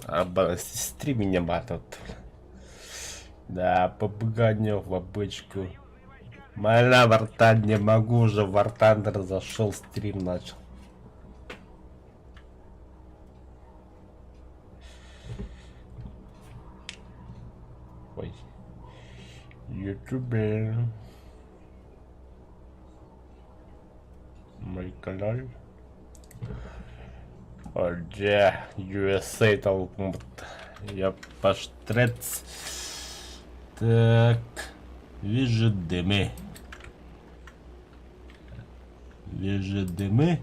Сестри меня батут. Да, попуганил в обычку. Моля, Вартан, не могу уже, War Thunder зашел, стрим начал. Ой. Ютубе. Мой канал. Дьэ, USA талбыт. Я паштрец. Так, вижу дымы. Вижу дымы.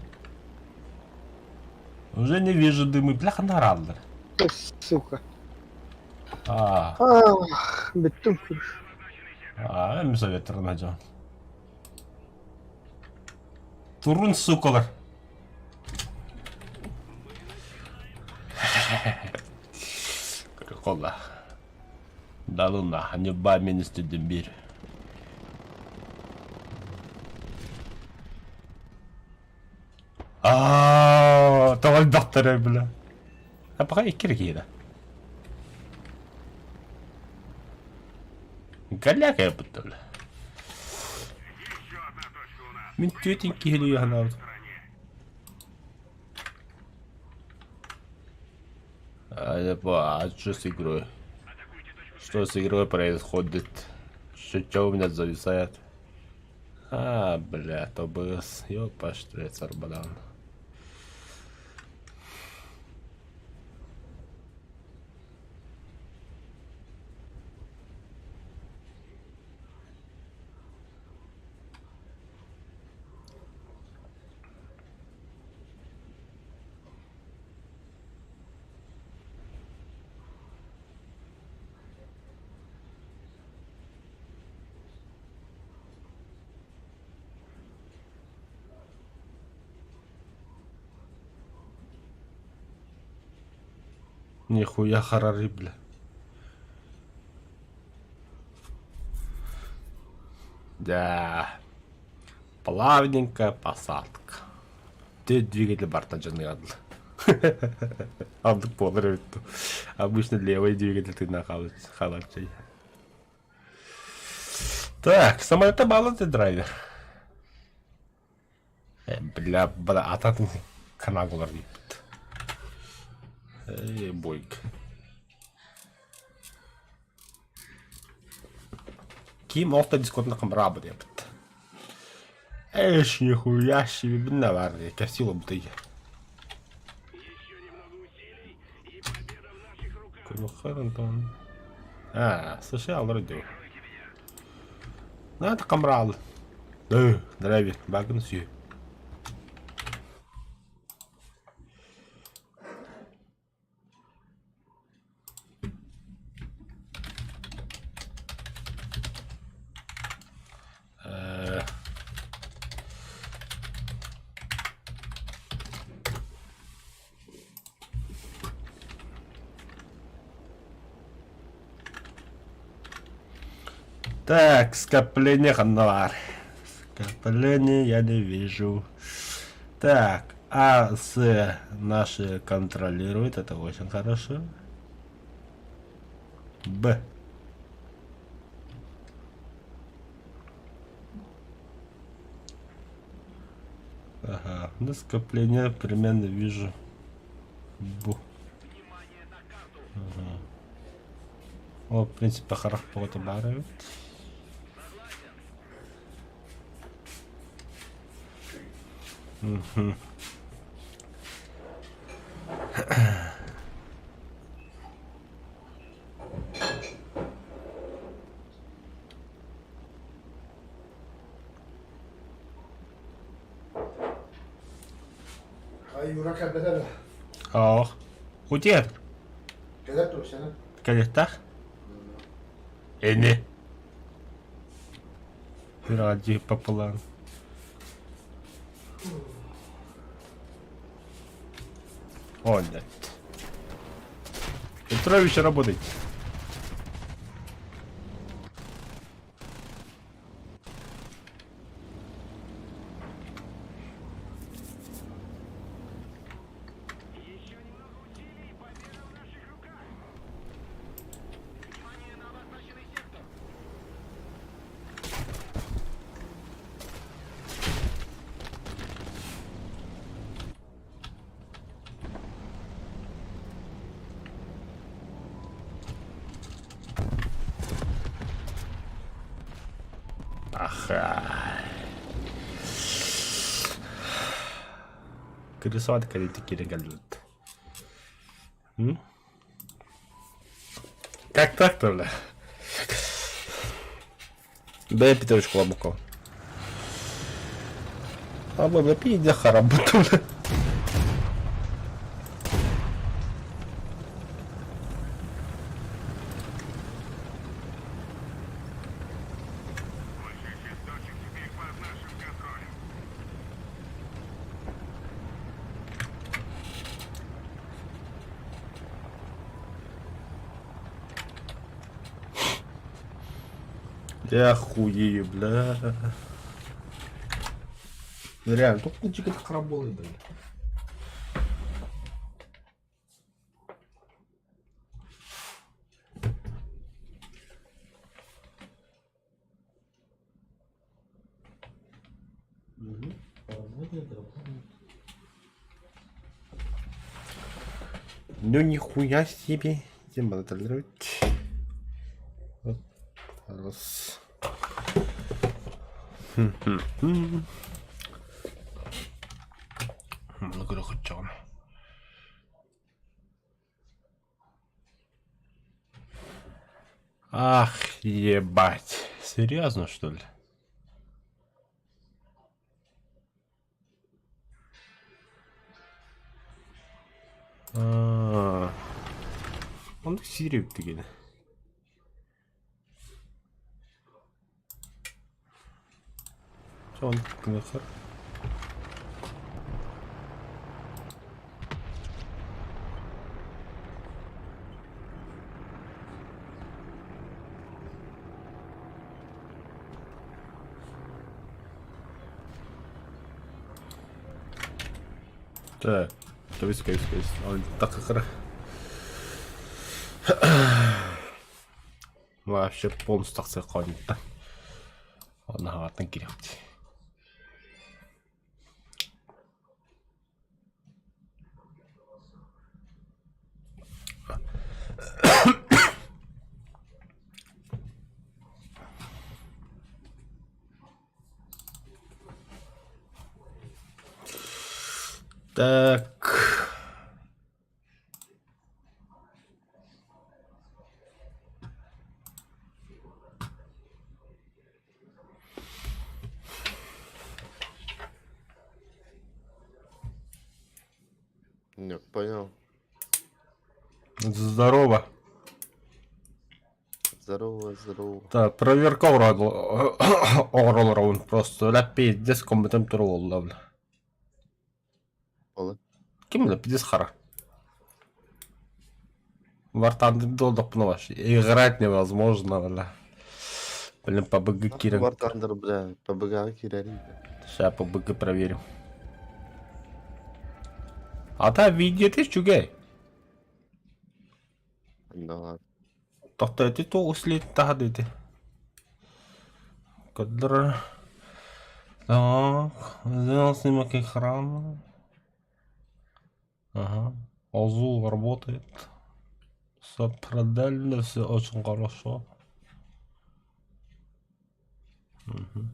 Уже не вижу дымы. Бляха нараллар. Сука. А, Ах, бүттүм күр. а, эми советтарын дьон. Турун, сукалар. Приколла. Да ну нахуй, ньурба минус биир. Аа, тоҕо элбэхтэрэй бля. А пока икки эрэ киһи да. Голяк будто бля. Мин түөтүн киһилии санаабытым. А что с игрой? Что с игрой происходит? Что у меня зависает? А, бля, тобыс. Ёпаштырец арбадан. Нихуя харары, бля. Да. Плавненькая посадка. Ты двигатель барта дьаныгадыл. Алдык буолар эбит Обычно левый двигатель ты на халатчай. Так, самолета баллы драйвер. Бля, бля, ататын канагулар дииппит. Эй, бойк. Ким олта дискотна камраба диэбит. Эш, нихуя себе, бинна бар дии, кэпсиил ылбыт Антон. А, слушай, аллар дуу. Надо камрал. Да, драйвер, багын сүй. Так, скопление ханна баар. Скопление я не вижу. Так, А, С наши контролируют, это очень хорошо. Б. Ага, ну скопление примерно вижу. Б. Ага. О, в принципе, харах погода баар эбит. Мгм. Юра кэлбэтэ да? Ох. Утер. Кэлэр туохсана? Кэлиэхтээх. Эни. Ради пополам. О, нет. Петрович работает. Аха. Крысоват кэлити киирэн кэллибит. Как так-то, бля? Дай пятерочку лабуков. А бля, пиздец хаработал, бля. Я хуею, бля. Ну реально, только чик это хараболы, бля. Ну нихуя себе. Тем контролировать. Вот. Раз. Много хотел. Ах, ебать. Серьезно, что ли? Аа. Оннук сиир эбит Чэ оннук гыныахха. Так, кэбис, кэбис, кэбис. Такыхыр. Вообще полностью тахсыах хоонньуттан. Онно хаҕаттан кириэхпит. Так. Не, понял. Здорово. Здорово, здорово. Так, проверка оҥоролоробун просто бля пиздец комментом туру буолла бля. Ола. Ким бля пиздец хара. Вартанды долдохпуна вообще. Играть невозможно, бля. Блин, по БГ киирэн. War Thunder, бля, ПБГ киирэрий. Сейчас по БГ проверим. Ата видеота үчүгэй. Да. Тохто ити туох слит таһа ити. Кадр. Так, сделал снимок экрана. Ага. Озул работает. Все продельно, все очень хорошо. Угу.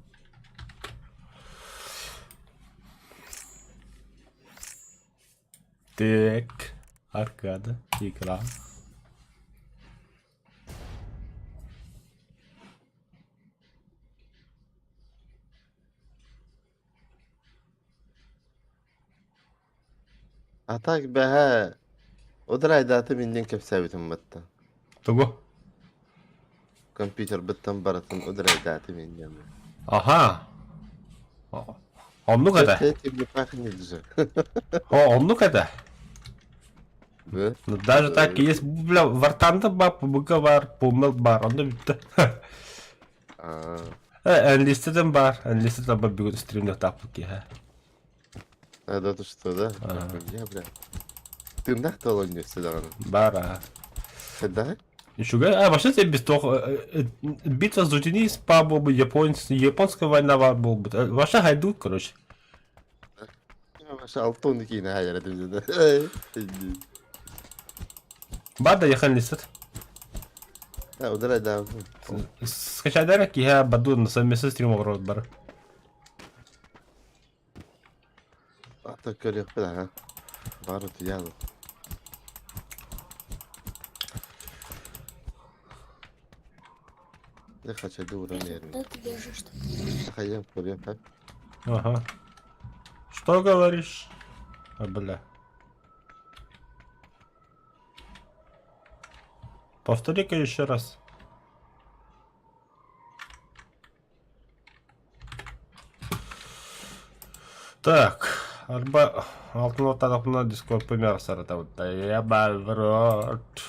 Так, аркада, игра. А так бэһээ удрайдаатым иннин кэпсээбитим батта. Тугу? Компьютербыттан барытын удрайдаатым иннин. Аха. Оннук этэ. Этим не пахнет же. О, оннук этэ. Да? Ну, даже так и есть, бля, Вартанда бар, ПБГ бар, Пумел бар, онно бүттэ. А, Э, Enlisted'im бар, Enlisted бар бүгүн стримде таппыт киһи. а да ты что, да? Ага. Я, бля. Тыыннаах да олонньук даҕаны. Бар, а. Да? Үчүгэй, а вообще тебе без того, битва за Тунис, па был бы японец, японская война бар был бы. Вообще гайдут, короче. Вообще алтон киинэ хаайар этим да. Бар да ехали листет. Ударай да. Скачайдар киһи баду совместный стрим оҥорор бар. Ата көрүөхпүт аха. Бары утуйаалы. Я хочу дура нервы. Куда ты бежишь-то? Хайым көрүөм хап. Ага. Что говоришь? А, бля. Повтори-ка еще раз. Так, арба алтын орталықына Discord премьер саратабытта. Я в рот.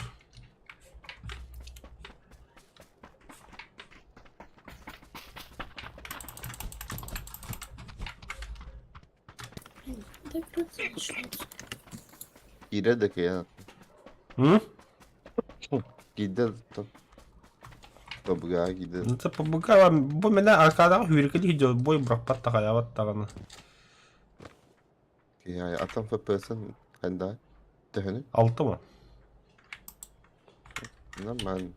Блин, когда играться начнется? Киирэр да кыайан. М? Киирдэ то. Тобугаҕа киирдэ. Это побугала, бу мене аркадаҕа сүүрэкэлии сылдьар бой бырахпат таҕайаабат даҕаны. Киһи атын FPS-ын ханна төһөнүй? Алты ма? Нормально.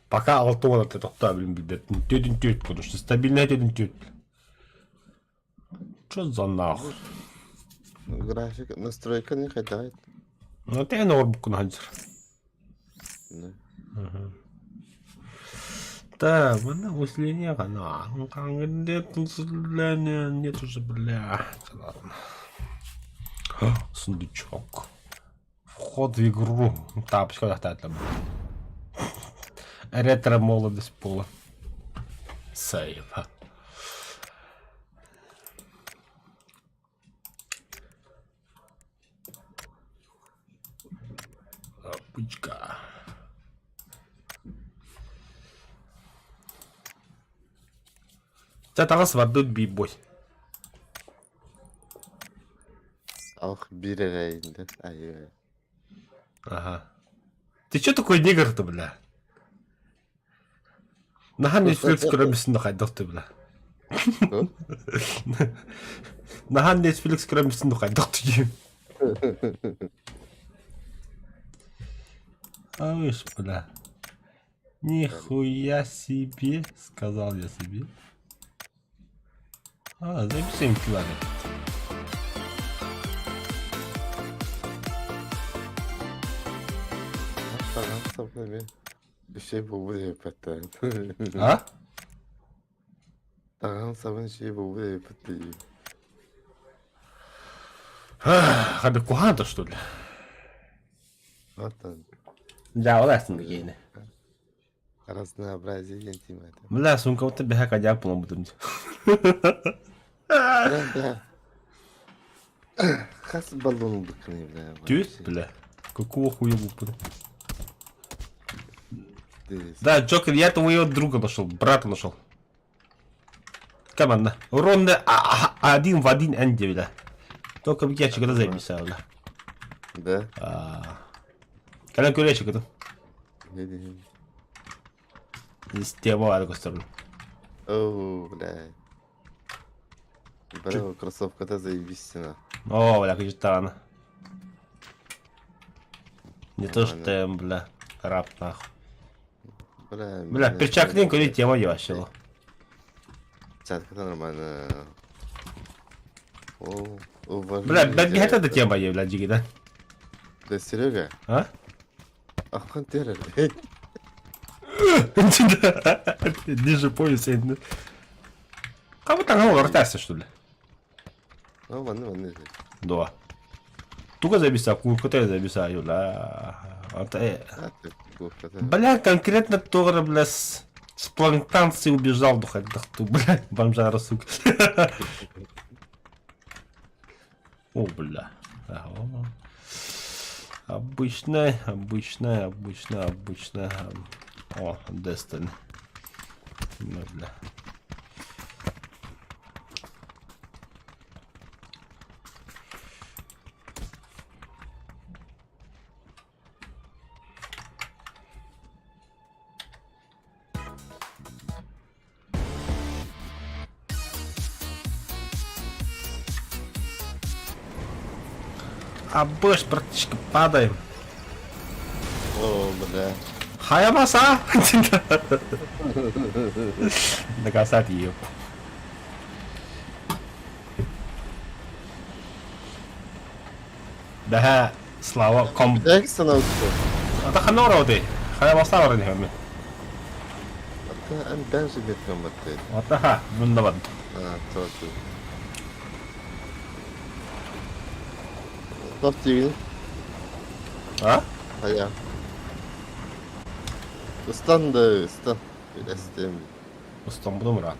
Пока 6 это тохтоо билин билбэппин. Түөтүн түөт конечно. Стабильно түөтүн түөт. Что за нахуй? График, настройка не хватает. Ну ты оҥорбуккун сылдьар. Ну, Так, манна усиление гана. Нет уже, бля. Ладно. Сундучок. Вход в игру. Тапочка там. Ретро молодость пола. Сейва. Тапочка. Чэ таҕыс бардыт бибой. Ах, биир эрэ инде. Айыы. Ага. Ты чё такой негр-то, бля? Наһаа Netflix көрөмүсүн хайдах ты, бля? Наһаа Netflix көрөмүсүн хайдах ты? Ай, бля. Нихуя себе, сказал я себе. А, записываем километр. Үчүгэй буолбут эбиппэт А? Таҥаһын сабын үчүгэй буолбут эбиппит дии. Хады куһаан что ли? Оттон Дьаабалаасың киһини. разнообразие диэн тиэмэ этэ. Бля, суумкабыттан бэһэ кадьяк булан бутум. Бля, бля. Хас баллон ылбыккыный, бля? Түс, бля. Какого хуя лупы? Да, Джокер, я твоего друга нашел, брата нашел. Команда. Ровно один в один Энди, бля. Только я когда записал, бля. Да? Кэлэн көрөөчү кытын. Система баар көстөрүн. Оо, бля. Бля, кроссовката заебись на. О, бля, кыжыттаҕана. Не то что, бля, раб нахуй. Бля, Бля, перчаткатын көрүү тема вообще. Перчатката нормально. О, Бля, бэргэһэтэ да тема бля, дьигинэн. Да, Серега. А? Аххан терер. Ниже пояса. Кого там олортайся, что ли? Ну, манны, манны. Да. Туга забиса, куркота забиса, юла. Бля, конкретно Тора, бля, с, с планктанции убежал, духать, бля, бомжара, сука. О, бля. Обычная, обычная, обычная, обычная. О, Destiny. Ну, бля. Абыш, братишка, падаем. О, бля. Хаямаса! Доказать ее. Да, Слава ком... Бүтэһик санаабыт Ата ханна ороды? Хаямаса орын хэмми. Ата эн бэн сүбэт гамматты. Ата ха, мунна бад. А, то Топ диигин? А? Хайа. Ыстан да ыстан. Эстем. Ыстан мурат.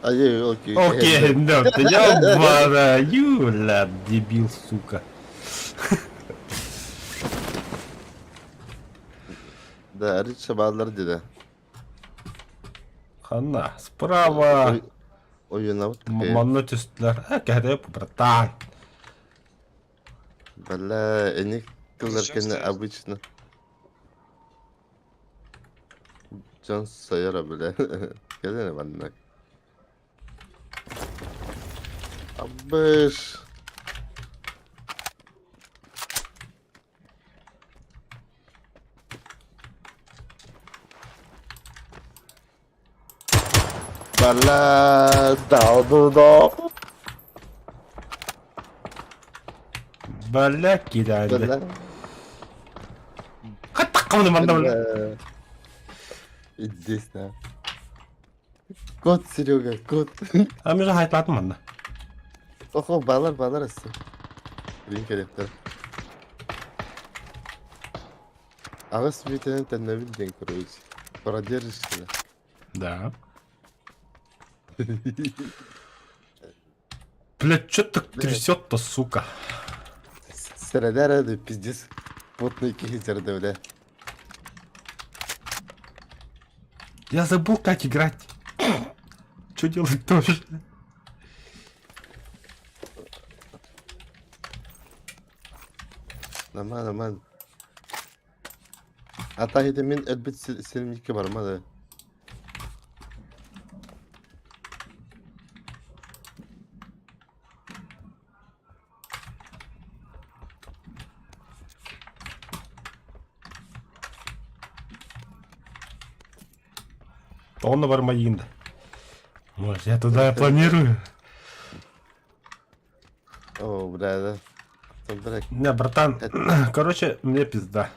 Айы, окей. Окей, да, ты ёбана, Юля, дебил, сука. Да, Рича баалар деді. Ханна, справа. Ойунабыт. Манна түстүлэр. А, кэһэтэйэ братан. Бля, эник тыллар Зачем кэннэ стоит? обычно. Дьон сайара, бля. Кэлэн маннык. Абыш. Бля, да, Бля, кидаанды. Бля. Хаттаккамны манна бля. Бля. Иди сюда. Кот, Серега, кот. А мен хайтлатым манна. Охо, балар, балар өссө. Билин кэлиэхтэр. Аҕыс мүнүүтэнэн төннөбүн диэн короче. Продержишься. Да. Блядь, чё так трясет-то, сука? Сэрэнэр эрэ пиздец потный киһи сэрдэ бля. Я забыл, как играть. Чё делать тоже? Нормально, нормально. А та хите мин өлбүт силимникке барма да. Тоҕо барма да. Может, я туда и планирую. О, бля, да. Там, бля, Не, братан, короче, мне пизда.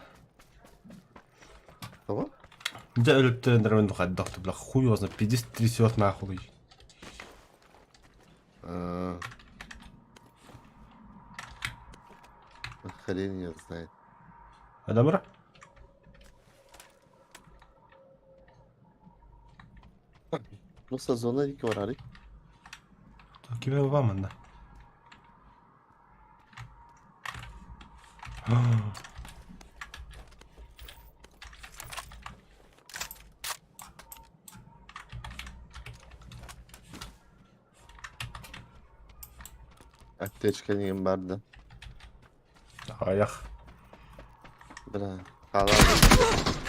кого? Дьэ өлүктэрин хайдах бля, хуй его знает, пиздец трясет нахуй. А. Хрен ее знает. Адамра? Просто зона диэки барарый. Кими баа манна? Аптечка диэн баар да. Аҕыйах. Бля, хаалаан.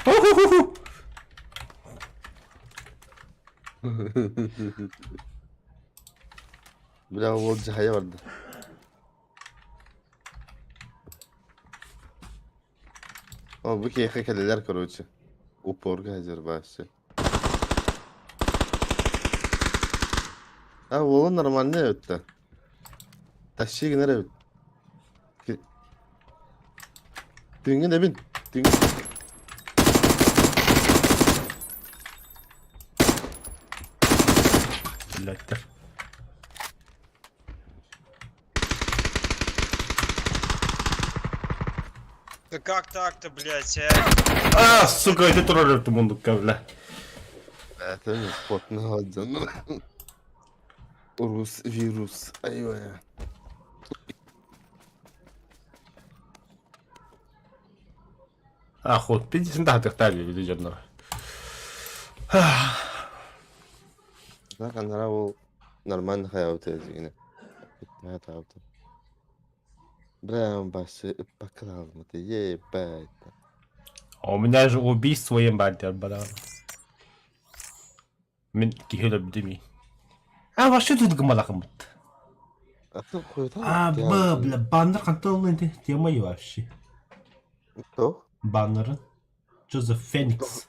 Ху-ху-ху! Бля, ол дьаһайа барда. О, бу киһиэхэ кэлэлэр, короче. Упорга сылдьар вообще. А, уола нормальный эбит да. Тащи гынар эбит. Түҥҥүн эбин. Түҥ... Блядь. Да как так-то, блядь, а? А, сука, ити турар мундукка, бля. Это не потно дьон. Урус вирус. Айва. А, ход, пиздец, да, тахтали, видео Анара ол нормально хаябыт эзигине. Хаябыт. Бля, басы ыппакалаабыт. Ебать. А у меня же убийство ебать, бля. Мин киһи өлөрдүм. А, вообще тут гымалахымыт. А, б, бля, баннер хантан ылла ити? Тема и вообще. Кто? Баннеры. Что за Феникс?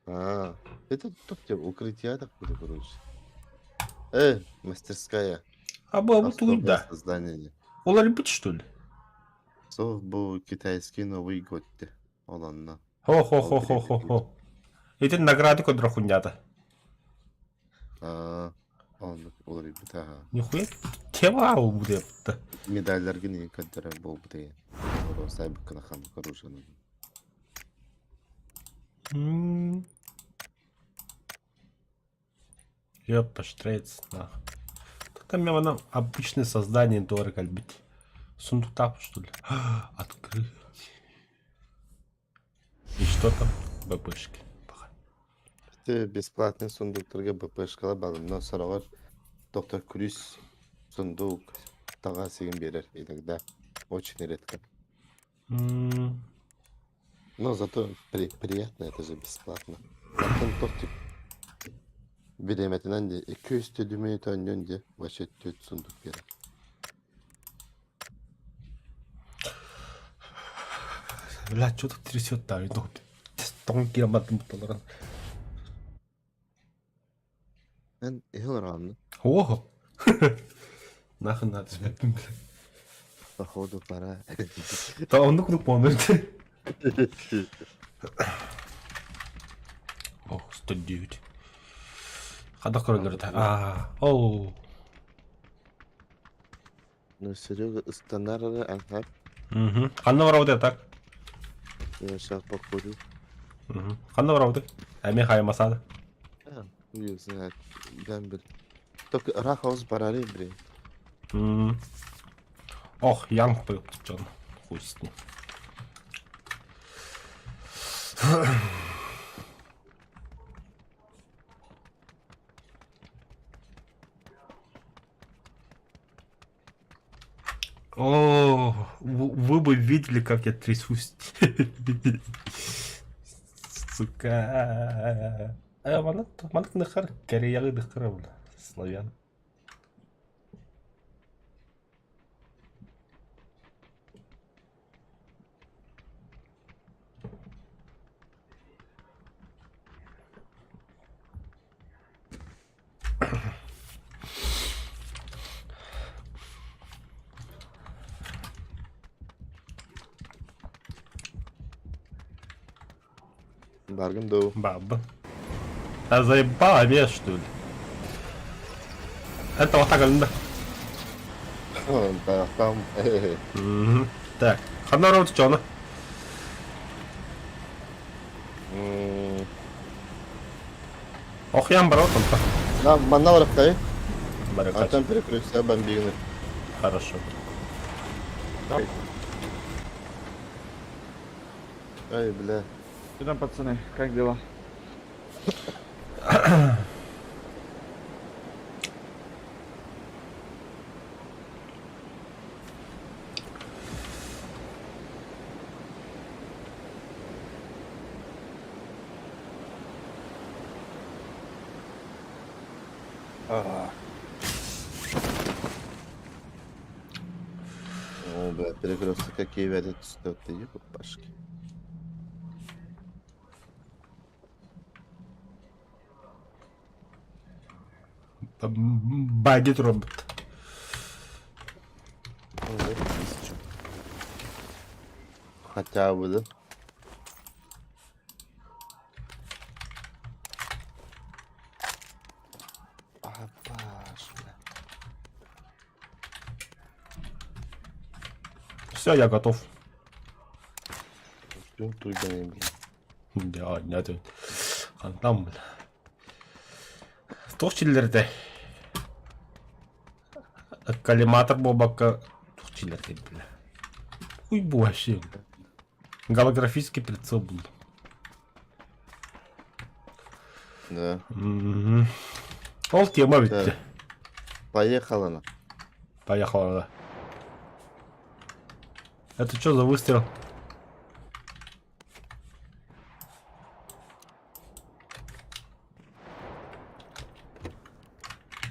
А, это тут тебе укрытие такое, короче. Мастерская. А б, вот Особое да. создание. Олар бит, что ли? Сол бу китайский Новый год де. Оланна. Хо-хо-хо-хо-хо. Ити награды көдөрө хуйнята. Аа, оннук уларыйбыт аха. Нихуя тема будет. Медальларгын иин көрдөрөр буолбут деген. Олору сайбыккына хамык оружианы. Ёпта, нах. Там мимо обычное создание дорого альбит. Сундук там, что ли? Открыть. И что там? БПшки. Пока. Ити бесплатный сундуктарга БПшкалар балымнан сороҕор доктор Крюс сундук таҕа сигин биэрэр иногда очень редко. Но зато приятно, это же бесплатно. Оттон тохтик бириэмэтинэн дии 200 түдүмү төннүн дии вообще түөрт сундук биэрэр. Бля, что так трясет-то? Тоҥ киэматын буталарын. Эн иһин олороҕун О! Нахуй надо, блядь. Походу пора. Да оннук курдук буолан Ох, 109. Хадах көрөлөр А, оу. Ну, Серега ыстанар ага. Угу. Ханна барабыт так? Я сейчас покурю. Угу. Ханна барабыт? Эми хаймасады. Не знаю. Гамбер. Только Рахаус барары, блин. Ох, Янг был Джон. Хуй с ним. О, вы бы видели, как я трясусь. Сука. А, манат нахар, Кореяҕы дыххара бля, славян. Баргым дуу. Баба. А заебала меня, что ли? Это вот так, да. Там. Так, ханна роут чона. Охьян барот он. Да, манна барахтай. Баракат. Антон перекрылся бомбигны. Хорошо. Ай, бля. Что там, пацаны, как дела? О, бля, перекресток какие верят, что ты ебашки. Багит робот. Хотя бы, да? Апаш, бля. Все, я готов. Ждем туйганы, бля. Да, нет. Хантам, бля. Туох чиллерде? Коллиматор буолбакка туох чиллерде, бля. Хуй бу вообще. Голографический прицел был. Да. Мгм. Ол тема Да. ведь. Поехала на. Поехала, да. Это что за выстрел?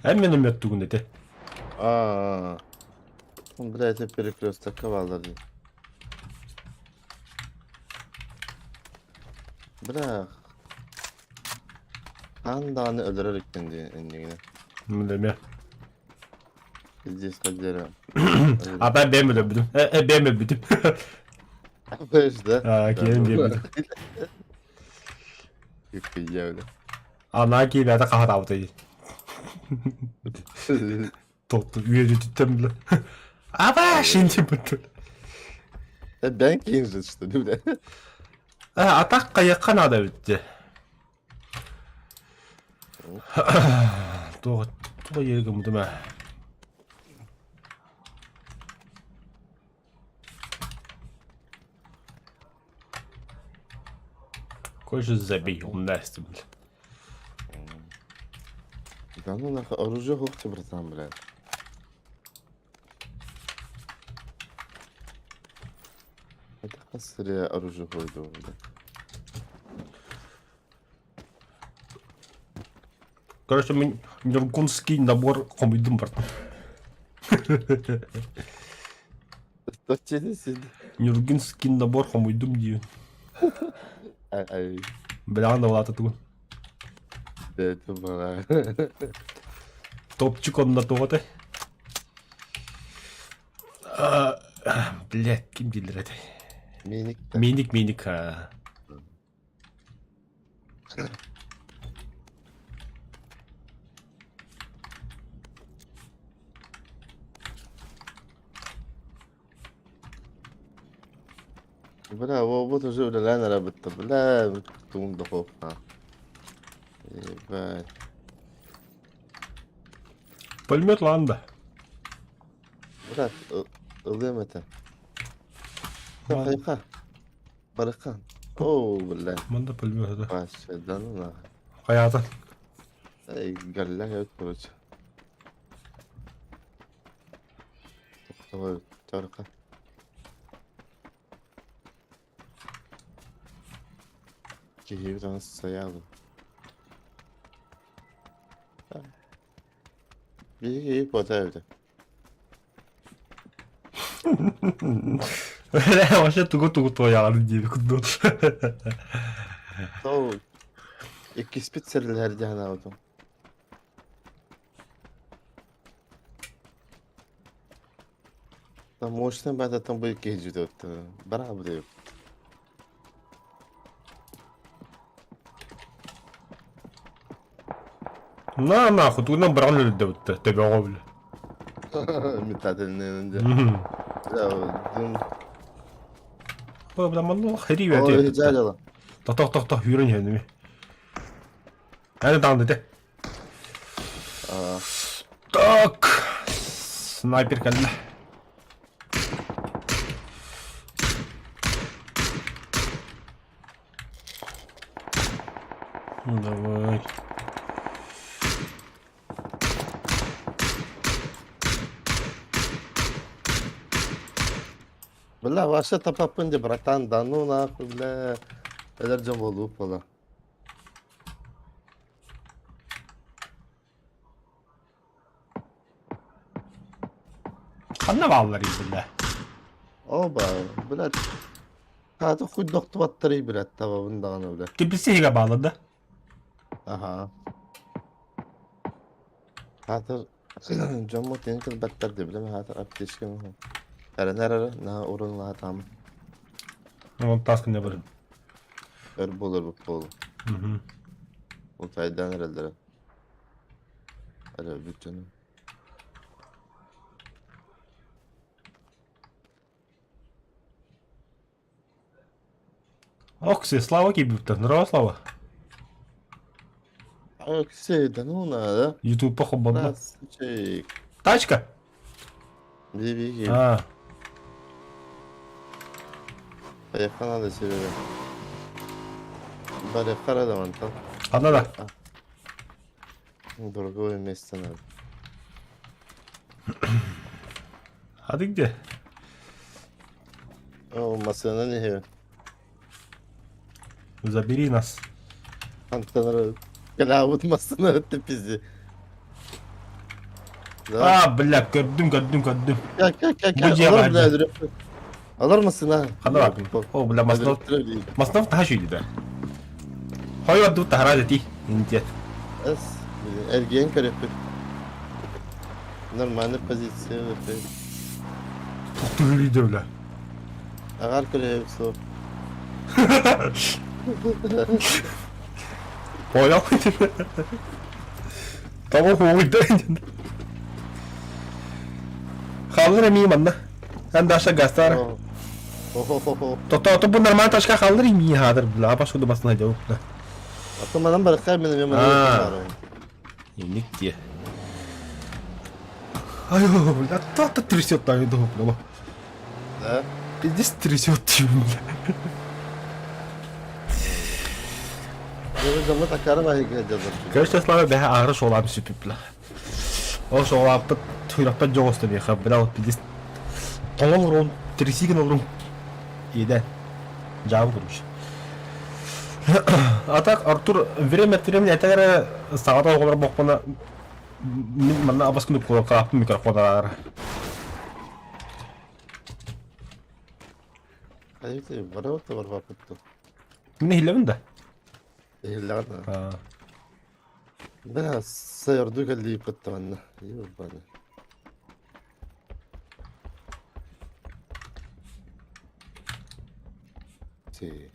А миномет тугун эти. А, бля, это перекресток бааллар дии. Бля, хаан даҕаны өлөрөр иккин дии иннигинэ. Билэмэ. Здесь ходили. А ben бэйэм өлөрбүтүм. Э, бэйэм өлбүтүм. Знаешь, да? А, киһим диэбитим. Кыйя, бля. Анаа киирбээтэ хаһытаабытай. Тотту үөрүүтүттэн бile. Аба шинти бутtu. Ben киин что ли, бля? Атак кайыкка надо битти. Туох туох yerге мутума. Короче, забей, он Настя, бля. Да ну нахуй, оружие хохти, братан, блядь. Это хасыря оружие хойду, блядь. Короче, мин Нюргунский набор хомуйдум братан. Нюргинский набор хомуйдум диибин. Ай. Бляҕын да улаата тугун. Это была. Топчик онно туох этэй? Блядь, ким дииллэр этэй? Миник. Миник, миник. Бля, вот уже үлэлээн эрэ бытта. Бля, тугум да хоп. Ебать. Пулемет ланда. Брат, ылыам этэ. Хайха. Барыхан. О, бля. Манда пулемет это. Вообще, да ну нахуй. Хайата. Эй, галля эбит, короче. Тохтоо, чарка. Киһибит аны сайаабын. Биһиги киһи куота эбитэ. Вообще тугу-тугу туойаҕын диэби курдук. Тоу иккиспит сэрилэһэр дии санаабытым. Там мощный баататтан бу икки киһи Бараабы диэбит. На нахуй, тугунан быраҕан өлөрдөбүттэ, төбөҕө бile. Метательный дьэ. Бу бля манна хери Ой, бэти. дьэ Тохтох тохтох үүрэн иһэними. Аны даҕаны дэ. Так. Снайпер кэллэ. Давай. Бля, вообще тапаппын дии, братан, да ну нахуй, бля. Эдэр дьон буолуох буола. Ханна баалларый бля? Оба, блядь. Хаата хуй дохтубаттарый, блядь, табабын даҕаны, бля. Типписи иһигэ бааллар да? Аха. Хаатар дьоммут тиһин кэлбэттэр дии, билим хаатар аптечка Эрэнэр эрэ, наһаа урунлаатаам. Онон таас гына барым. Өр буолар буолу. Утайдаан эрэллэрэ. Эрэ өлбүт дьону. Окси, Слава киирбиттэр. Здорово, Слава. Окси, да ну надо. Ютуб холбонно. Здравствуйте. Тачка? Беги. А, Поехала надо себе. Барыхара да мантан. ханна да? Другое место надо. А ты где? О, массыына иһэ. Забери нас. Антон кэлээбит массыына өттө пизди. Да. А, бля, көрдүм, көрдүм, көрдүм. Кел кел кел Бу кел. дьиэ Алар баар бля дии. өлөрүп. Алар mısın ha? Ханна баарбын? О, бля, Маснов, Өлөрүп Маснов таһа шүйдү. Хой ордубут таһараа дэтий. Интиэт. Эс, эргиэн көрөппүт. Нормальный позиция өппүт. Тохтур бля. Аҕар көрөбүт суох. Понял? Того хуйда. Халлыр эмиий манна. Эн Даша гастар. Хо-хо-хо. Тото бу нормально ташка халлыр имии хаадыр бля. Башкуду басына жауып бля. Аты манан барыкка мен мен А. Инник те. Ай, бля, то трясет там, иду, бля. Да? Пиздец трясет, бля. Дьоммут акаары баһыйга дьаллар. Короче, Слава бэһэ аһары суолаам сүпүп бля. Ол суолааппыт туйраппат дьоҕуста биэхэ бля вот пиздец. Тоҥон олорон, трясигин олорон. Иеден. Дьаабы короче. А так, Артур, время от времени этэ эрэ саҕата оҕолор бохпуна мин манна абас күнүк куораккааппын микрофон араара. Айыты барабыт да барбаппыт дуу. Мин иһиллэбин да? Иһиллэҕин аа. Бля, сайорду кэллииппит да манна. Ебаный. Ти.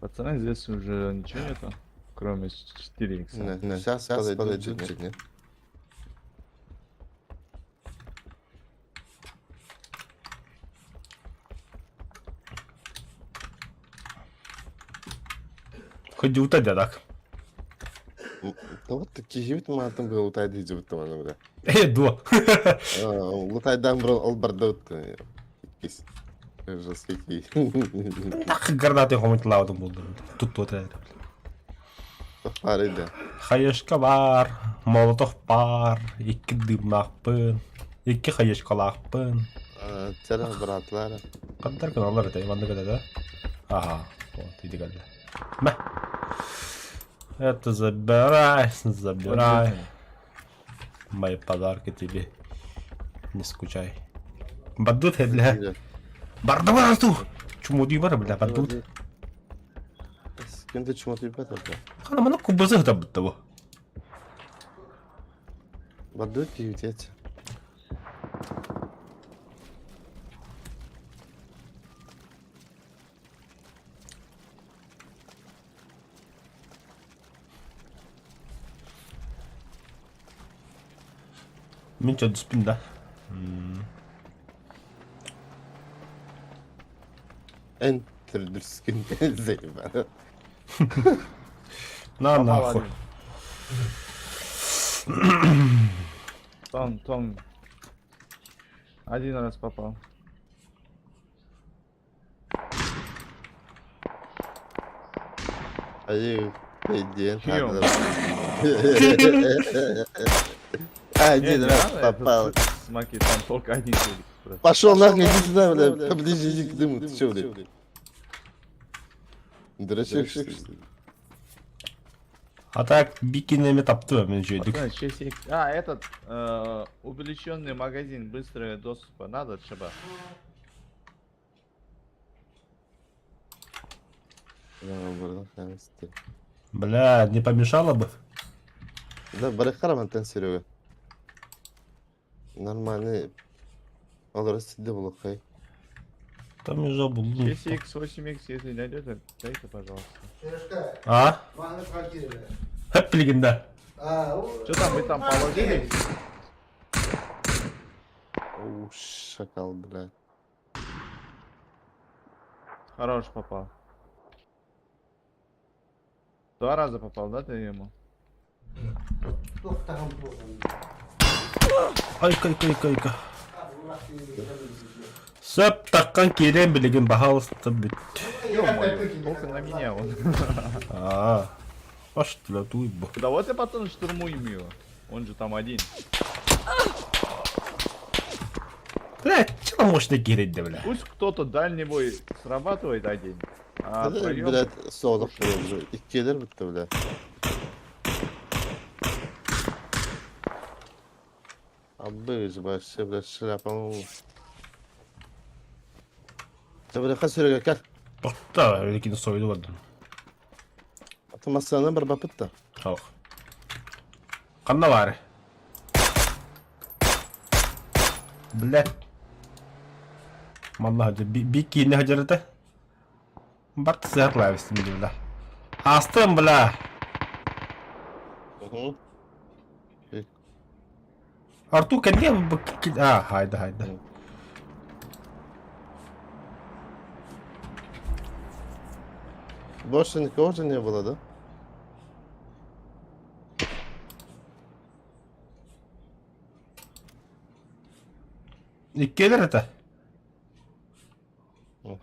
Пацаны, здесь уже ничего нету, кроме 4 икса. Не, сейчас подойдут, нет? Ходил-то дядак. Да вот киһибит маатын бу утайды дьыбыт маны бля. Э, дуо. Утайдан бұрын ол барды иккис. Жесткий. Так гранаты хомуталаабытым буолла. Туттуо этэ. Баар да. Хаешка баар, молотов баар, икки дымнаахпын, икки хаешкалаахпын. Чара быраатылар. Хандар гыналлар этэ, маннык этэ да? Ага, вот, иди кэллэ. Мэ. Это забирай, забирай. Мои подарки тебе. Не скучай. Бардут, бля. Бардабар Артур! Чумудуй бар, бля, бардут. Ким да чумодуй бата бля. Хана мана кубызы хата бутта бу. Бардут киһитиэт. Мин чөдүспүн да. Эн түрдүрскүн заебал. На Попал нахуй. один. Том, Том. Один раз попал. Айы, пойдем. Ё. Один Не, раз не надо, попал. этот Смаки, там только один челик просто. Пошел нахуй, иди сюда, бля. Поближе иди к дыму, ты чё, блядь? Дурачок, что ли? А так бикинеми таптым мен жүйдүк. Пацаны, 6 икс. А, этот, увеличенный магазин, быстрого доступа надо, Чаба? Бля, не помешало бы. Да, барыхара мантан Серега. Нормальный. Олар сидде булукай. Там уже был. 6 икс, 8 икс, если найдете, дайте, пожалуйста. Сережка, А? маннык киирэ. Хэп легенда. А, ол- Что там, вы там положили? Оу, шакал, бля. Хорош попал. Два раза попал, да, ты ему? Туох таһым буолан. Айка, айка, айка, айка. Сөп таккан киирэн билигин баһаалыста бүт. Ё-моё, только на меня он. А, аш бля, туй бу. Да вот и потом штурмуем его. Он же там один. Бля, чего мощный киирдэ, бля. Пусть кто-то дальний бой срабатывает один, а Hadi втроем блядь, soğuduk böyle. İkiler bitti bile. Абы вообще, блядь, шляпа. Ты хас сürege кел. Тохто, лекин сойду бардым. Атымасаны бір бапытты. Хох. Ханна баар? Бля. Манна хадьа би киинэ хадьарыта. Барт сыһар лавистым бля. Астым бля. Угу. Артур кэллиэ А, хайда хайда. Больше никого же не было, да? Иккиэлэр этэ.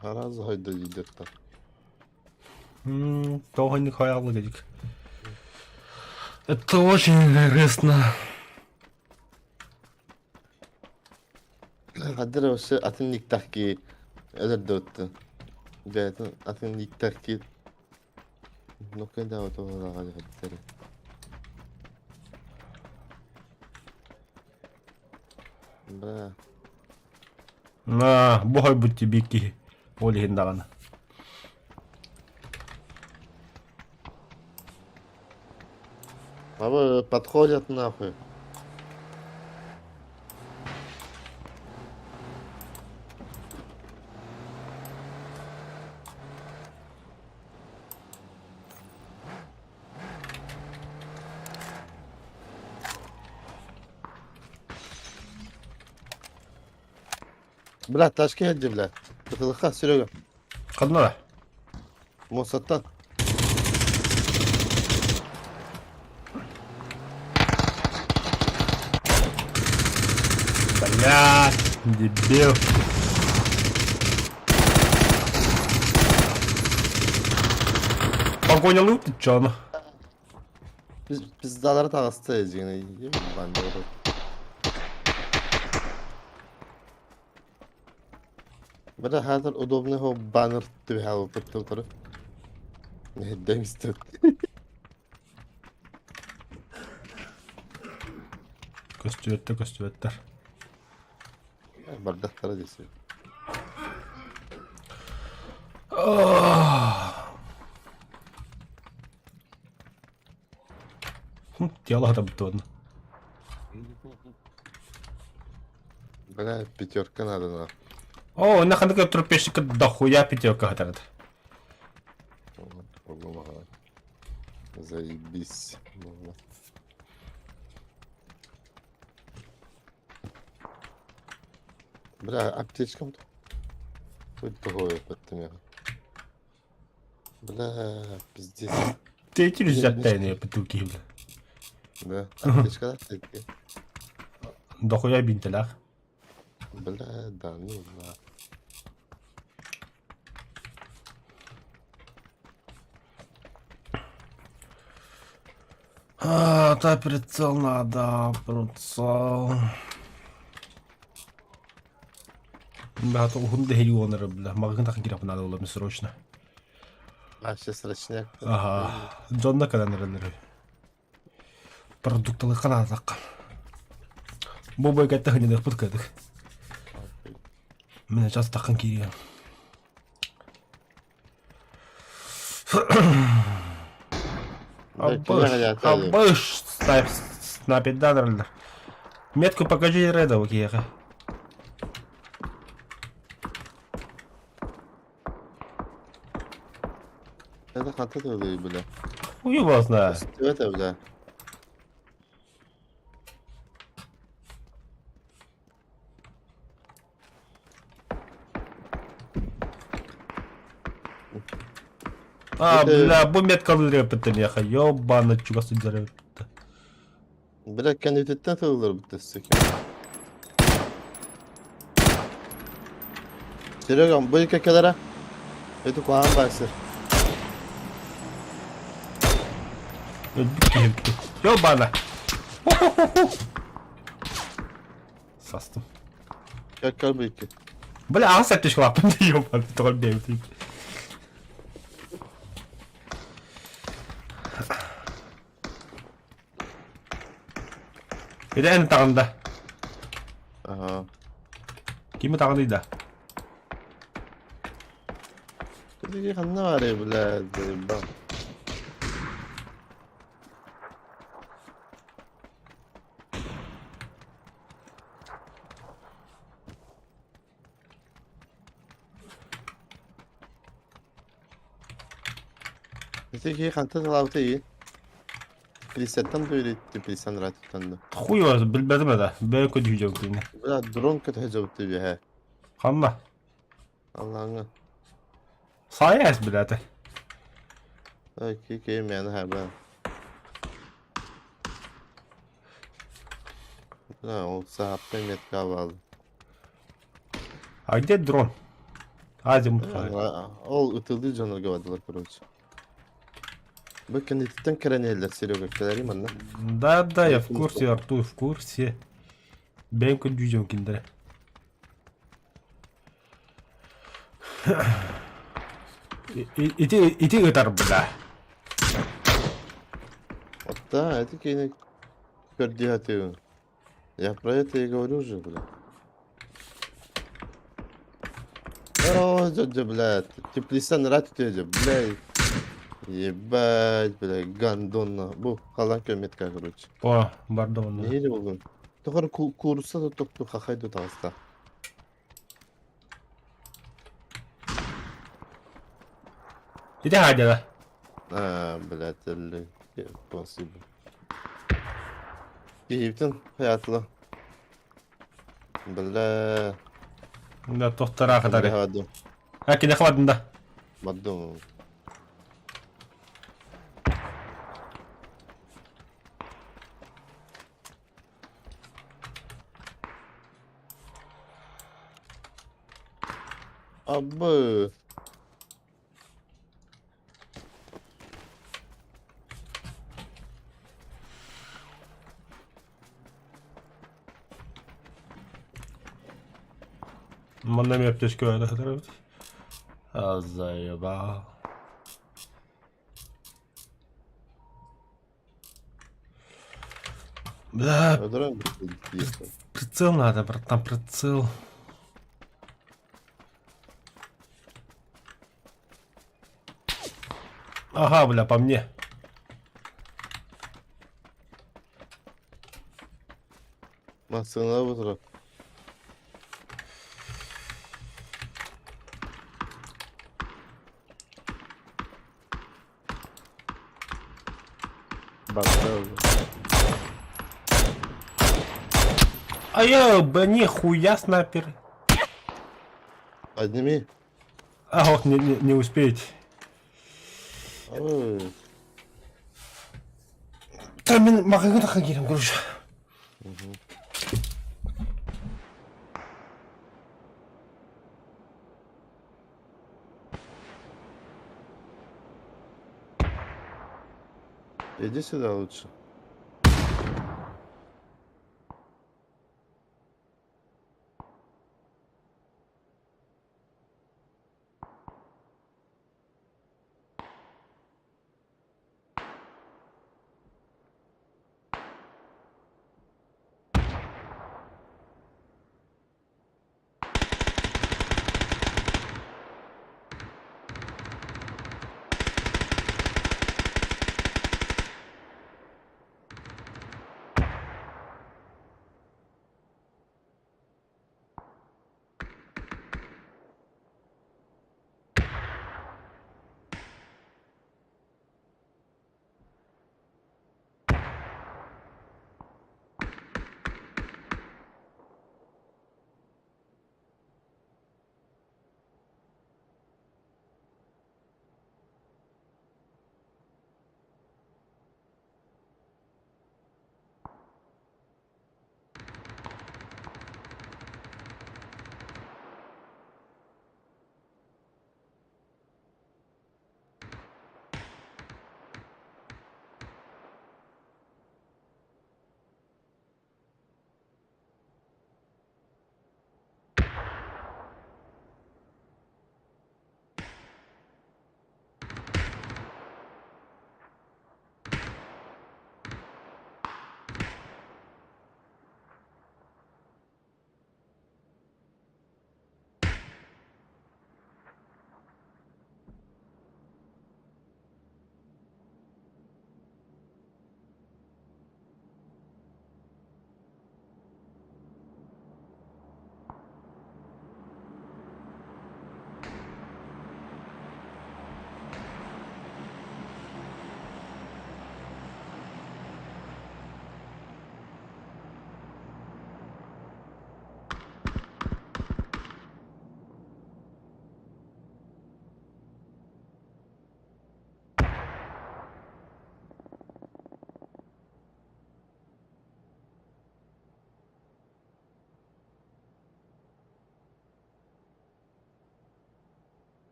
Харазы хайда идет так. Того не хаял годик. Это очень интересно. Хадыр вообще атын никтахки өлөрдөттү. Бәйтин атын никтахки Ну когда вот ол хадыр. Бра. На, бу хойбут бикки. Ол иһин даҕаны. Баба подходят нахуй. Бля, тачка geldi бля. Кытылыкка Серега. Ханна? Мосаттан. Бля, дебил. Погоня лутит, чё оно? Biz biz dağlara tağıstı ezgini. Ben de orada. Бля, хәҙер удобный хо баннер түбә алып бетте утырып. Не демистер. Көстүбэттэр, көстүбэттэр. Бардактара десе. Тело это бутон. Бля, пятерка надо на. О, на ханка трупешника дохуя пятерка хатарат. Заебись. Бля, аптечкам. Хоть того я. Бля, пиздец. Ты эти тайные потуки, бля. Да, аптечка, да? Дохуя бинтелях. Бля, да, ну да. А, та прицел надо, прицел. Бля, то ухун дехи бля. Магазин так кирап надо было срочно. А, сейчас срочняк. Ага. Джонна когда нырылыр. Продукталы канадак. Бу бой кәтті хынедік бұт кәдік. Міне жас тақын кирием. Абыш, абыш, снайп, снайпер данырлар. Метку покажи Реда, окей. Это хата ты, бля. Хуй его знает. Это, бля. А, бля, бу метка лепетелеха, ёбана чугасы деревья. Бля, кәнүтеттен тылылар бітті секе. Серега, bu iki kelere. Это куан байсыр. Ёбана. Састым. Как как бы икки. Бля, аҕыс аптечкалаахпын да ёбан, тоҕо бэйэбитин. Ити эн таҕында. Ага. Кими таҕыныйда? Ити ханна баарый, блядь, заебал. Ити киһи хантан ылаабыта ии? Присяттан да үөрэтти, Присан ратыттан да. Хуй его, билбэтим это. Бэйэ көдүүдьэм күнэ. Бля, дрон көтө дьабытты үөһэ. Ханна? Аллаҥҥа. Сайаас, блядь. Ай, ки ки мээнэ хаба. Бля, ол сааппай метка баал. А где дрон? Азимут хай. Ол ытылды дьонорго бардылар, короче. Бу кэнниттэн кэлэн иһэллэр Серега, кэлэрий манна. Да, да, я в курсе, Артур, в курсе. Бэйэм көрдүүдьэм киндere. Ити ити ытар бля. Вот да, это кини көрдүү Я про это и говорю же, бля. О, дядя, блядь, теплица рад дядя, блядь. Ебать, бля, гандон на. Бу халан көметка, короче. О, барды онно. Нейли болдун? Тохор курса да токту хахайду таҕыста. Ити хаадьала. А, блядь, элли. Спасибо. Киһибитин хаятла. Бля. Да, тохтара кытары. Бля, А, кини хабардын да. Бардым. Абы. Манна эмиэ аптечка баара сытар эбит. А, заебал. Да, прицел надо, братан, прицел. Ага, бля, по мне. Массыына бутура. Барда А я, б, нихуя снайпер. Подними. А, ох, не успеете. Ой. Та мин маҕаһыыҥҥа тахсан киирэн короче. Иди сюда лучше.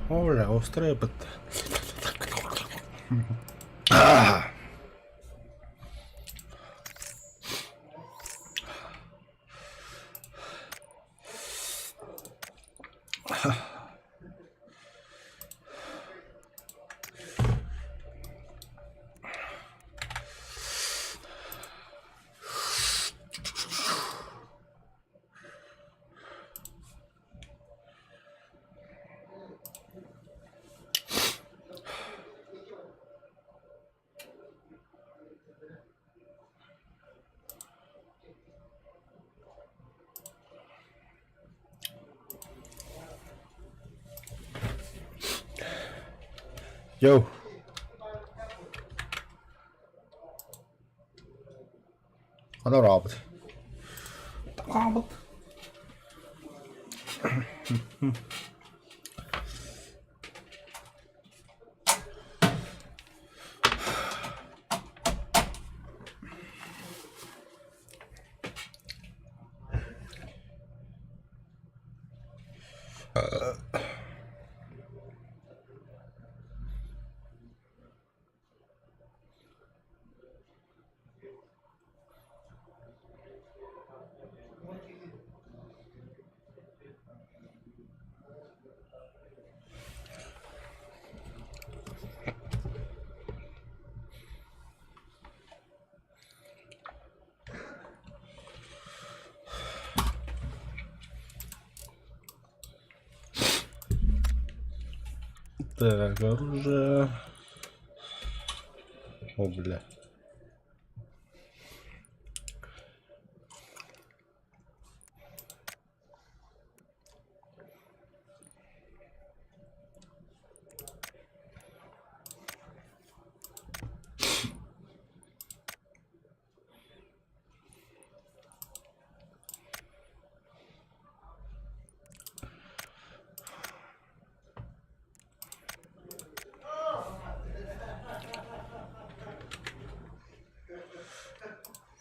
Оля, острая быт. Йоу. Ханна ораабыт? Таҥаабыт. Так, оружие. О, бля.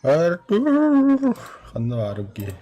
Артур! Ханна баарым киһи.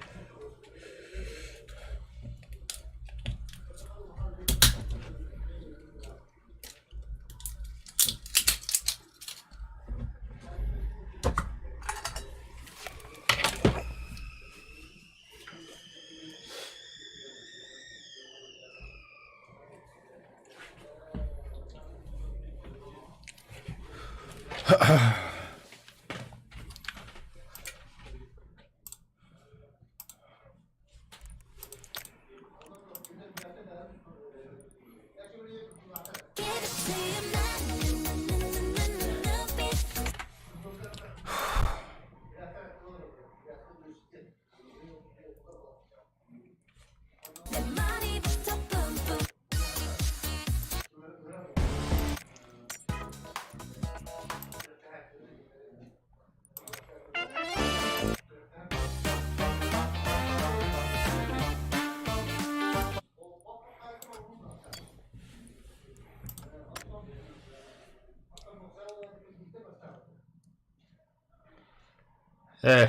Э,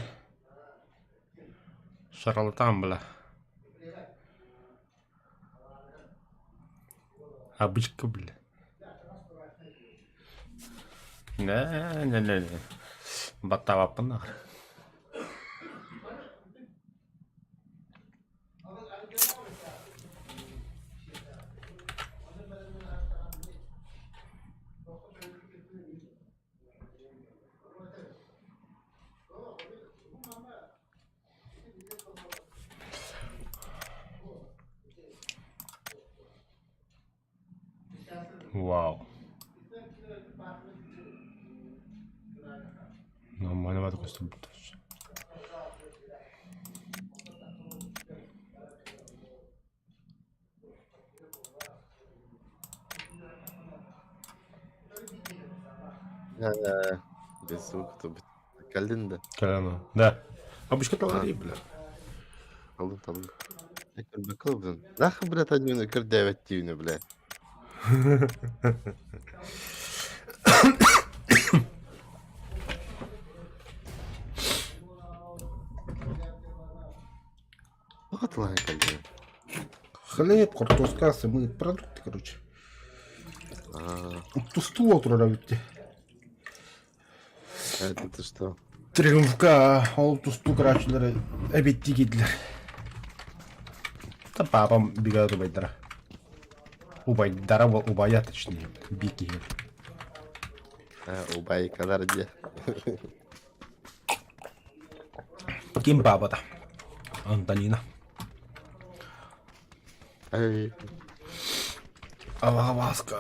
шарлатан, бля. Обычка, бля. Не, не, не, не. Баттаабаппын наар. Вау. Нормально көстүбүт. Без звука Кэллин да? Кэлэн Да. Обычка талари, бля. Талын талын. Көрбөккө Нахуй, блядь, они көрдөөбөт дивни, блядь. Тоҕо тылаһан кэллиҥ? Хлеб, картошка, сымыыт, продукты, короче. А, Тустуу турар эбит. это ты что? Триумфка ол тустуу көрөөччүлэрэ эбиттии киирдилэр. Да папам бигат убайдара. Убайдара, убайа точнее, бики. А, убайкалар дии. Ким папата? Антонина. Ай, Аваска.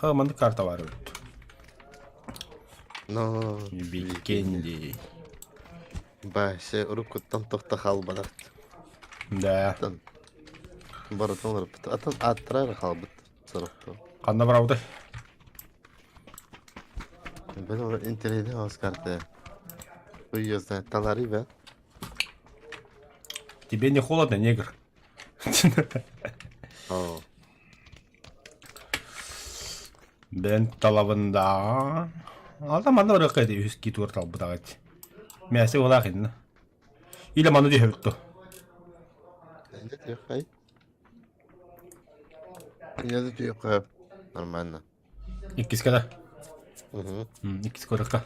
Ха, маннык карта бар эбит. но Викенди. Башы уруккуттан тохто хаалбатах. Да. Барытын олорбут. Атын аттара эрэ хаалбыт сорохто. Ханна барабытай? Ben onu интэриэһинэй оҕус карта. Хуй её знает. Талары бэ. Тебе не холодно, негр? Оо. Бен талабында. Алда манна барыахха ити үһүс кии тугар талбытаҕыт. Мээсэ уолаах инна. Или манна түһэбит дуо? Иннэ түһүөххэй. Иннэ да түһүөххэ. Нормально. Иккискэ да? Угу. Иккис куоракка.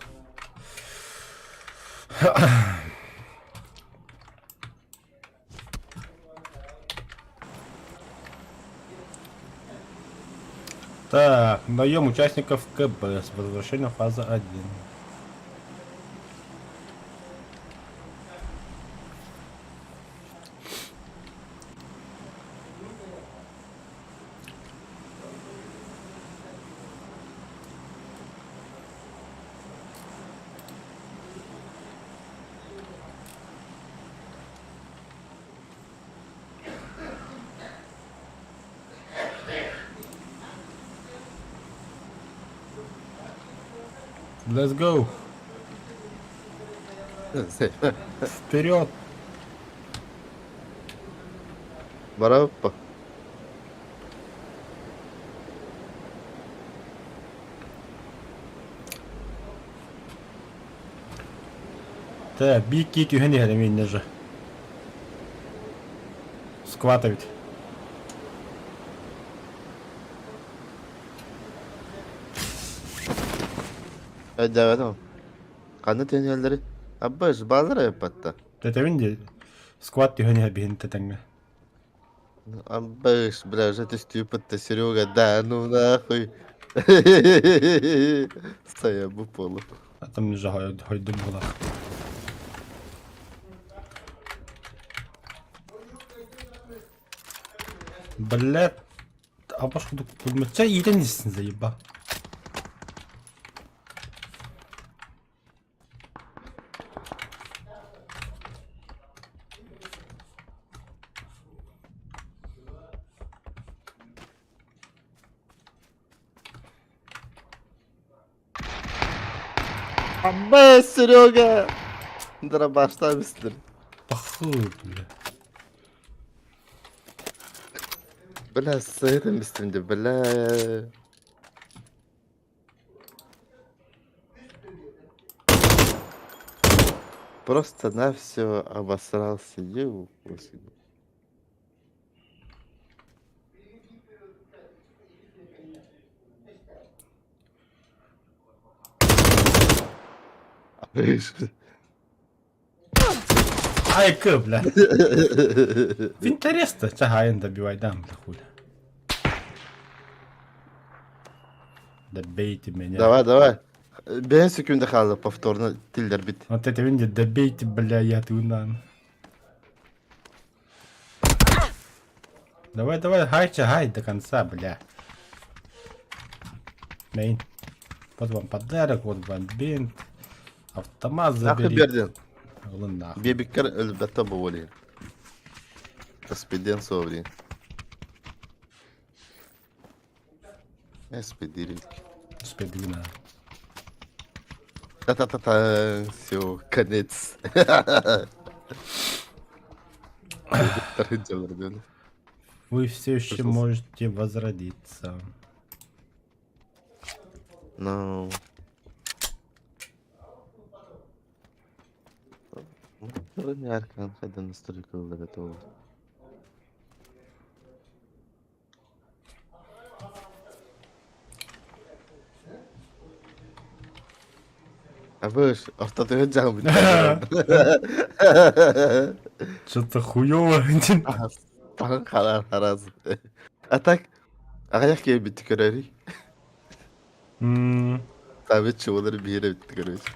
Так, наем участников КБ с возвращением фаза 1. Let's go. Вперед. Бараппа. Так, бики түһэн иһэр эмиэ же. Сквата ведь. Өйдөөбөтүм. Ханна түһэн Аббаш, баалара ыппатта. Тэтэбин дии. Скват түһэн иһэр биһин тэтэҥҥэ. Аббаш, бля, уже ты стюпа-то, Серега, да, ну нахуй. Стоя бу полу. А там уже хойдум буолар. Блядь. Абаш курдук пулеметча иитэн истин заеба. Аббаш, Серега! Дробаштан бистер. Похуй, бля. Бля, сытым бистим де, бля. Просто на все обосрался. Ё, господи. Ай, к, бля. Интересно, чагаен добивай, дам, бля, хуля. Добейте меня. Давай, давай. Бэйэн секунда хаалла повторно тиллэрбит. Вот это видите, добейте, бля, я тунан. Давай, давай, гай, гай до конца, бля. Мейн. Вот вам подарок, вот вам бинт. Автомат Нахуй забери. биэрдин. Ылын нахуй. Биэбиккэр өлбөтө буолуо. Спиден соври. Спидирик. Спидина. Та-та-та-та, все, конец. Вы все еще можете возродиться. Ну. Абыш, ортотугар дьаҕым Что-то хуёво. Таһын хараар харас. А так, аҕыйах киһи битти көрөрүй. Табы чуолар биир эбитти көрөбүт.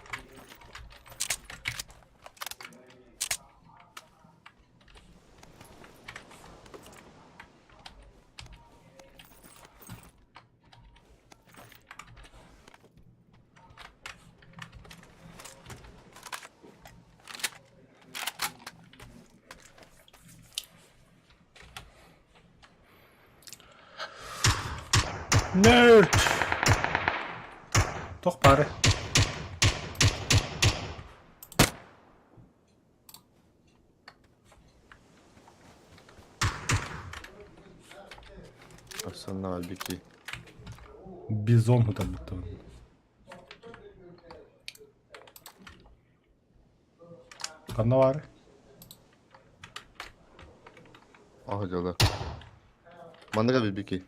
Nerd! Туох баары? Арсенал бики. Бизон утарбыттабын. Ханна баары? Ах дьоло. Манныга бики.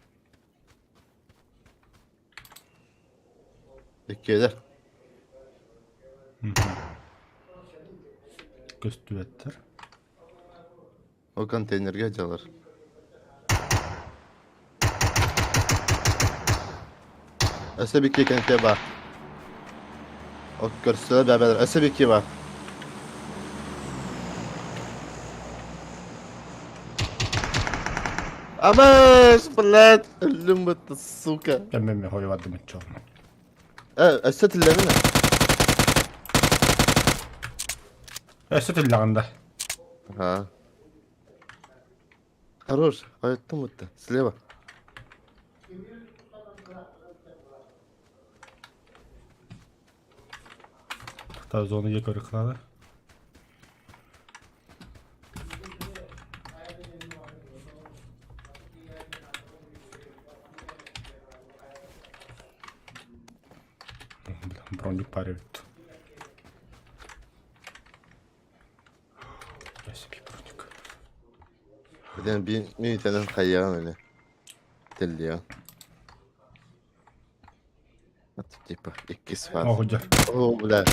Иккиэлэр. Көстүбэттэр. Ол контейнергэ дьалар. Өссө бикки кэнтиэ баар. Ол көрсө бэбэлэр. Өссө бикки баар. Абаш, блядь, өллүм бытты, сука. Эмме хойвардым иччо. Өссө тиллэбин. Өссө тиллэҕин да. Ага. Хорош, айттым бытты. Слева. Та зона якорь надо. Бля, броник парит. Я себе броник. Блин, би минутанан хайаан эле. Теллиан. Типа, иккис фаз. Оҕудьар. О, бля.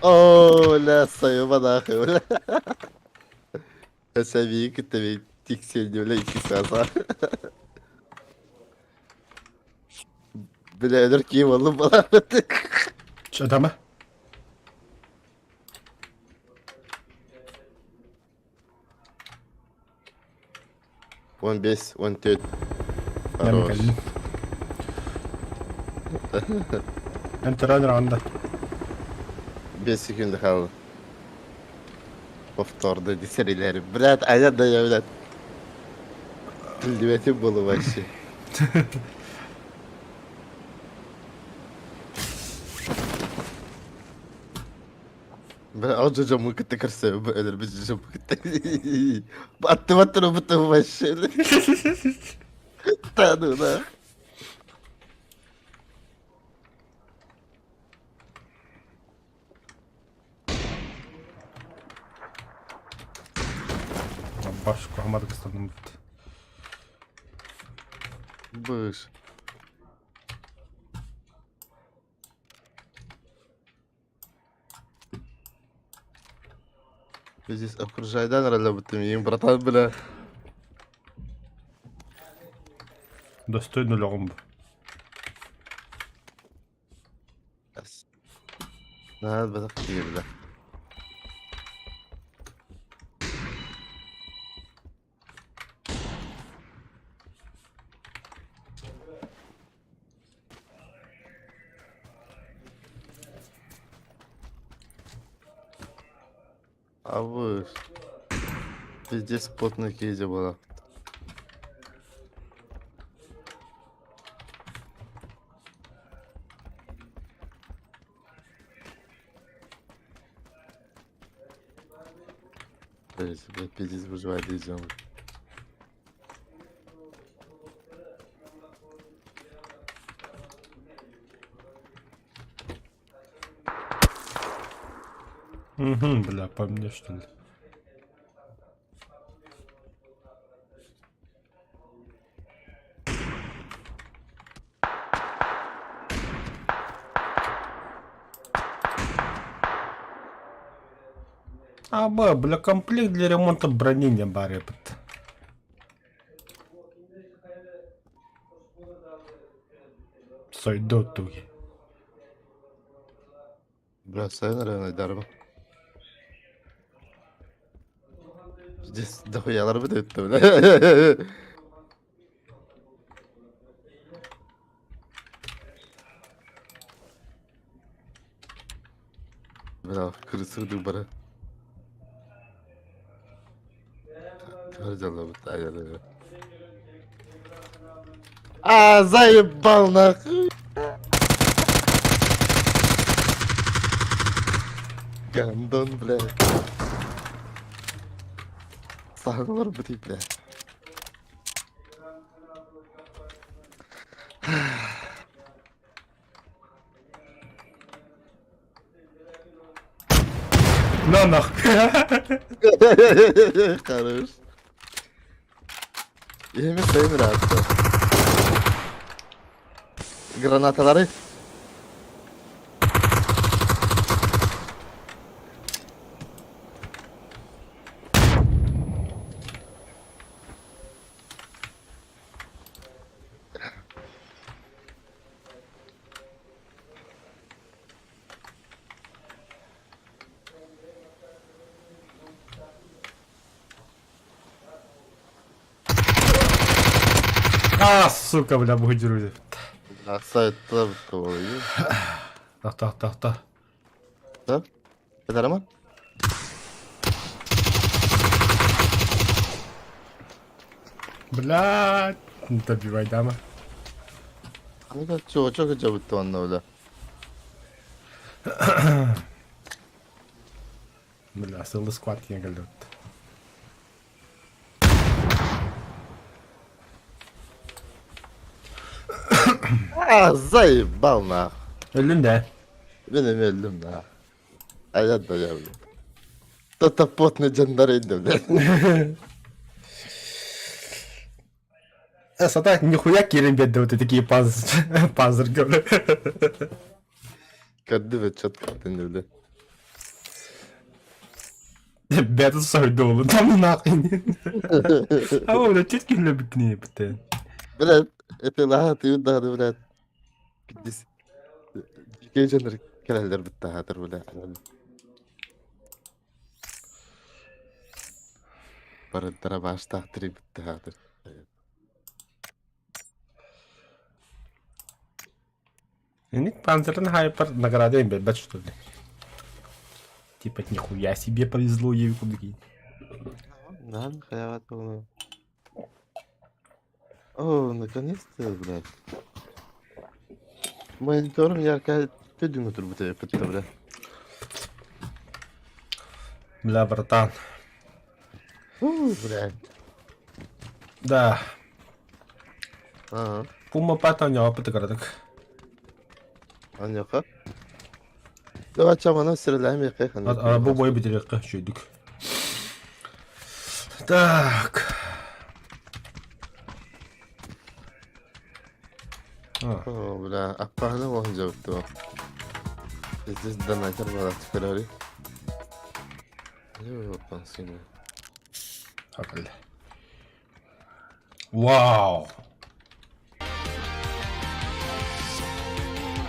О, бля, сайыма нахуй, бля. Сәбии кытта тиксиэнди, бля, иккис фаза. Бля, өлөр киһи буоллум балаабыт. Чатама. 15, 14. Хорош. Эн төрөөн анда. 5 секунда хаалла. Повторно десерилери. Блядь, а я да я, блядь. Тиллибэтим было вообще. Бля, ол дьоммун кытта көрсөбүн, өлөрбүт дьоммун кытта. Аттыбат турбутум вообще. Да ну да. Баш куһамадык ыстанныммыт. Быш. Здесь окружайдан ролябытым, им братан, бля. Достойно өлөҕүм бу. Наһаа бадах киһи, бля. Абыш. Пиздец потный киһи буолар. Блядь, пиздец выживает из зоны. Угу, бля, по мне что ли? Аба, бля, комплект для ремонта брони не баар эбит. Сойду туги. Бля, сайын эрэ айдарба. Здесь дохуялар бит бля. Бля, крысы бары. А, заебал нахуй. Гандон, бля. Саҕалар бутый, бля. На нахуй. Хорош. Ийэми сайын ыраатта. Гранаталары А, сука, бля, бугдюру. Сайтта буолуйу. Тохто, тохто. Да? Этэр Блядь, добивай дама. Аны чуочок дьабытты онно бля. Бля, сылы сквад киэн кэллибит. А, заебал нах. Өллүн да. Мен эми өлдүм да. Аят да я бля. Та потный дьоннор инде бля. Сата нихуя киирэн биэрдэ вот такие паз пазырга бля. Көрдү четко бля. Бэт сойдолу там нахуй. А ол бля четкий любит не бте. Блядь, это лаха ты да блядь. Пиздец. Дьоннор кэлэллэр бытта бля. Барыттара баштаахтыр бытта Ник Панзерн Хайпер награды им бэт что ли. Типа нихуя себе повезло ей кудыки. Да, хаяват было. О, наконец-то, блядь. Мониторум яркай төдүҥ турбута пытта, бля. Бля, братан. Фу, блядь. Да. Ага. Пума пата у пытыградык. Аньяха. Давай чамана сирэлэм якай А бу бой битерекке шүйдүк. Так. А, О, бля, аппааны оһун жабытты. Здесь донатер была теперь. Ёпан сына. бля. Вау.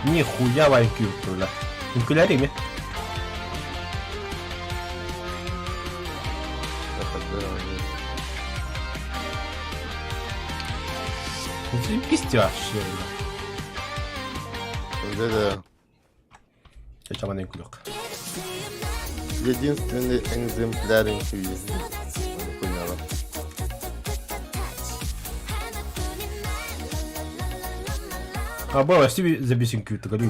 Нихуя в IQ, бля. Үҥкүүлэр ими. Заебись вообще, бля. Да-да. Чаман үҥкүүлүөх. Единственный экземпляр үҥкүү. Поняла. А бу себе забись үҥкүү тыгар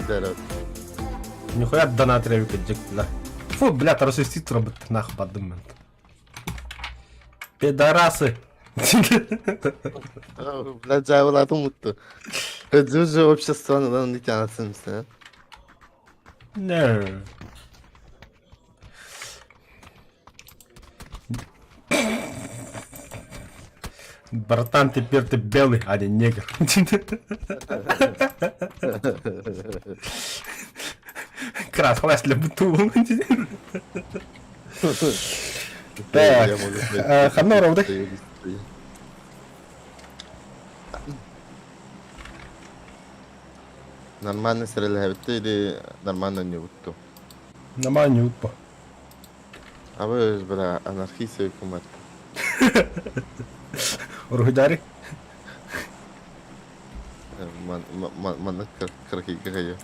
Да, Нихуя донат ревик бля. Фу, бля, расистит робот нах подумает. Пидорасы. Бля, жабылатын мутtu. Өзү обществоны lan nikahsın sen. No. Братан, теперь ты белый, а не негр. Краскалаас лэбит Так, ханна оробутай? Нормально сэрэлэһэбит или нормально не бутту? Нормально не утпа. А вы, бля, анархист кумат. Уруһуйдари? Манна кыракыйга кайы.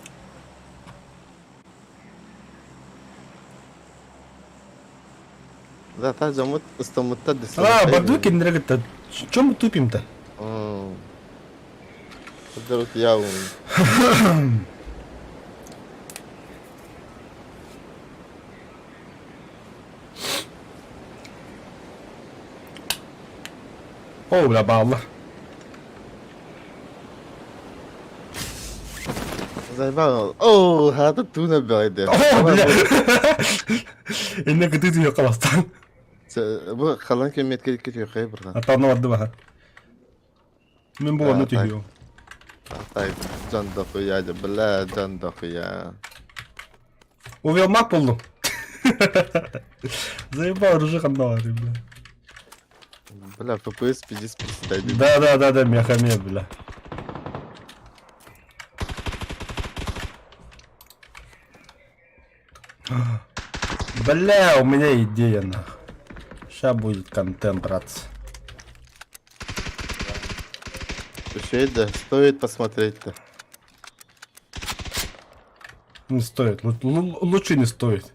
Да, та жамут ыстаммыттар А, бардыбыт кинилэри кытта. Чем мы тупим-то? Я О, бля, бааллар. Заебал. О, хата туна байды. О, бля! Инне кытыы түһүөххэ бастаан. Бу халан кэммиэткэ кетүөххэ бырхан. Атаана барды баха. Мин бу онно түһүөм. Атай жан дохуя, бля, жан дохуя. Увел мак буллум. Заебал, ружи ханна бля. Бля, ППС пиздец приседай. Да, да, да, да, мехамед, бля. Бля, у меня идея, нах. Сейчас будет контент, братцы. Еще да, стоит посмотреть-то. Не стоит, лучше не стоит.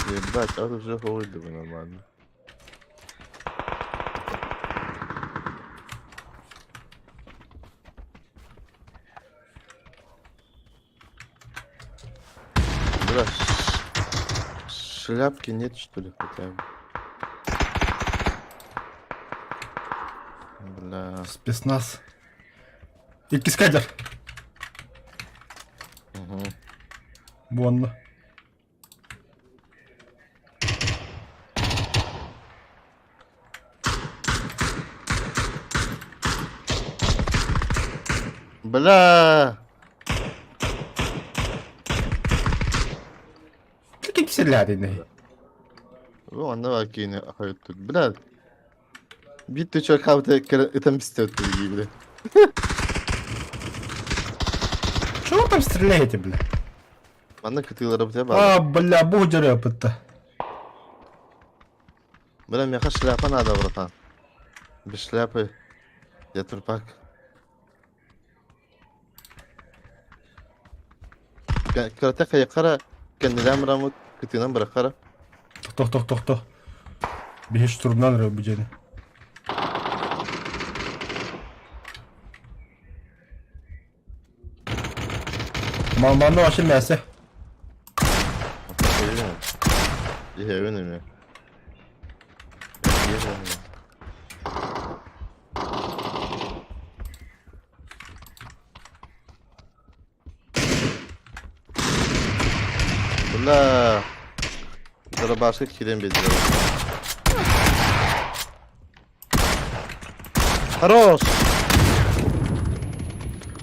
Ебать, а уже говорили нормально. Бля, шляпки нет, что ли, хотя бы? Бля. Спецназ. Иккис кадр. Угу. Буонна. Бля! Ким сэлээрини? Бу онно бар киини хойуттут. Бля! Биир төчөр хаабыта ытан бистэ бля. Чего вы там стреляете, бля? Манна кытыылара бутэ баар. А, бля, бу дьарыапытта. Бля, миэхэ шляпа надо, братан. Без шляпы я трупак. Кырата хайахара кэннилээн бараммыт кытыынан быраххара. Тохто, тохто, тохто. Биһи штурмнан эрэ бу дьиэни. Манна вообще мясо. Иһэбин эмиэ. Бля. Дробашка киирэн биэрдилэр. Хорош!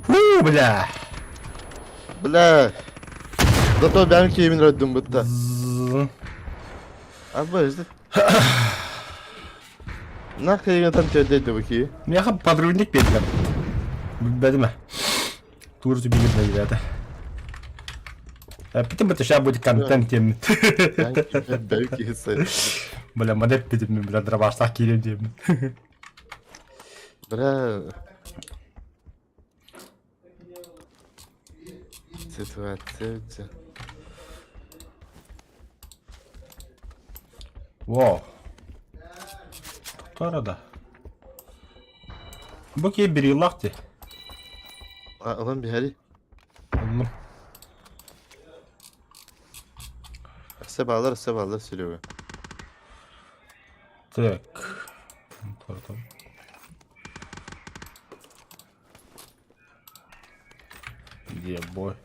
Фу, бля! Бля! Зато бэйэм киһибин өлөрдүм бытта. Абы, Нахрен там тебя дядя выки? Миэхэ подрывник биэрдилэр. Билбэтим ээ. Тур тебе ребята. Эппитим это сейчас будет контент диэммит. Бля, маны эппитим мин, бля, дробаштаах киириэм диэммит. Бля. Ситуация. Во. Тохтоо да. Бу киһи берилах дии. Ылан биһэри. Оннум. Өссө баалар, өссө баалар, Серега. Так. Где бой?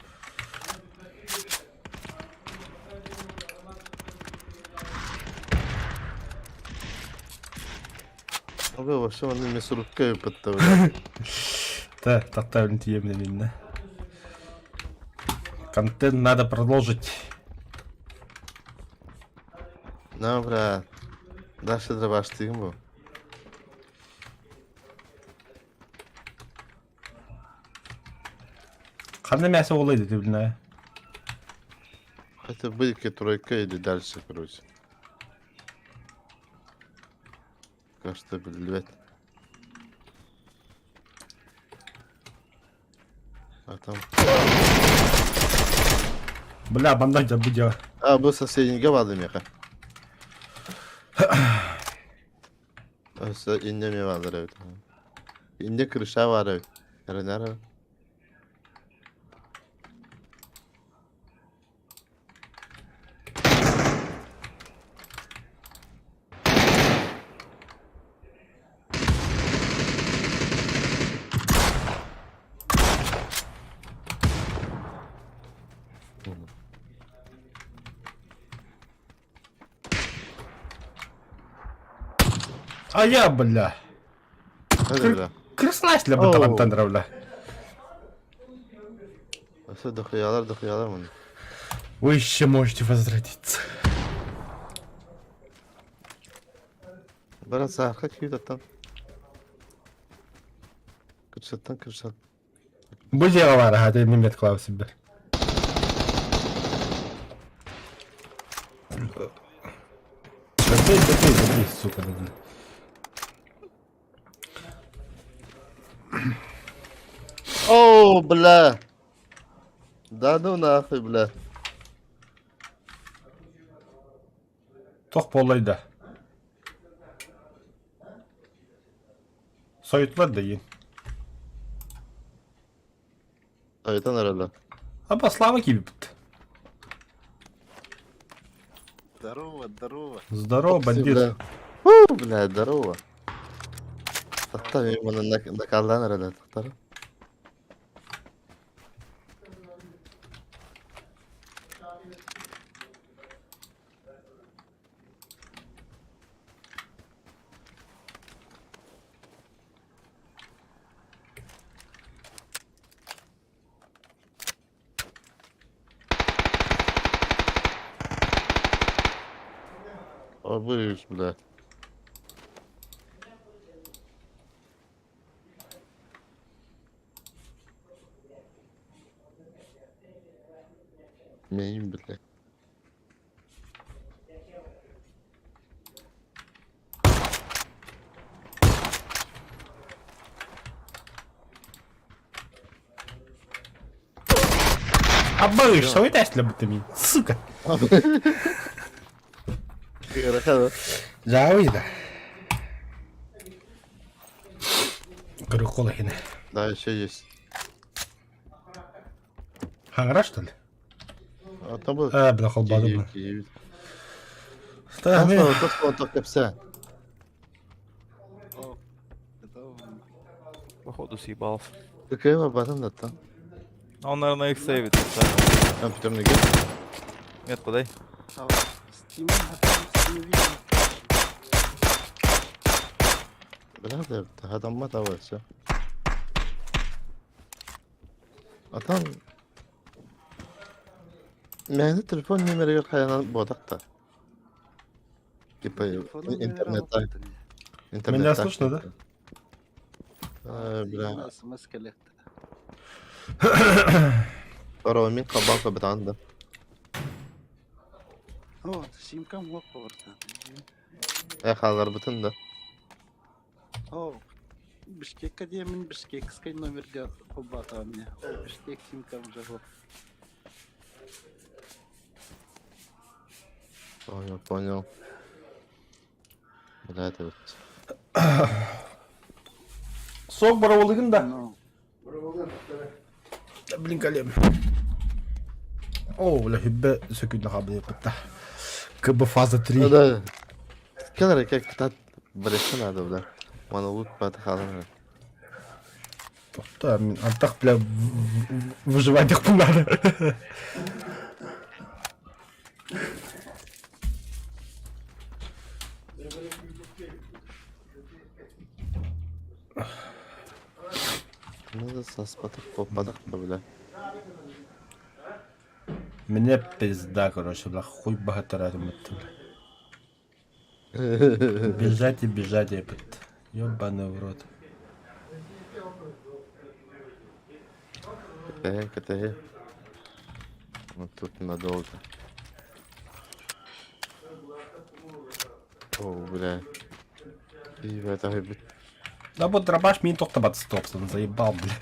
Абы вообще он мясорубка ыппытта бля. Та, таттабын тиийэмин иннэ. Контент надо продолжить. На, брат. Дальше дробаш тыгын бу. Ханна мясо олайды ты, блин, Это быйка тройка или дальше, короче. Кажется, блядь. А там... Бля, бандаж дьабы А, бу соседнийга барды меха. Өссө инне ме баалар эбит. Инне крыша баар эбит. Эрэнэр А я, бля. Крыслась для бытовантандра, бля. Өссө дохуялар дохуялар муну. Вы еще можете возродиться. Брат, саарха киют Кыршаттан кыршат. Бу дьиэҕэ баар аһа, мин бэт клав сибэр. Забей, забей, забей, сука, блин. О, бля! Да ну нахуй, бля. Тох буоллай да? Сойутулар да иин. Сойутан эрэллэр. Аба Слава киирбит. Здорово, здорово. Здорово, бандит. Бля. Фу, бля, здорово. Тахта мен маны накаллаан эрэллэр тахтара. Абыш, бля. Мейн, бля. Абыш, сойтась мин, сука. Дьаабый да. Көрүк иһинэ. Да, еще есть. Хаҥара что ли? А там был... А, бля, холбадым. Киев, Да, мен... Кепсе. Походу съебался. Какая батан да там? А он, наверное, их сейвит специально. Компьютерный гейм? Метку дай. Бля, да, адамма давай, все. А там... Мээнэ телефон номеригэр хайанан буотахта. Типа интернетта. Меня слышно, да? Э, бля. Роуминг хабалка бытаан да. Симкам лок поварта. Э, хааларбытын да. О, Бишкекка диэмин Бишкекскай номерга холбаата мне. О, Бишкек симкам уже вот. Понял, понял. Бля, это вот. Сок бороволыгын да. Ну, Блин, колем. О, бля, хүббэ сөкүннэ хабы бытта. КБ фаза 3. Да. Келер как тат бреште надо, бля. Мана лут пата халар. Да, мин антах, бля, выживать их надо. Ханна да саспатах, куоппатах да бля. Мне пизда, короче, бля, хуй бахатаратым бля. Бежать и бежать, епт. Ёбаный в рот. Кэтэһэ, кэтэһэ. Вот тут надолго. О, бля. Ебать, ай, Да вот дробаш мин тохтобат стопсон, заебал, бля.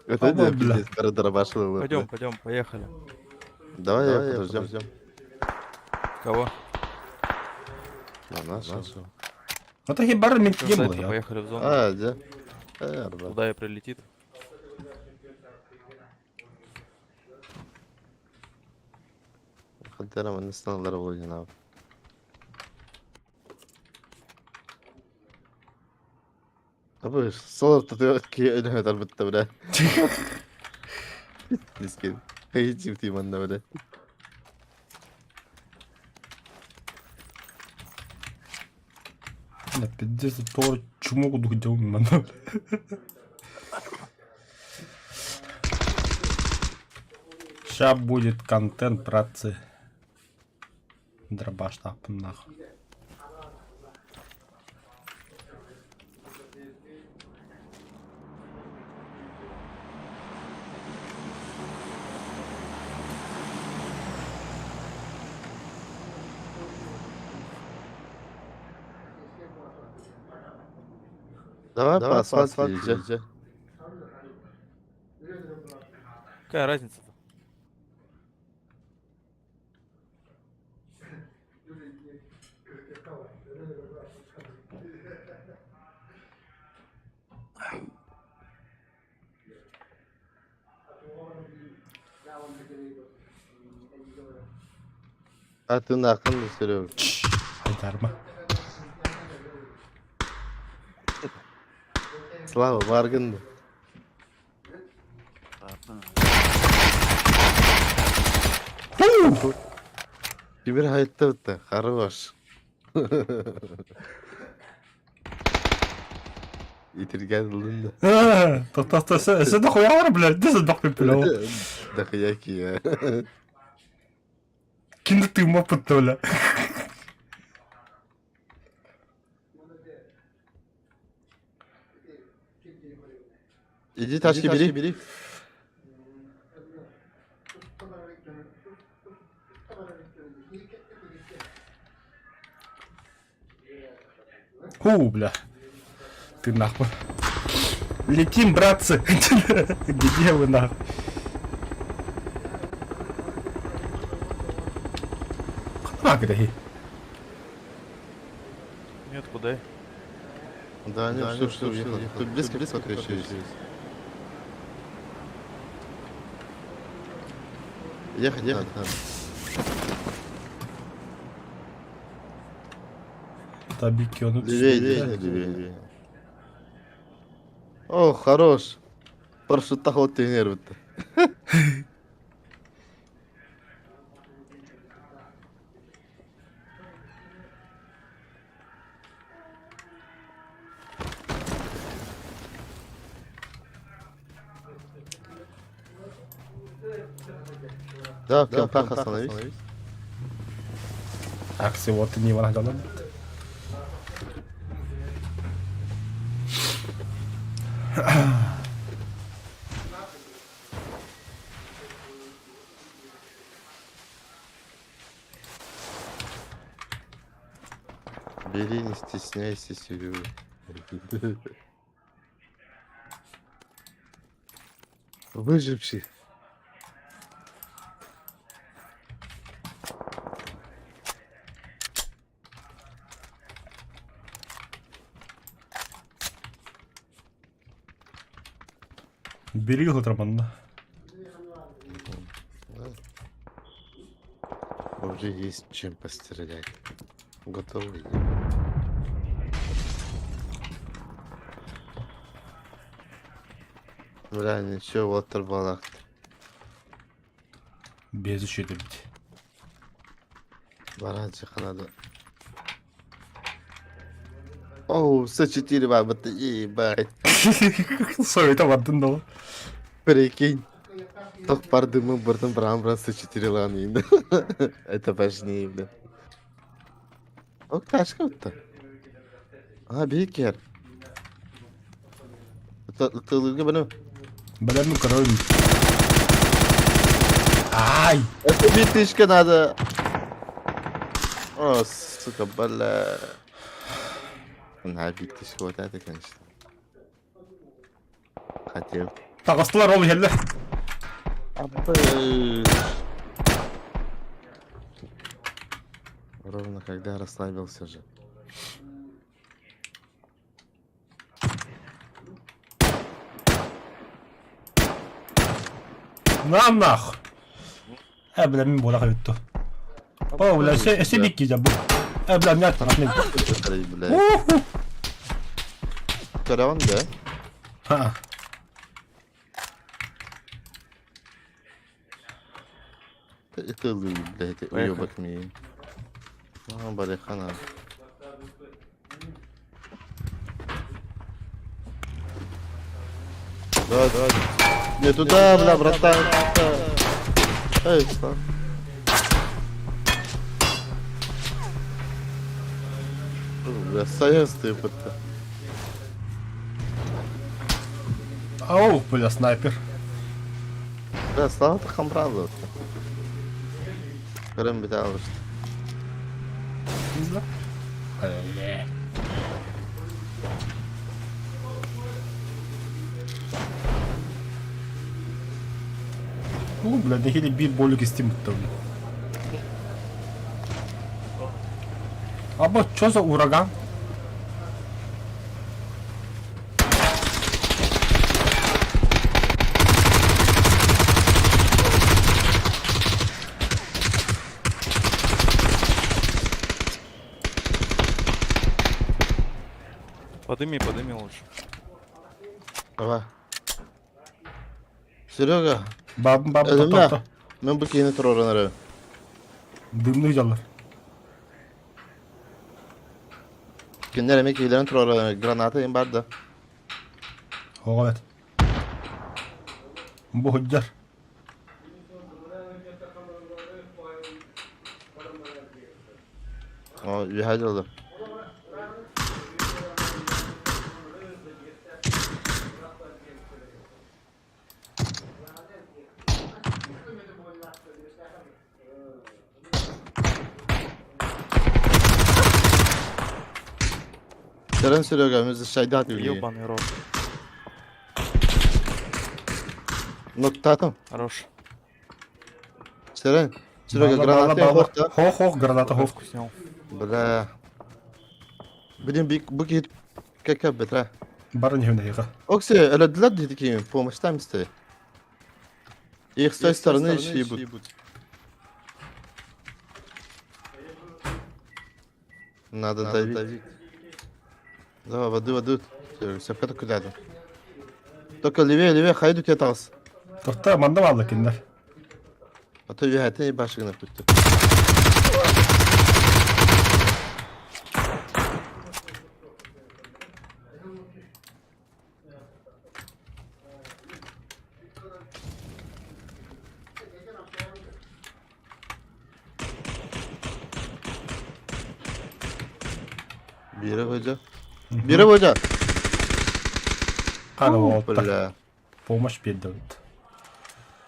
Это Ама, не бля. пиздец, бары дробаш ылла, Пойдем, бля. пойдем, поехали. Давай я подождем. Кого? На нашего. Вот такие бары мин Чё не было, ждать-то? я. Поехали в зону. А, да. Э, ребят. Туда и прилетит. Хантера манна сыналлара буолуо Абы солар татуировки өлөмөт арбытта бля. Дискен. Хейти манна бля. Бля, пиздец, тор чмо кудук делал манна, бля. Ща будет контент, братцы. Дробаш тапын нахуй. Давай по асфальту езжай. Какая разница-то? А ты нахуй, Серега. Айдарма. Слава, баргын. Кимир haytta bitti. Хорош. Итирген ылынды. Тоқтаса, сен дохуя блядь, десен бақпен бля. Дохуяки. Кинді тыма пытты, бля. Иди тачки бери. бери. Ху, бля. Ты нахуй. Летим, братцы. Где вы нахуй? Как это? Нет, куда? Да, не, все, все, уехали. Тут близко, близко еще есть. Ехать, ехать надо. Табики, он Левее, левее, левее, левее. О, хорош. Парашютта ход тренер бітті. Да, в кемпах остановись. Акции вот не варгалан. Бери, не стесняйся, Серега. Выживший. Бери Гутраман. Уже есть чем пострелять. Готовы. Бля, ничего, вот балахт. Без защиты бить. Баранчика надо. Оу, С4 бабы, ебать. Совета бардын да. Прикинь. Тох пар дымы быртын брам брам с 4 лан инде. Это важнее, бля. Ок, тачка утта. А, бикер. Тылыгы баны. Бэлэммин көрөбүн. Ай! Это битышка надо. О, сука, бля. На битышка вот это, конечно. Хотел. Таҕыстылар ол иһэллэр. Абы. Ровно когда расслабился же. На нах! Э, бля, мин буолах эбит ту. О, бля, өссө өссө бик киирдэ бу. Э, бля, мин аттарах Бля. Көрөҕүн да? Ха. Ытылыы, блядь, уебок миин. Аа, барыхана. Давай, давай. Не туда, бля, братан. Туда. Эй, что? Бля, союз ты, пытта. Ау, бля, снайпер. Бля, слава ты хамбразов. Көрөн бүтэ алышты. Уу, бля, нэһиилэ биир болик истим бутта, бля. Аба, чё за ураган? Подыми, подыми лучше. Давай. Серега, Баб, баб, Эдемме. тохто. Мен бу киһини туруоран эрэ. Дымны дьаллар. Кинилэр эмиэ киһилэрин туруоран граната им бар да. Оҕо эт. Бу сылдьар. О, үөһэ дьылы. Сэрэн Серега, мы защищать Ебаный рот. Ну, татом. Хорош. Сэрэн. Серега, граната хорта. Хох-хох, граната хох. Хох снял. Бля. Блин, бик бу киһи кэкэ бэтра. Бары нихүн эһиэхэ. Окси, өлөдүлэр диэти киһи помощь там стоит. Их с той стороны еще ебут. Надо давить. Давай, воды, воды. Сөпкө куда-то. Только левее, левее, хайду тебе талс. Тохто, манна баалла кинилэр. А то үөһэтин башыгына бүттү. Бире hoca. Бире hoca. Хара уолаттар. Бля. Помощь биэрдэ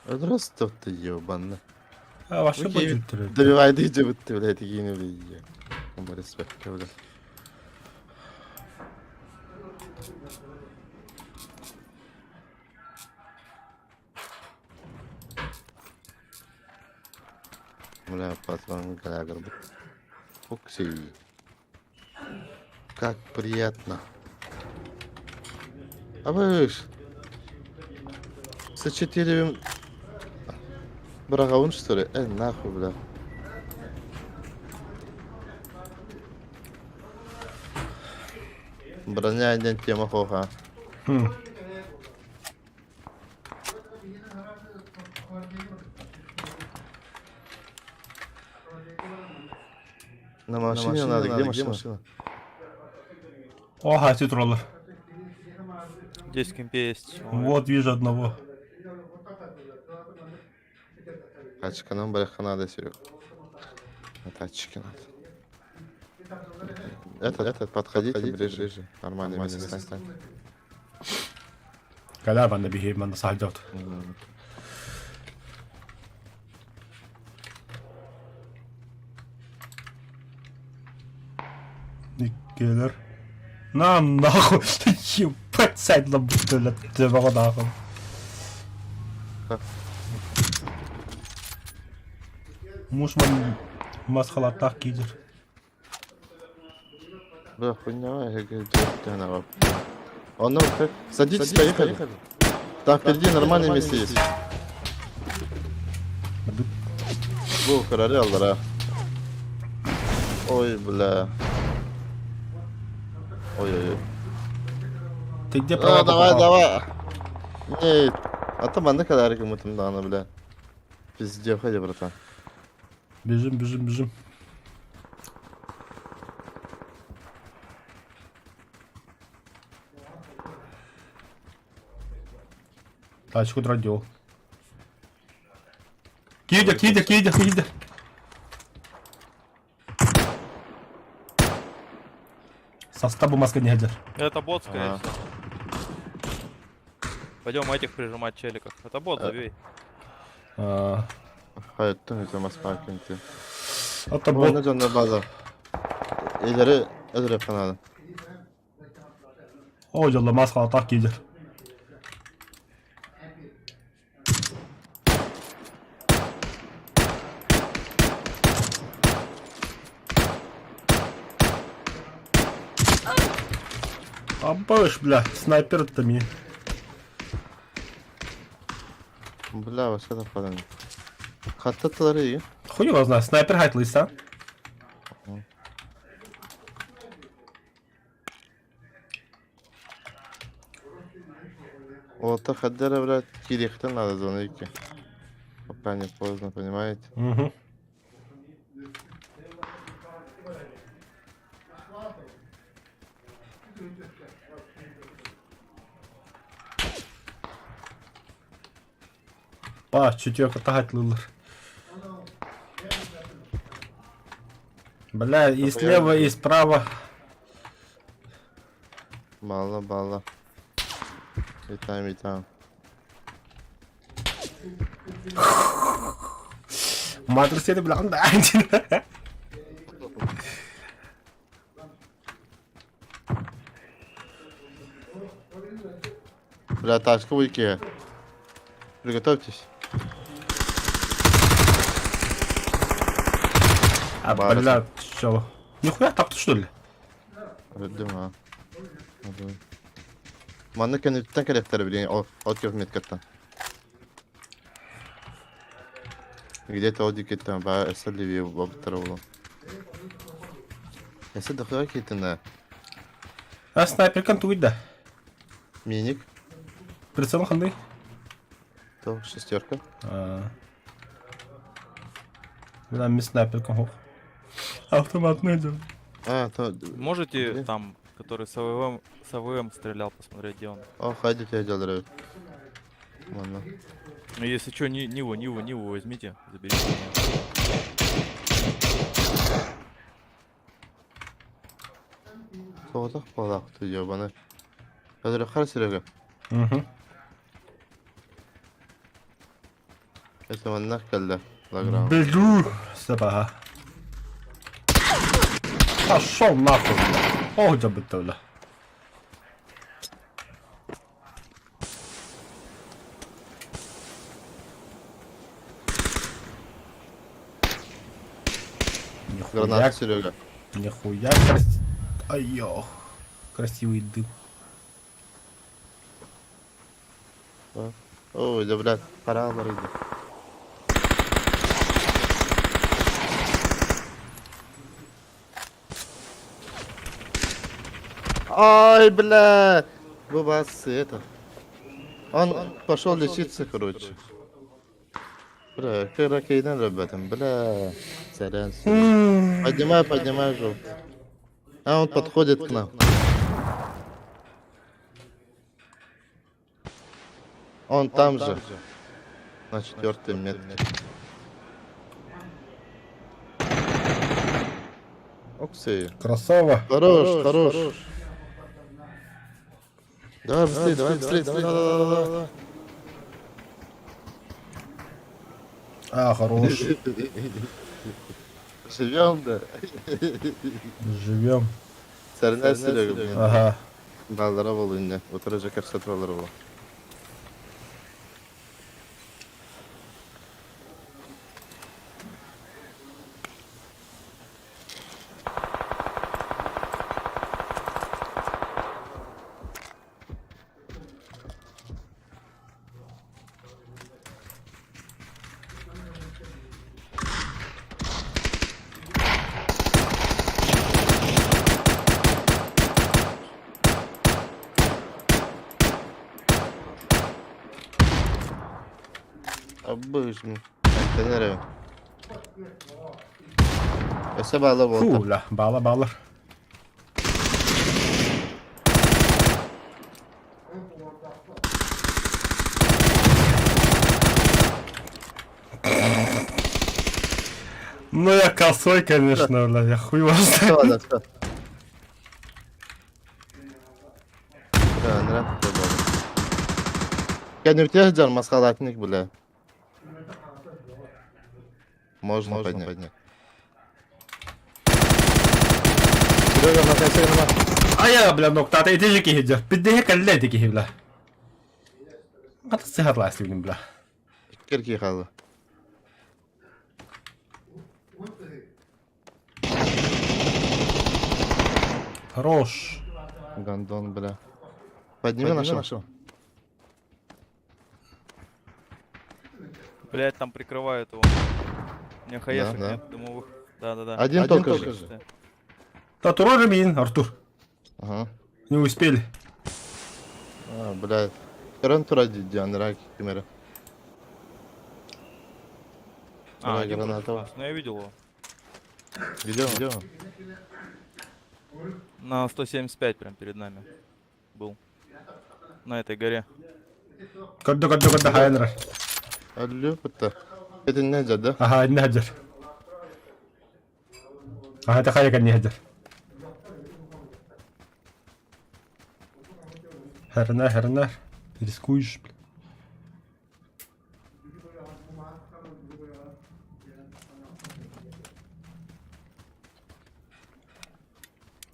Ростов ты ебаный. А вообще Окей. будет. Добивай, ты иди, ты, блядь, такие блядь. Респект, бля. Бля, патрон галягер. Фукси. Как приятно. А вы ж. С 4 Брагаун, что ли? Нахуй, бля. Броня один тема хоха. На машине надо, где машина? О, хати тураллар. Здесь в кемпе есть человек. Вот вижу одного. Тачканан барыахха надо, Серег. На тачке надо. Этот, этот, подходите ближе. Нормально, место стань. Кэлээр манна биһи манна саһдьабыт. Иккилэр. На нахуй! Ебать, сядь на бутыль, төбөҕө нахуй. Муж ман мас халаттаах киирэр. Бля, хуйня, я говорю, Он, садитесь, поехали. Там впереди нормальное место есть. Бу карарялар а. Ой, бля. Ой-ой-ой. Ты где А, права давай, попал? давай. Не, а то манна кадар кымытым даҕаны, бля. Пиздец, ходи, братан. Бежим, бежим, бежим. Тачку драдил. Кидя, кидя, кидя, кидя. Состав маска не гадер. Это бот, скорее Ага. всего. Пойдем этих прижимать челиков. Это бот, забей. А, Хайттың өтө маспакинти. Это Оны бот. жонно база. Элери элери канады. О, дьолло маска атак кидер. Абыш, бля, снайпер-то мне. Бля, башка да падан. Хаттаттылар iyi. Хуй его знает, снайпер хайтлыйса. Олта хаддера, бля, кирихтен надо звонить. Пока не поздно, понимаете? Угу. Ба, чутье тахатлылар. Бля, и слева, и справа. Бала, бала. И там, и там. Матрас бля, да. Бля, тачка в Икеа. Приготовьтесь. А, бля, чё? Нихуя тапты, что ли? Өлдүм, а. Манна кэнниттэн кэлиэхтэрэ билигин от кэп меткаттан. Где-то ол диэкиттэн баа өссө левее бабыттара буолуо. Өссө дохуя кийтин А снайперкан тугуйда. Миник. Прицел ханды. То шестерка. А. Бля, ми снайперкан хоп. Автомат найдем. А, то... Можете Где? там, который с АВМ, с АВМ стрелял, посмотреть, где он? О, хайди тебя делали. Ладно. Ну, если что, не, Ниву, Ниву, Ниву возьмите, заберите. у меня. Соҕотох буолаахтыы ёбаны. Өтөрөххөр Серега. Угу. Это маннах кэллэ. Лаграм. Бегу! Саба. Пошел нахуй, бля. Ох, дябыта, бля. Нихуя, Граната Серега. нихуя крас... Ай, ох. Красивый дым. Ой, да блядь, пора иди. Ай, бля! Бубасы, это. Он пошел лечиться, короче. Бля, каракейдан, ребята, бля. Сорян, сорян. Поднимай, поднимай жопу. А он подходит к нам. Он там же. На четвертой метке. Оксей. Красава. Хорош, хорош. Давай быстрее, давай быстрее, давай, давай, давай, давай. А, хорош. Живем, да. Живем. Сәрнә Серега, блин. Ага. Баллара был инде. Утырыжы кәрсәт баллара был. Абыжны. Әттәнәре. Өсө баалы Фу, болду. бля, бала балар. Ну я косой, конечно, бля, я хуй вас Все, знает. да, все. Да, нравится было. Я не утешь, масхалатник, бля. Можно, поднять. поднять. Серега, на Серега, на. А я, бля, ноктата, иди же кихи, Бидде калле дики, бля. Ката сыхатлас бля. Кирки халы. Хорош. Гандон, бля. Подними, нашего. Блять, там прикрывают его. У меня хаешек да. нет дымовых. Да-да-да. Один только же. Да. Да турор мин, Артур. Ага. Не успели. А, бля. Көрөн тура диэн рак кимere. А, Бля, один граната. против нас. Ну я видел его. Где он? Где он? На 175 прям перед нами был. На этой горе. Көрдө, көрдө, көрдө, хайнра. Алло, бутта. Это не да? Ага, нахджер. Ага, تخيل كان يهجر. Хернер, хернер. Ты рискуешь, бля.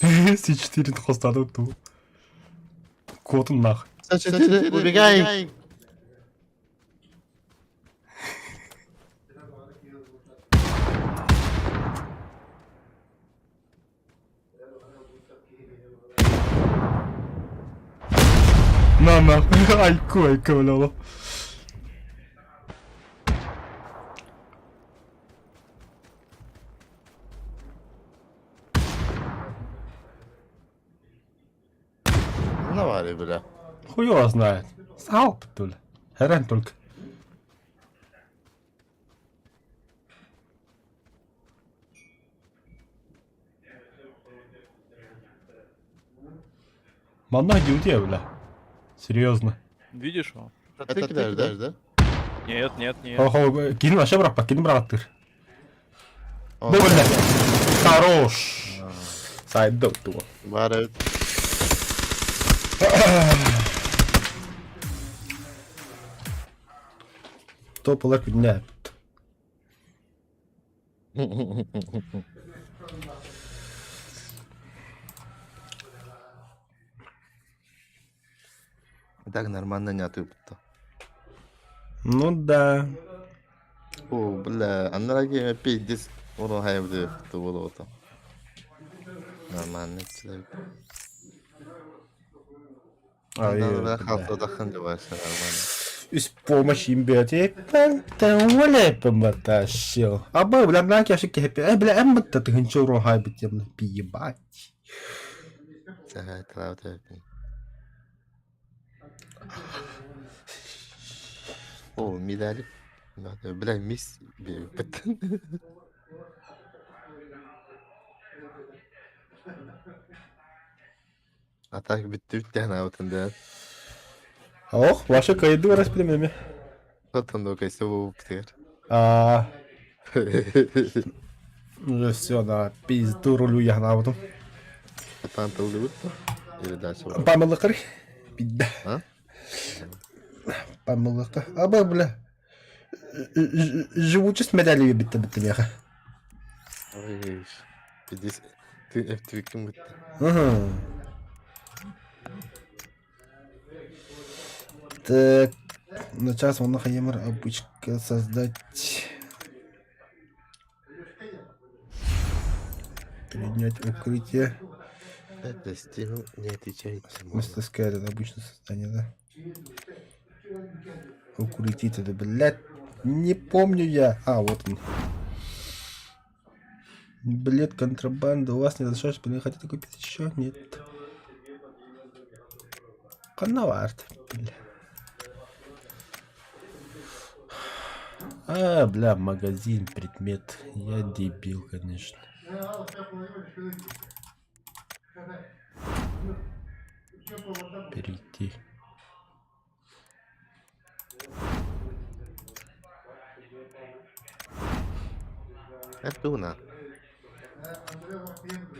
С4 хостады ту. Котун нах. С4, убегай! На на. Айку, айку, бля. Навари, бля. Хуй его знает. Салп, бля. Херен только. Манна где бля? Серьезно. Видишь его? Это ты кидаешь, да? да? Нет, нет, нет. Охо, кин вообще брат, кин брат. Он- Ну, бля. Хорош. Сайдок ту. Бары. Топ лак дня. Так нормально не отыпто. Ну да. О, бля, анраги пиздец. Урон хайбды, то было вот. Нормально, человек. Ай, Да, бля. халта дахын деп нормально. С помощью имбиря потащил. А бы, бля, на кешик хеппи. Бля, ты хинчу рохай битем, пиебать. Сага, трав О, медаль. Бля, мисс. А так битти битти ана да. Ох, вообще кайды распределение. Потом только если птыр. А, уже все, да, пизду рулю я на потом. Атан тыллыбыт Или дальше? Памылыкыр. Пизда. А? Памылыкка. Аба, бля. Живучесть медали битте битте меха. Ой, пиздец. Ты FTV битте. Угу. Так, на час он хайемер обычка создать. Перенять укрытие. Это Steam не отвечает. Мастерская это обычное создание, да? Укрытие это, блядь, не помню я. А, вот он. Билет контрабанда. У вас не достаточно, вы хотите купить еще? Нет. Коновард, бля. А, бля, магазин, предмет. Я дебил, конечно. Перейти. Это у нас.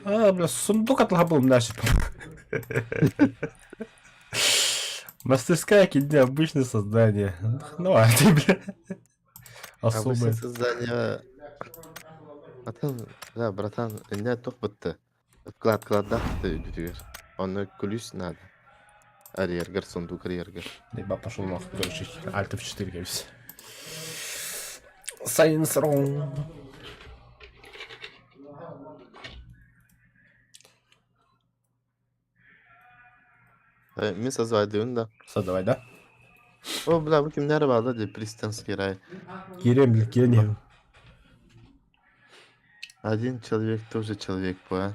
А, бля, сундук отлабыл наши. Мастерская кидня, обычное создание. Ну, а ты, бля. Обычное Особое. создание. Атын, да, братан, не тух бытты. Вклад кладда ты Оны ключ надо. Арьергер, сундук арьергер. Еба, пошел нахуй, короче, Alt F4, короче. Saints Row. Мин созвайдыын да. Создавай, да? О, бля, бу кимнер бар да деп Пристанский рай. Кирем, бля, кирем. Один человек тоже человек, по.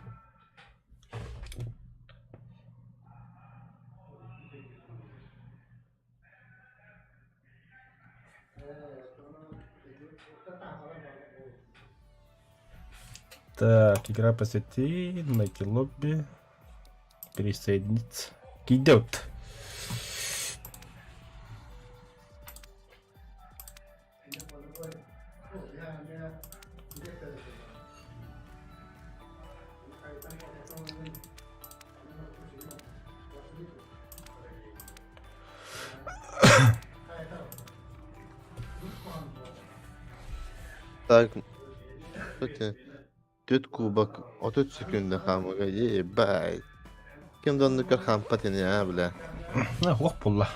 Так, игра по сети, найти лобби, присоединиться. Идет. Так, кстати, Түт кубок 30 секунда хамыга ебать. Ким доннукар хампат ини а бля. Ох буолла.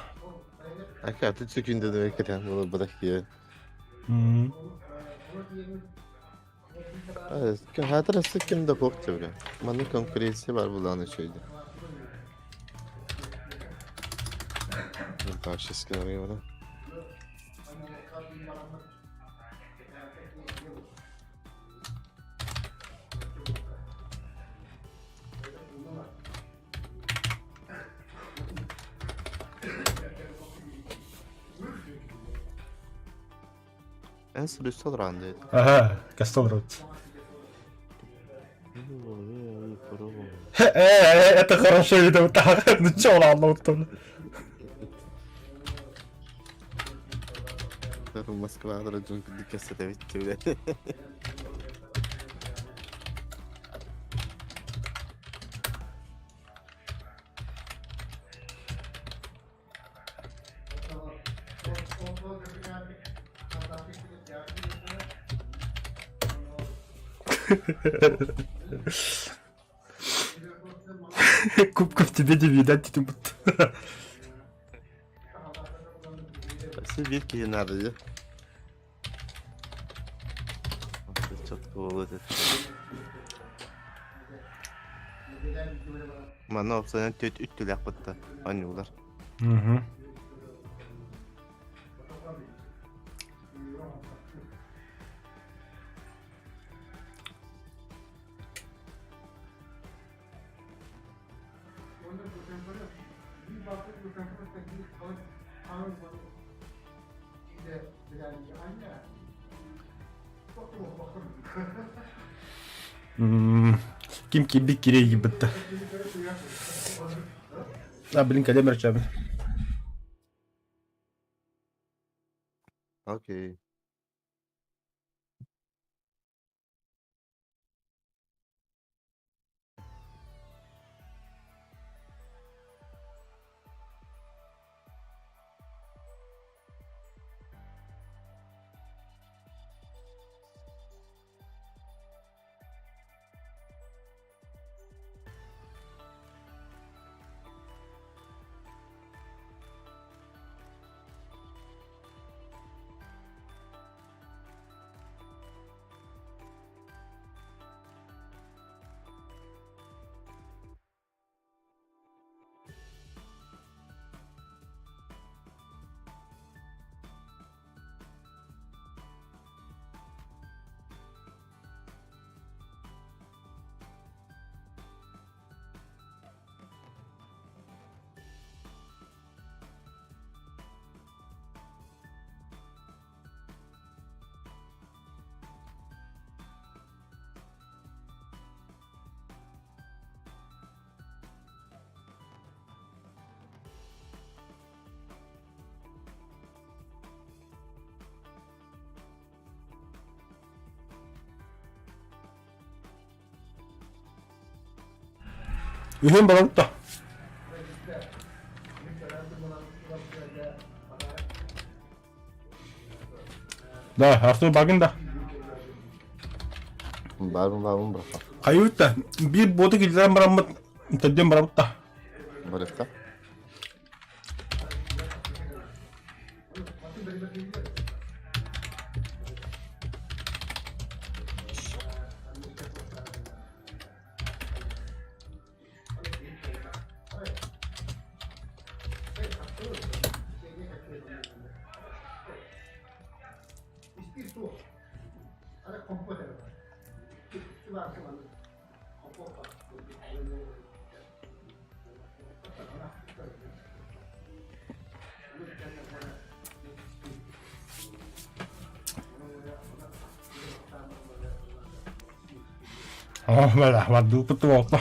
Ака 30 секунда кэтэн буолбатах киһи. Хатыр ким да бок бля. Манна конкуренция бар булааны үчүгэй. Ташескалары бар. Эн сулюстал рандейт. Ага, костом рот. Это хорошо видно, так. Ну чё, ладно, вот там. Москва дьон курдук кэпсэтэбит бля. Кубков тебе не видать, ты будто. Все вилки не надо, да? Четко вот этот. Манна опсайдан төт үттүлэх бытта. Анюлар. Угу. Ким кибик кирей бытта. А, блин, калемер чабын. Окей. Үһүн баланта. Да, Артур багын да. Баарбын баарбын бырахха. Хайыбыт да, биир буоту киллэрэн бараммыт, төрдүөн барабыт да. Барыахха. Бардыыппыт буолта.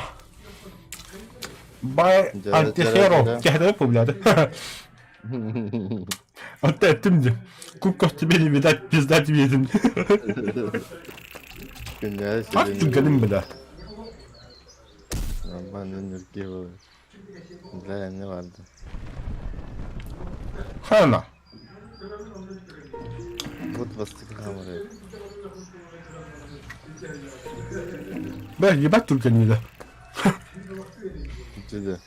Бай антихеро кэһэрэ публады. Отто эттим дии. Кубков тебе не видать, пизда тебе этим. Ах ты галим бля. Нормально энергия было. Бля, не ладно. Хана. Вот вас камеры. Бля, ебать только не да. Где?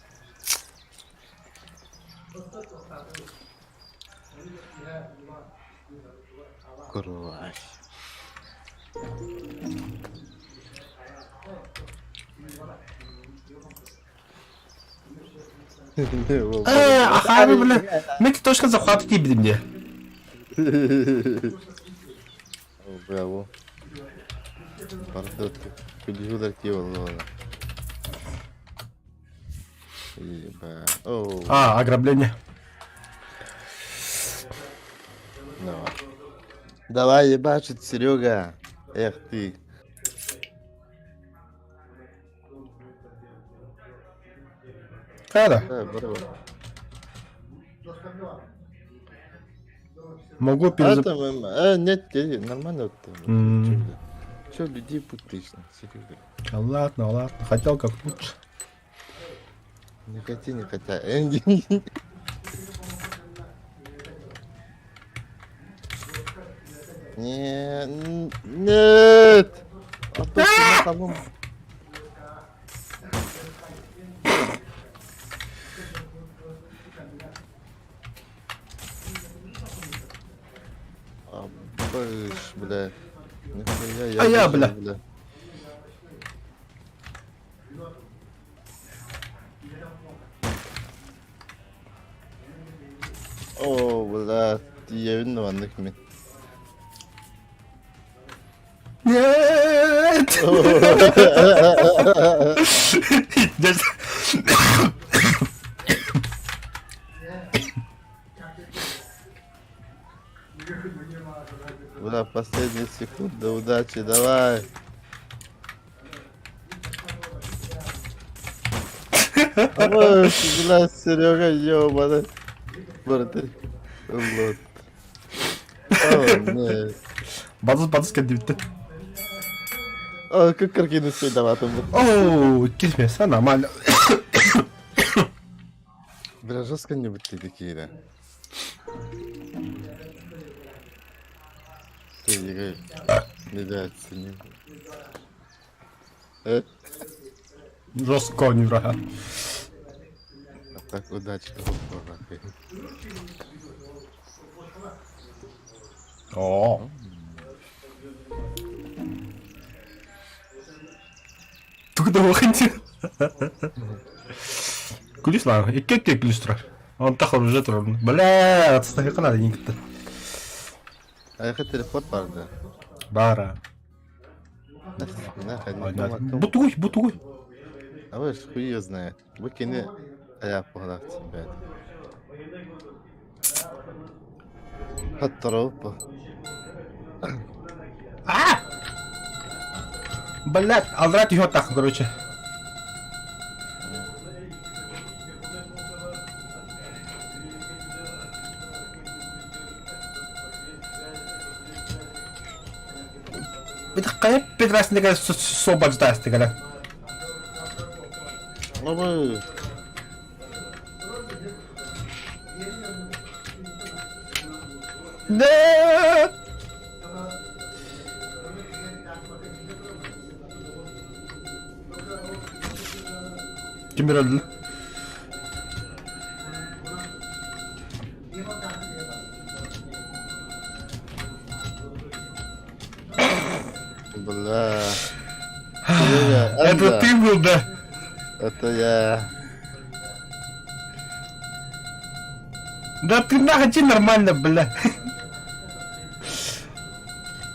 Кровь. Э, ахаби, бля. Мен точка захвата тиийбитим дии. Браво. Бардат. Күлүһүлэр киэ буолла. А, ограбление. Давай. Давай ебашит, Серега. Эх ты. Хайда. Да, браво. Могу А, перезап... там, а, нет, нормально. Че людей путаешь, Серега? Ладно, ладно. Хотел как лучше. Не хоти, не хотя. Не, нет! А то ты на того. А, быш, бля. Нихуя я А я, выжил, бля. бля. О, бля, тиийэбин да маннык мин. Нет! Бля, последняя секунда, удачи, давай. Ой, бля, Серега, ёбаный. Братан, вот. О, нет. Бадыс бадыс кэлдибиттэн. О, как картину все даватым. Оу, кисмеса нормально. Бля, жестко не быть такие, да. Ты, Игорь, недооценил. Э? Жестко не врага. А так удачно. О. Тугу да уоханти. Күлүс лаа, икки икки күлүс турар. Онтах оружие турар. Бля, отстахыка надо не кытта. Айха телепорт бар да. Бара. Бу тугуй, бу тугуй. А вы ж хуй ее знает. Бу кини аяк буһалаахтын бэйэтэ. Хотторобуппу. А! Блядь, алдрат еще так, короче. Хайа педрасныга собаждастыгара. Абы. Да! Ким береді? Бля. Это ты был, да? Это я. Да ты нахуй нормально, бля.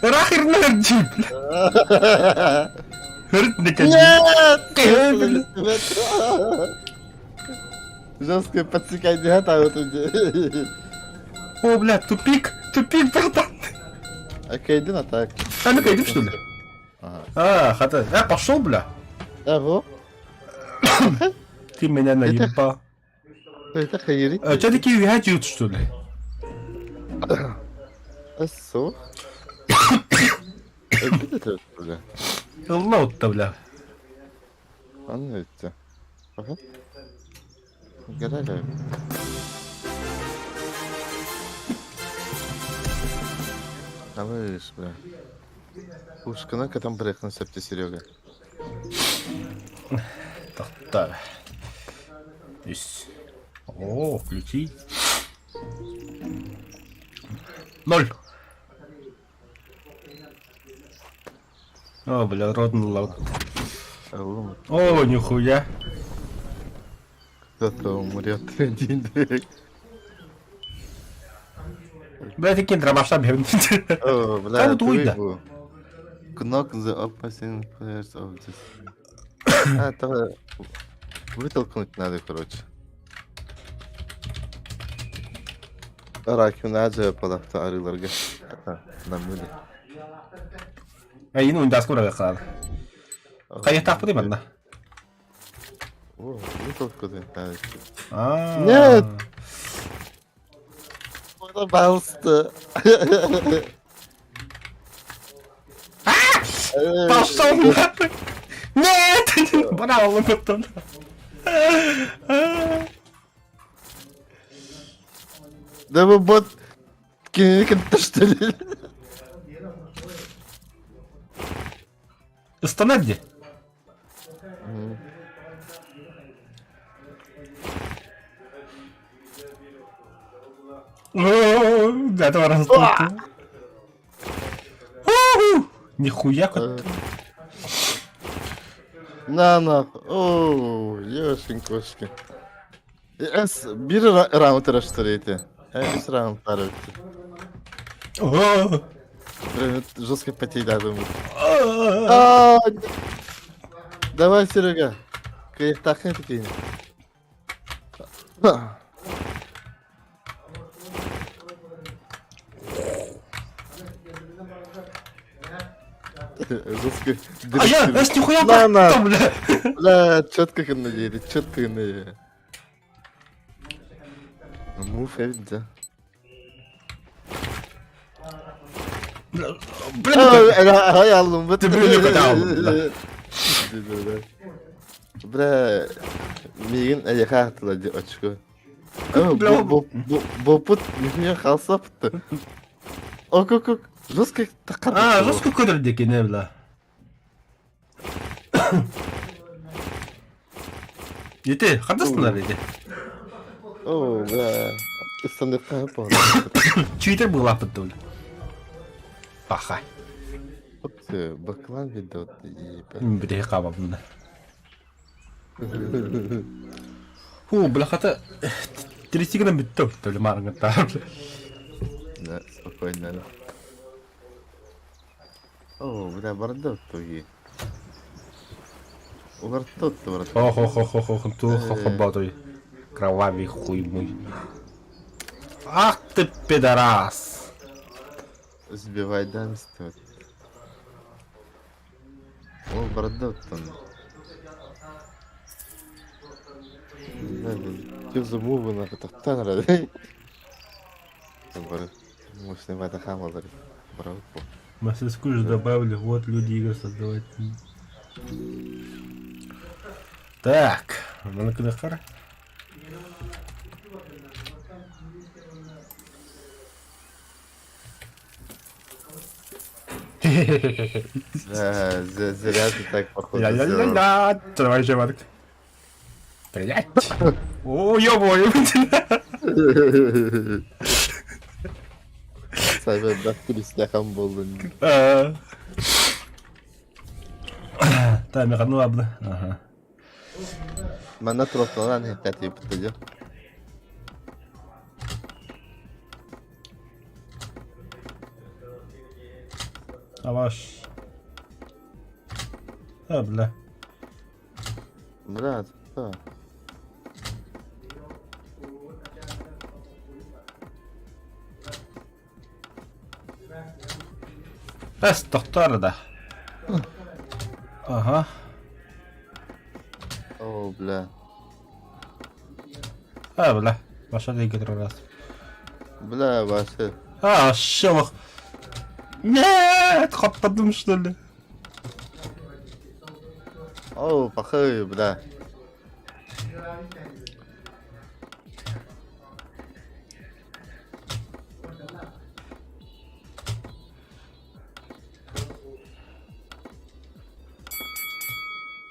Рахер нахуй, бля. Нет! Жесткое подсекание там вот О, бля, тупик, тупик, братан. А иди на так. А ну-ка, иди, что ли? Ага. А, хата. А, пошел, бля. Да, во. Ты меня наебал. Это хайри. А, что такие вягают, что ли? Ассо. Это бля. Лаут-то, бля. Анна это. Ага. Горали. Алыш, бля. Пушкана катам брехна септи Серега. Тохтар. Есть. О, включи. Ноль. О, бля, родный лаут. О, нихуя. Кто-то умрет один. Бля, ты киндра масштаб. О, бля, вот уйда. Knock the opposing players of this. А, это вытолкнуть надо, короче. Ракюн аджа палахта арыларга. Намыли. Эй, ну, да, скоро выхлад. Хайа манна. О, вытолкнуть надо. А. Нет! Пожалуйста. Пошел нахуй! Нет! Браво, потом. Да вы бот... Что ли? Останови. О, этого растут. Нихуя как. На нахуй. Оу, ёшкин кошки. Эс, бир раунд расширите. Эс раунд пару. Жестко потеть, да, думаю. Давай, Серега. Кайфтахны такие. Жестко. А я, эс, нихуя На, на. там, бля. Бля, четко как надеяли, четко надеяли. Муф, да. Ай аллым бит. Бля, миигин эйиэхэ аахтылар дии очко. Боппут нихуя халсапты. Ок ок ок. Жестко А, жестко көтөр диэки не бля. Ити, хантастынар ити? О, бля. Ыстандыкка походу. Читер былаппыт бля. Паха. Баклан видео. Бирей хабабында. Фу, бляхата 30 грамм бүттө, төлө марыңыттар. Да, спокойно. О, бля, бардак туги. Улар тот брат. Ох, ох, ох, ох, ох, ту хохоботой. Кровавый хуй мой. Ах ты пидорас! Сбивай дамство. Ол бардак там. Че за мувы нахуй тохтан рады. Мощный вата хамалар. Браво. Мастерскую же добавили, вот люди игры создавать. Так, на кадахар. Да, зря ты так походу сделал. Ля-ля-ля-ля, давай же, Марк. Блять. О, ё-моё. Сайбер дактилистяхан болдун. Так, механу ладно. Ага. Манна тротуаран хекати бутыдё. Аваш. А, бля. Брат, да. Эс, тохтор да. Ага. О, бля. А, бля. Ваша деген раз. Бля, ваша. А, шелох. Нет, хаттадым, что ли? О, пахай, бля.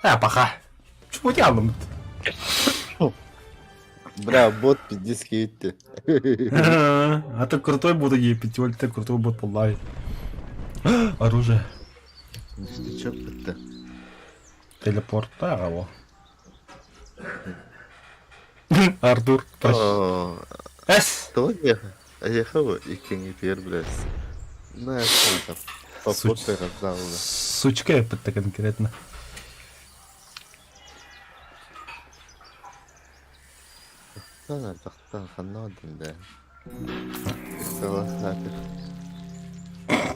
А, паха. Чего делаем? Бля, бот пиздец кейтти. А ты крутой бот, епить, Оль, ты крутой бот, полай. Оружие. Ништячок бітті. Телепорт, да, его. Артур, прощ. О, Эс! Тоға ехал иккиҥҥи пиэр блядь. На, там, Суч- попутка раздал. Сучка это конкретно. Тахтан ханнадын да. Нафиг.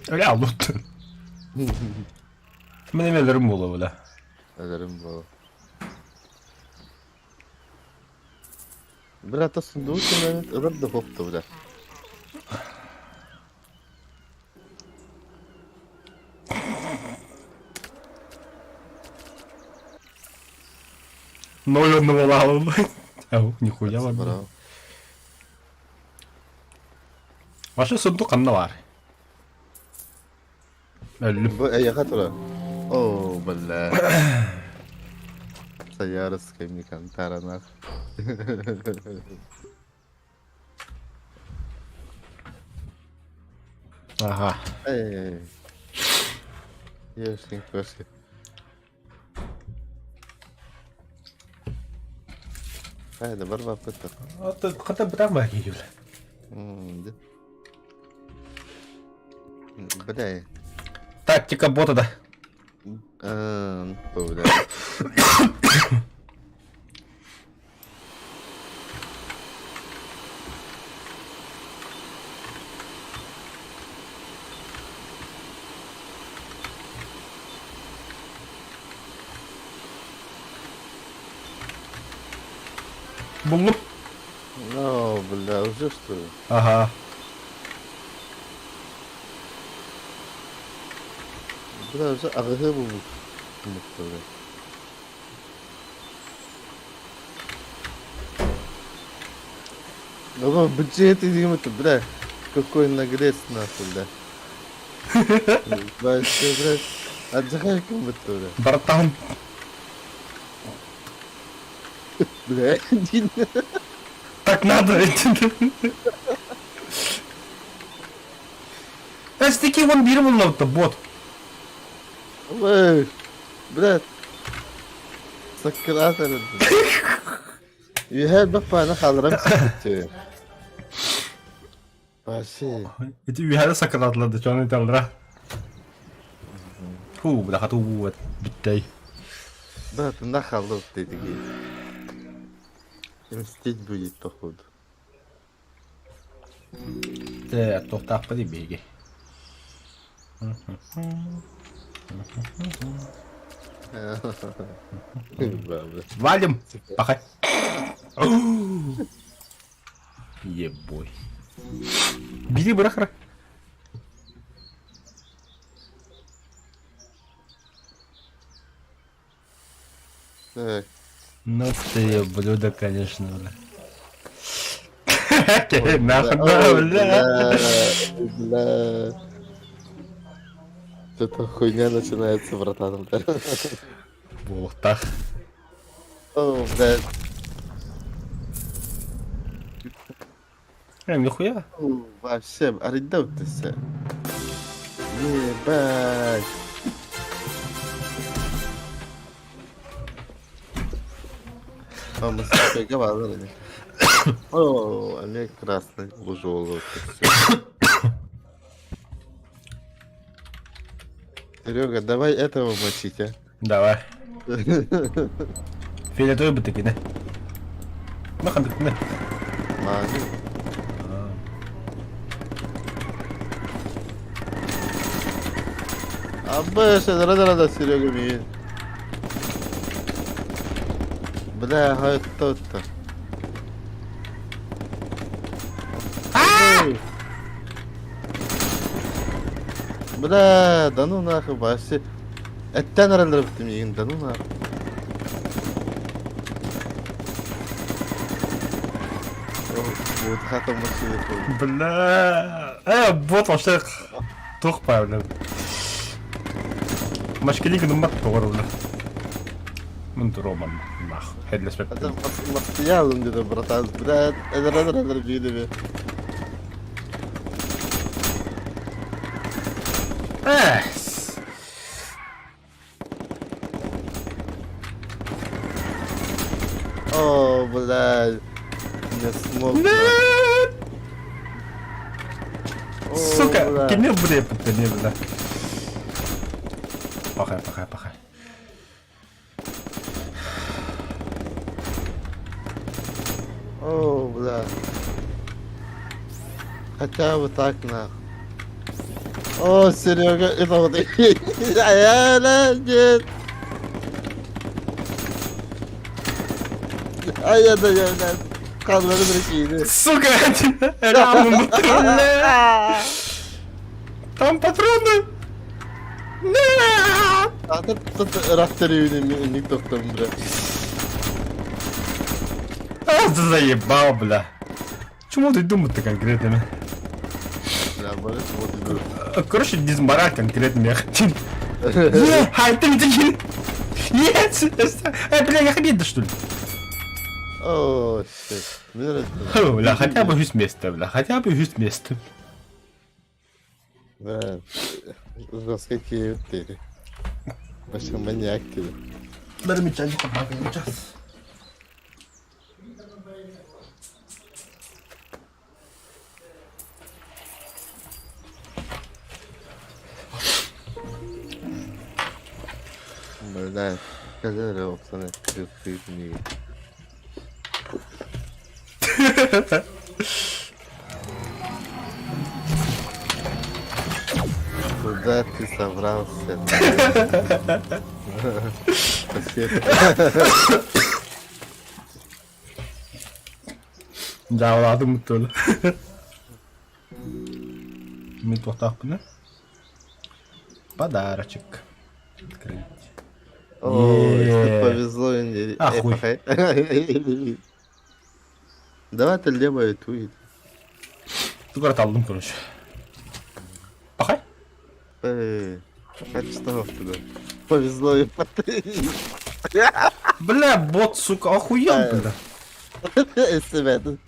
Бля, лут. Мен эмелерим буолла, бля. Өлөрүм буолуо. Брат, сундук кемнен ылар да хопту, бля. Ноль одного Ау, нихуя вам. Браво. Ваша сундук анна бар. Өллүм. Бу эйиэхэ тура. О, бля. Саярская Микантара нах. Ага. Эй. Ешкин кошки. Хайда бар баппыттар. Хата бытан бар киһи бля. Бля. Тактика бота да. Бля. Буллум. Ну, бля, уже что ли? Ага. Бля, уже аҕыһы булбут бля. Ну, бюджет это, бля, какой наглец нахуй, бля. Вообще, бля, отдыхай как будто, бля. Братан. Бля, один. Так надо ведь. Эстики вон бир буллабыта бот. Ой, бля. Саккыраат эрэ. Үһэ баппааны хаалларан сиппит. Вообще. Ити үһэ сакыраатылар да чону италлара. Ху, бля, хату вот биттэй. Да, ты нахал ты такие. Мстить будет, походу. Так, туохтаахпыт биһиги. Валим! Пахай! Ебой. Бери бырахра. Так. Ну ты блюдо, конечно, бля. Нахуй, бля. Бля. Что-то хуйня начинается, братан. Буолуохтаах. О, блядь. Э, нихуя. Вообще, арыйда все. Ебать. А, мы с тобой О, Олег красный лужу Серега, давай этого мочить, а. Давай. Фиолетовый бы таки, да? Нахандык, да? Мани. Абы, да, Серега, миин. Бля, хойттоотто. Бля, да ну нахуй, вообще. Эттэн эрэллэр миигин, да ну нахуй. Вот хата машина. Бля. Э, бот вообще туох баар, бля. Машкелик гыммат тоҕор, бля. Мин туруоман, нах. Хедлеспеппин. Это материалом где-то, братан. Бля, это рада рада били. Эх. О, бля. Не смог. Нет! О, Сука, бля. кини бля, бля. Пахай, пахай, пахай. О, бля. Хотя бы так, нахуй. О, Серега, это вот... А нет. А я, да, я, да. Хааллары бирикиини. Сука, рядом, бля. Там патроны. Нет! Ата тут рахтарыны не тоқтам, бля. А, ты заебал, бля. Чему ты думать-то конкретно? Бля, борис, вот иду. Короче, дизмораль конкретно я хочу. Е, а ты не Нет! Э, бля, я обидно, что ли? О, shit. Мне нравится. Фу, Бля, хотя бы үс место, бля, хотя бы үс место. Да. Жестко киевтери. Вообще маньяк ты. Бәрі сейчас. Бля, сказали, пацаны, ты мне. Куда ты собрался? Спасибо. Да, ладно, мы Мин туохтаахпына. Подарочек. Открыть. Ой, Е. повезло. Э, А, хуй. пахай. Давай ты левая туит. Тугар алдым, короче. Пахай. Эй, качество туда. Повезло и Бля, бот, сука, охуел, бля. Себя тут.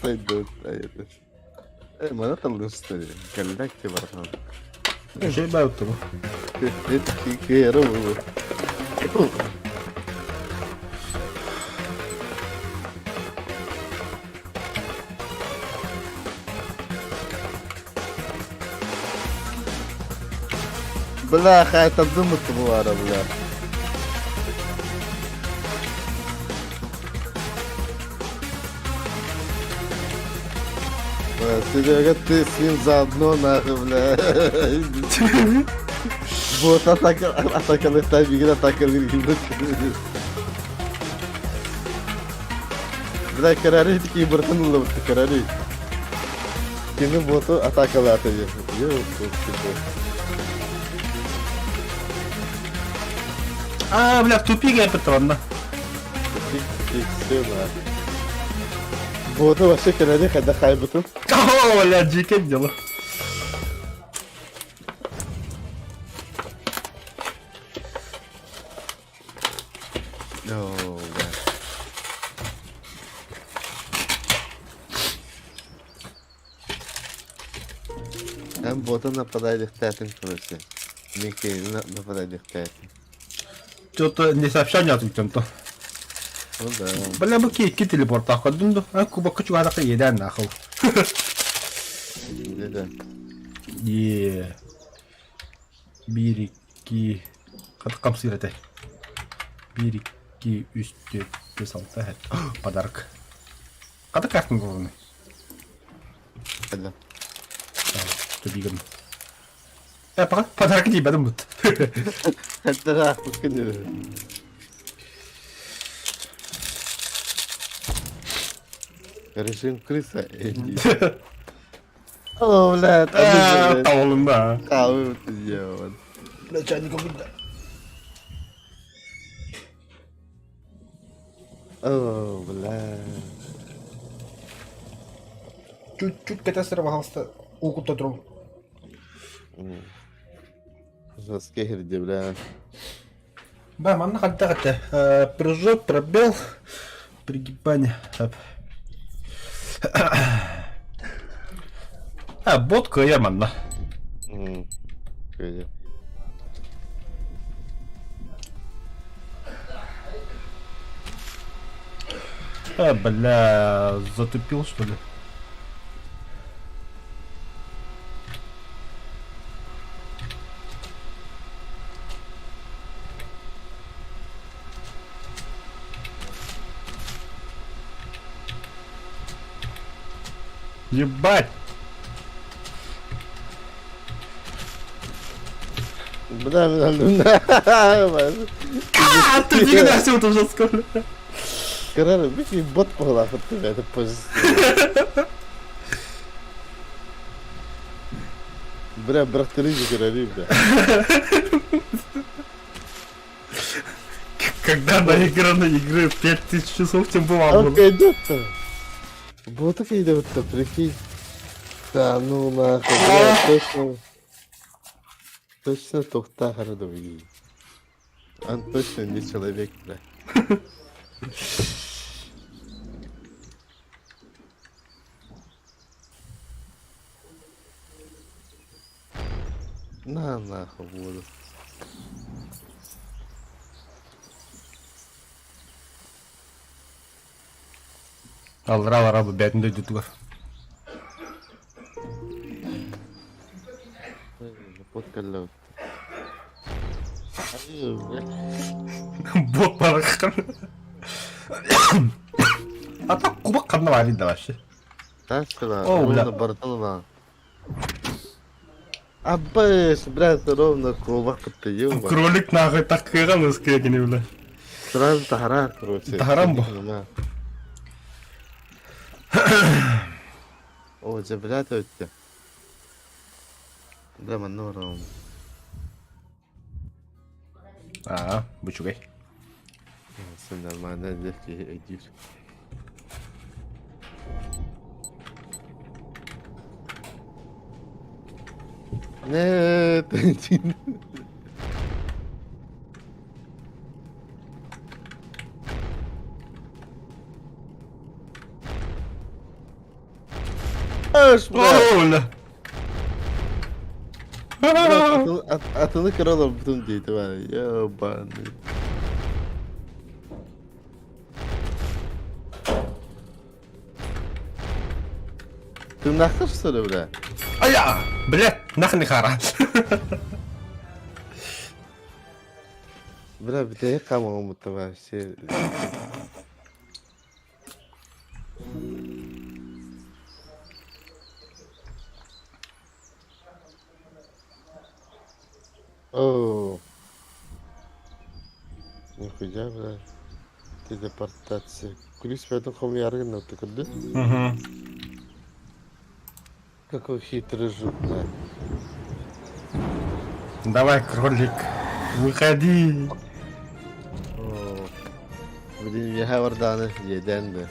Сойдут, а это. Э, мана там что ли? Калляк тебе, братан. Şey ben tuttum. Кэру было. Бля, хай там думать бывало, бля. Бля, Серега, ты с ним заодно, нахуй, бля. Вот атака, атака на игра, атака Бля, карари такие братанула, вот карари. Кини боту атакалааты диэн. А, бля, в тупик я патронна. Тупик, тупик, все нахуй. Боту вообще карари хайда хайбытын. О, бля, дикое дело. О, бля. Эн бота нападайдыхтаатын короче. Микки нападайдыхтаатын. Что-то не сообщение от чем-то. Ну да. Бля, бу ки телепорт аходым да. А куба кучу арака еден нахуй. Где-то. Е. Бир, икки. Хат камсыр эте. Бир, икки, үс, төрт, бес, алты, хэт. Подарок. Хата картын головны. Хада. Тубигін. Э, пока подарок не бәдім бұт. Хадара, күнү. Режим крыса. О, бля, там Таволында. Кабы делать. Начальник да. О, бля. Чуть-чуть катастрофа, пожалуйста, укута тру. Жесткий где, бля. Ба, манна хатта хатта. Прыжок, пробел, пригибание. Хоп. А, бот кыя манна. Кыя. А, бля, затупил что ли? Ебать! Бля, бля, бля. А, ты никогда все это уже скоро. Карар, бики бот погла от тебя, это позже. Бля, брат, ты карари, бля. Когда наиграно игры 5000 часов, тем было. А идет-то? Вот так идет-то, прикинь. Да ну нахуй, бля, точно. Точно тухта городовый. Он точно не человек, бля. На нахуй воду. Алра алра бу бәтин дөйдүтүгөр. Подкаллау. Бот бараккан. А так кубак канна бар да вообще. Ташкала, О, бля. ровно бортална. Абыш, брат, ровно кулак ты Кролик нахуй так кыган ускегини бля. Сразу тахара, короче. Тахарам бу. О, же, блядь, өттө. Бля, манна барам. Аа, бу үчүгэй. Все нормально, легкий өйдүүр. Нет, Оля! Атыны кыра олорбутум диэтэ баар. Ебаный. Тыыннаахтар что ли, бля? Ая! Бля, нахрен хара. Бля, бүтэһик хаамаҕым вообще. Оо. Нихуя, бля. Телепортация. Күлүс бөтөн хомуйары гынна көрдү. Угу. Какой хитрый жук, бля. Давай, кролик, выходи. Оо. Блин, миэхэ бардааны иэдээн да.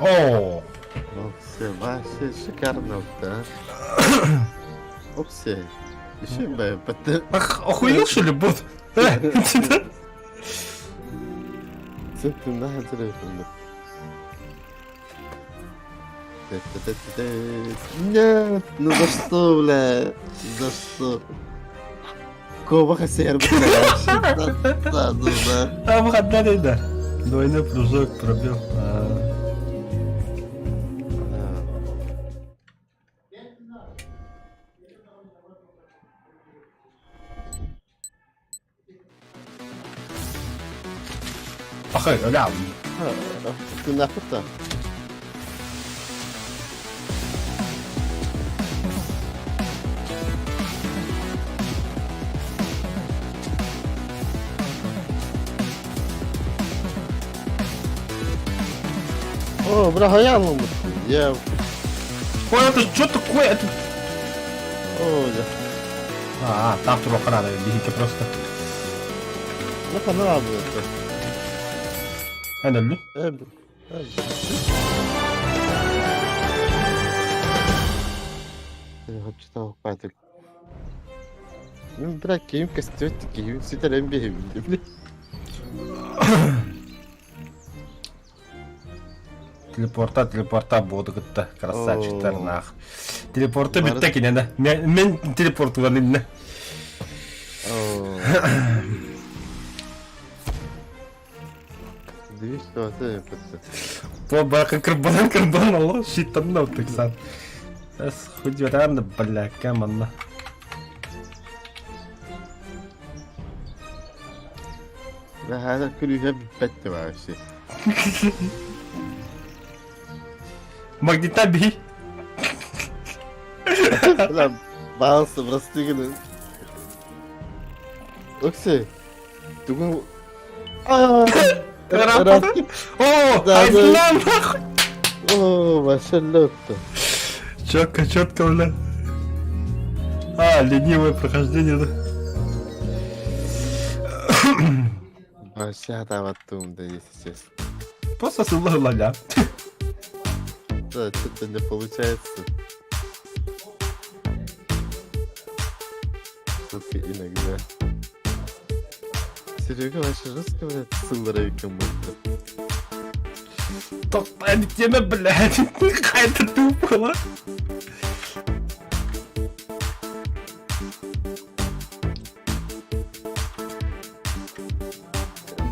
О! Ну все, вообще шикарно, да? Опсе. Еще бы, Ах, охуел, что ли, бот? Сыттым да телефонда. Нет, ну за что, бля? За что? Куобах сэр Да, ну да. Там выходная, да. Двойной прыжок пробел. А. Ах, ля. Ты нахуй то? О, бля, хаялым. Я... Ой, это что такое? Это... О, да. А, там туруохха надо, биһикки просто. Ну, ханаа это. Эн өллү. Хочу патик. Мин бля киим көстүбэт киим сүтэрэн биһибин Телепорта, телепорта буоду кытта красавчиктар наах. Телепорта Бары- бүттэ кинэнэ. Мен телепортулан иннэ. Движ это По бака кырбанан кырбанан алла щиттан оттыксан. Эс хуйдеран бля каманна. Бля, хана күлүһэ бүппэт вообще. Магнита би. Бля, балсы прости гына. Окси. Тугун А. О, Да, айсла нахуй. О, вообще лёгко. Четко, четко, бля. А, ленивое прохождение, да. Вообще атабаттым да, если честно. Просто сылла Да, что-то не получается. Только иногда. Серега вообще жестко, блядь, сыллара екен будто. Тоқтай тема, блядь. Какая-то тупо.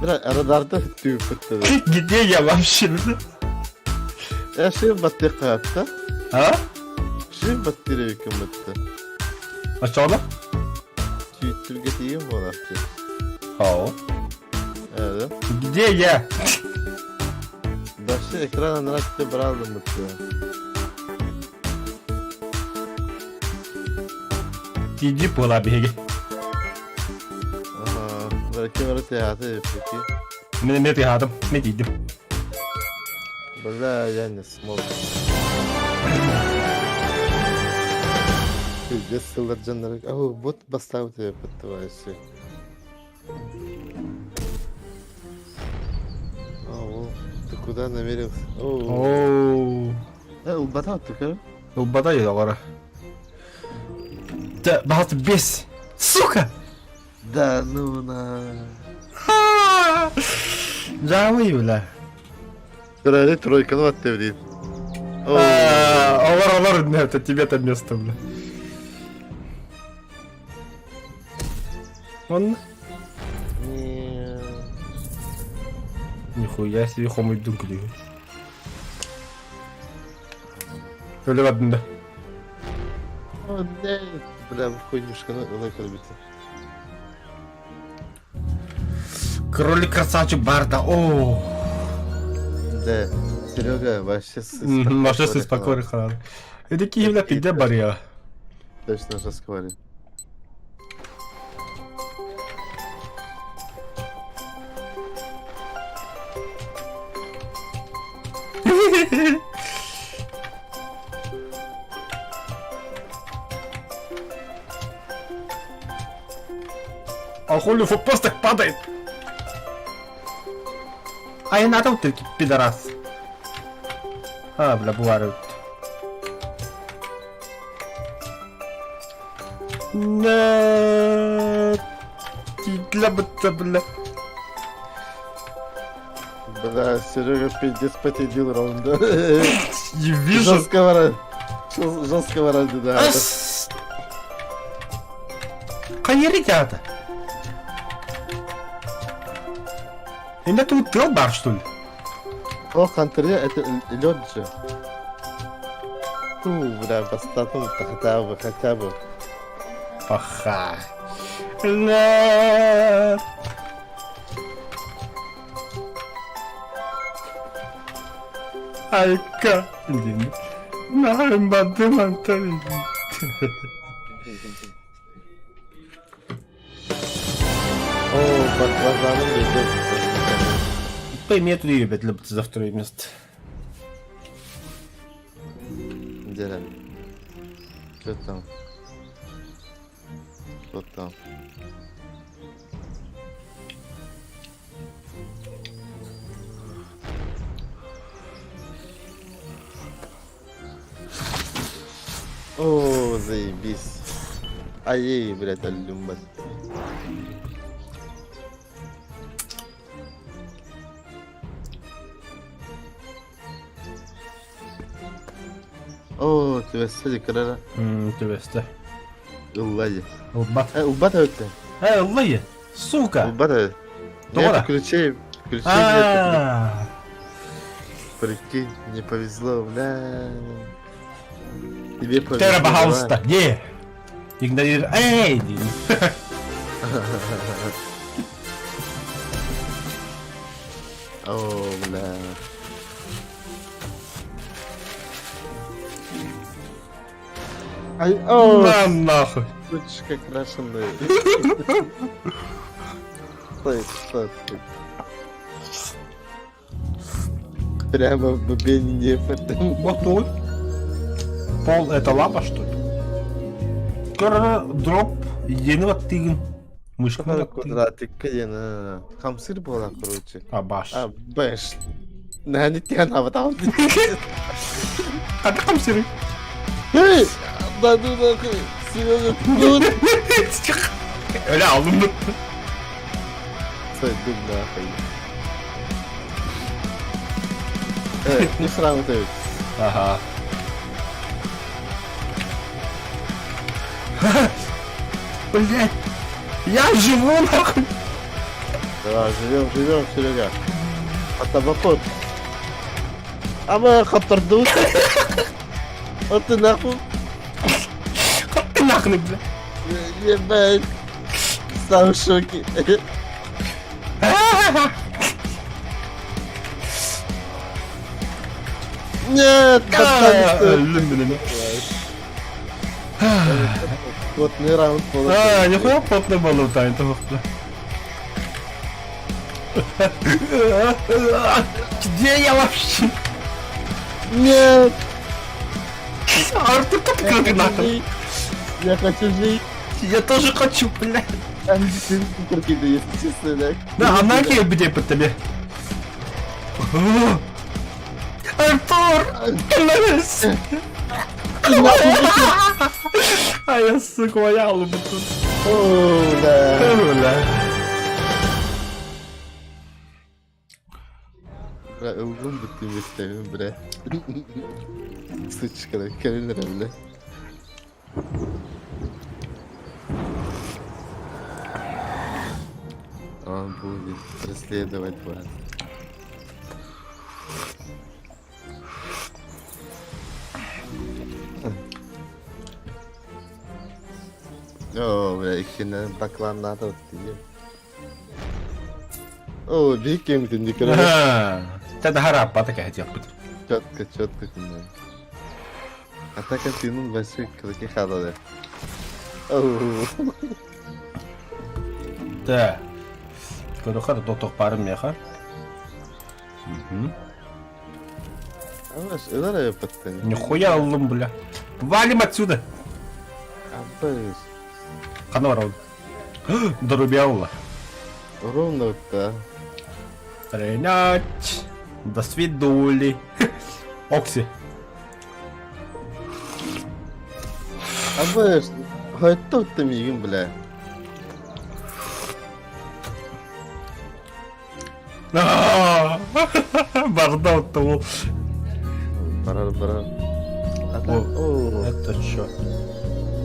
Бля, радарда түйіп бітті. Где я вообще, бля? Я шип баттыр қапта. А? Шип баттыр екен бітті. А что она? Сүйттірге тиген болады. Ау. Evet. Где я? Вообще экран нравится бралдым бітті. Тиди пола беги. Ага, бәлки бары театр прикинь. Мен мен тыгадым, мен тидим. Бля, я не смог. Пиздец сыллар дьоннору. О, вот бастаабыт эбиппит товарищи. О, ты куда намерился? Оо. Э, ылбата оттука. Ылбата доҕоро. Дьэ, баҕас бес. Сука! Да ну на. Жамый, бля. Тройка тройканы атты блин. Олор, олор, нет, это тебе там место, бля. Он? Нихуя себе хомойдун күлүгү. Өлө бардым да. О, нет. Бля, хуйнюшка, ылай көрбүтэ. Кролик красавчик барда. О. Да, Серега, вообще с Вообще с спокойно харады. Это киевля пиде барья. Точно жестко говори. А хули футпост так падает? А и надо ты пидорас. А, бля, бывает. Нет. Для бля. Бля, Серега пиздец победил раунд. Не вижу. Жесткого Жесткого раунда, да. Хайа ребята. Это тут тыл бар, что ли? О, Хантере, это лед же. Ту, бля, бастатун хотя бы, хотя бы. Паха. Нет. Айка. Наһын бардым антон. О, баклажаным ледет. Пойми, туда ребят, любят за второе место. Где? Что там? Что там? О, заебись. Ай, блядь, алюмбат. О, түбэстэ кырара. Түбэстэ. Ыллай. Ылбат. Э, ылбат өттө. Э, ыллай. Сука. Ылбат. Нет, ключей. Ключей нет. Прикинь, не повезло, бля. Тебе повезло. Тера, пожалуйста, не. Игнорируй. Эй! О, бля. Ай, о, На нахуй. Сучка крашеная. Стой, стой, стой. Прямо в бубене не Вот Пол это лапа, что ли? Дроп единого тыгын. Мышка Квадратик, на Хамсыр была, короче. А, баш. А, бэш. На, не те, на, вот там. А ты хамсыры? Эй! Да ну нахуй! Серега, ну! Öyle aldım mı? Стой, дым нахуй. Эй, не сразу ты. Ага. Блять! Я живу нахуй! Давай, живем, живем, Серега. А табакот. А мы хапторду. Вот ты нахуй. Ты нахуй, бля. Ебать. Сам в шоке. Нет, Потный раунд А, нихуя потный был, Тань, Где я вообще? Нет! Артур, как ты нахуй? Я хочу жить. Я тоже хочу, блядь. Какие-то, если честно, да. Да, она где под тебе. Артур! Клянусь! А я, сука, ваял бы тут. О, да. Бля. Бля, ылгым бүттüm истемим, бля. Сучка, кэлин бля. Он будет преследовать вас. О, бля, иккинэн бакланнаата тиийэ. О, биир кэмитин дикэрэ. Тэ хараппата кэһэтиэхпит. Четко, четко кине. Атака тыынын большой кыракый хаалар. Тэ. Көрөхөр тохтох баарым миэхэ. Алаш, ылар айыппаттан. Нихуя ыллым, бля. Валим отсюда! Абыс. Ханна барабын? Дорубялла. Ровно да. Принять. До свидули. Окси. Абыш, хойттоттым миигин, бля. Барда ол. Барар, барар. О, это чё?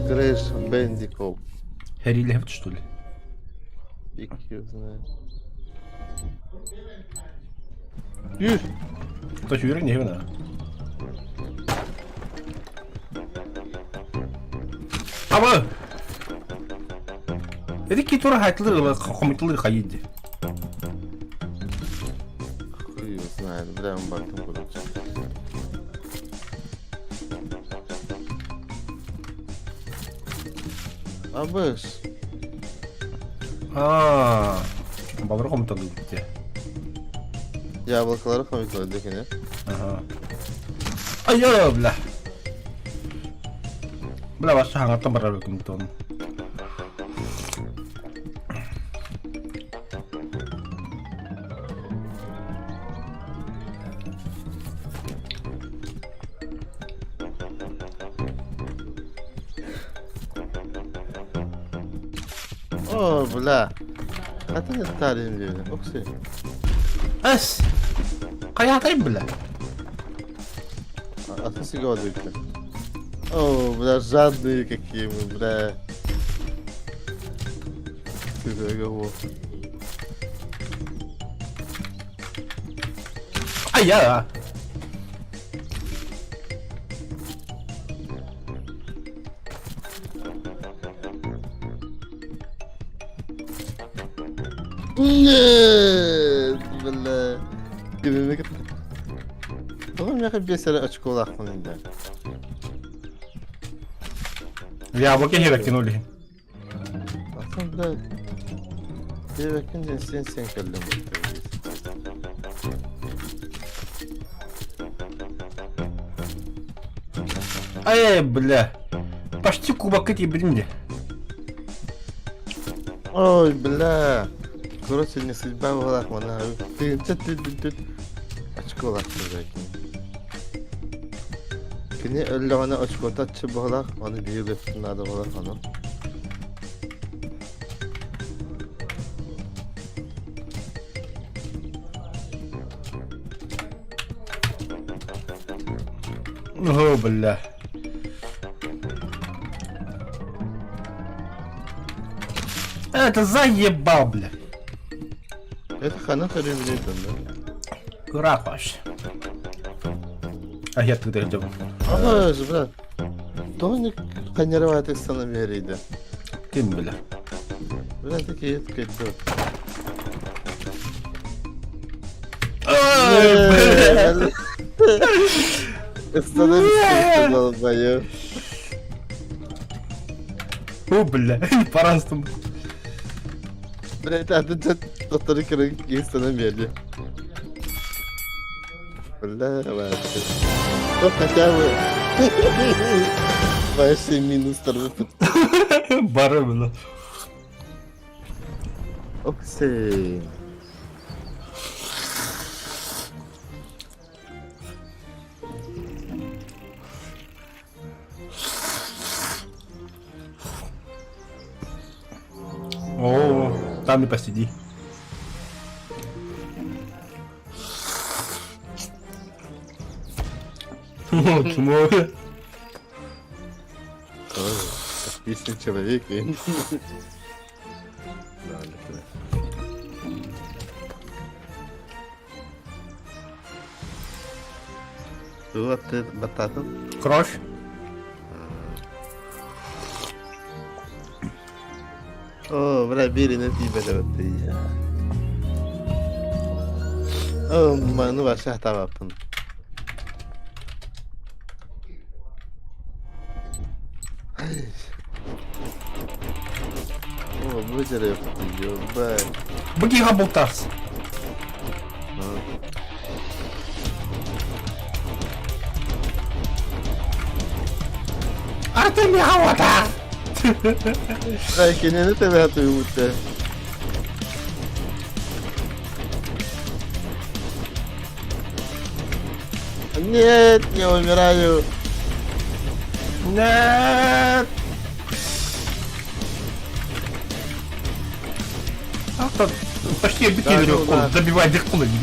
Крэш Бендикоп. Хэрилэбит что ли? Биг его знает. Юр! То сүүрэн иһэбин аа. Аба! Эти китура хайтылыр хомытылыр хайыды. Хуй его знает, бля, он бартым короче. Абыш. Аа. Балыр хомытылыр битте. Яблокалары хомытылыр декене. Аха. Айа, бля. Бля, баша хаңаттан барар өкүм тон. О, бля. Хатын тарим диye. Окси. Эс. Каятайм, бля. А ты сига О, бля, жадные какие мы, бля. Ты договор. Айя. Нет, бля. Кимини Тоҕо миэхэ биэс эрэ очколаахпын инде. Яблоки херек кинули. Атын бля. Диэбэккин диэн сиэн сиэн кэллим. Эй, бля. Почти кубок эти блин. Ой, бля. Короче, не судьба буолах мана. Ты ты ты ты очколаах бля. Кини өллөҕүнэ очкота аччы буолах, ону биир ылыахпын наада буолар ону. О, бля. Это заебал, бля. Это хана көрүмүнүй да. Кыраах вообще. А я тогда идем. Ага, бля. Тоник ханировать становерийде. Ким, бля. Бля, такие кайдет. Ой, бля. Становишься, долбоёб. О, бля, по-разному. Бля, это ты доктор киры становили. Бля, вообще. Ну хотя бы. Вообще минус торбуппут. Бары было. Оксей. О, там и посиди. Чмо. Тактичный человек. Да, да. Туох баттаатын? Кровь. Оо, бля, бииринэн тиийбэтэ баттыы. Оо, маны вообще хатаабаппын. Оо, бу дьэрэ ёбай. Бу киһи бултаас. Артем Яхавата! Ай, кинини тэбэ тыыбыт Нет, я умираю. Нет! А, почти Да, ну, да. забивай дырку. Блядь,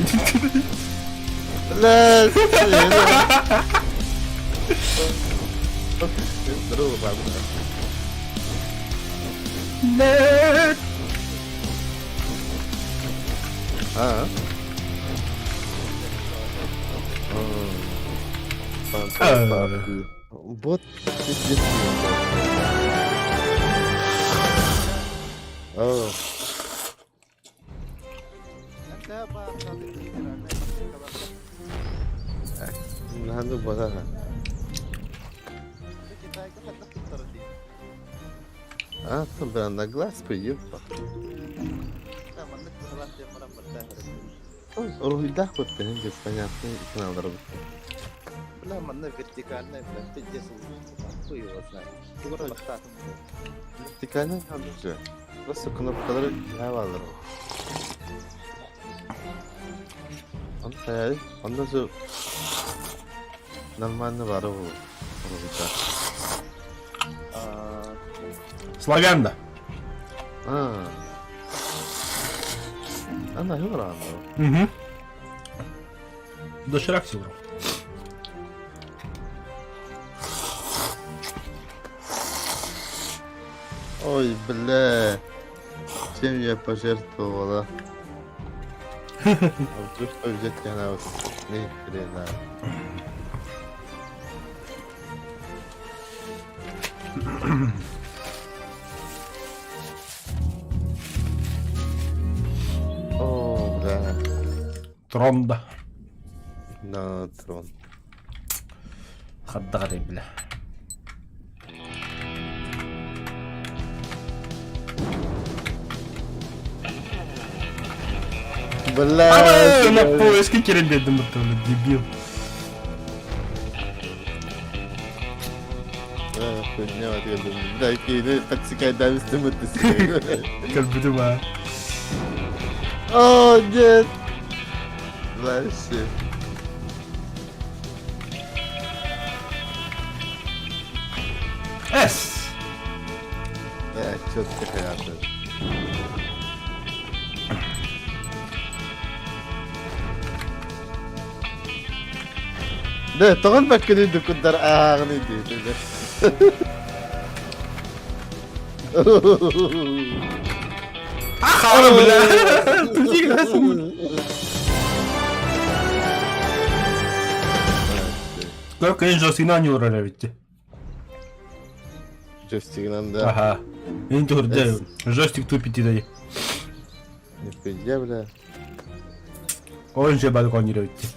Здорово, бабушка. Нет! А. Вот пиздец. О. Надо было. А, там, бля, на глаз поехал. Уруһуйдаах быттыһын дьэ понятно каналлара бытта. Бля, манна вертикальная, бля, пиздец, хуй его знает. Тугура бахтаатым. Вертикальный же. Просто кнопкалары баалар. Оны хайа, онно су нормально бары бу уруһуйдаах. Славян да. А. Ана хыгыраан Угу. Доширак силров. Ой, бля. Чем я пожертвовала? А вдруг повезет она вот. Ни хрена. О, бля. Тронда. На трон. Хаддары, бля. Бля. На поиски кирен дебил. Хуйня, вот я думаю. Да, окей, подсекай, да, Как бы думаю. О, нет. Вообще. С. Да, четко хорошо. Да, тоҕон баккыны дукундар ааҕыны дии. Ахара, бля! Только en джойстигынан юрар эбитти. Джойстигынан да. Ага. Эн турда джойстик тупит иди. Нихуя, бля. Он же балкон эбитти.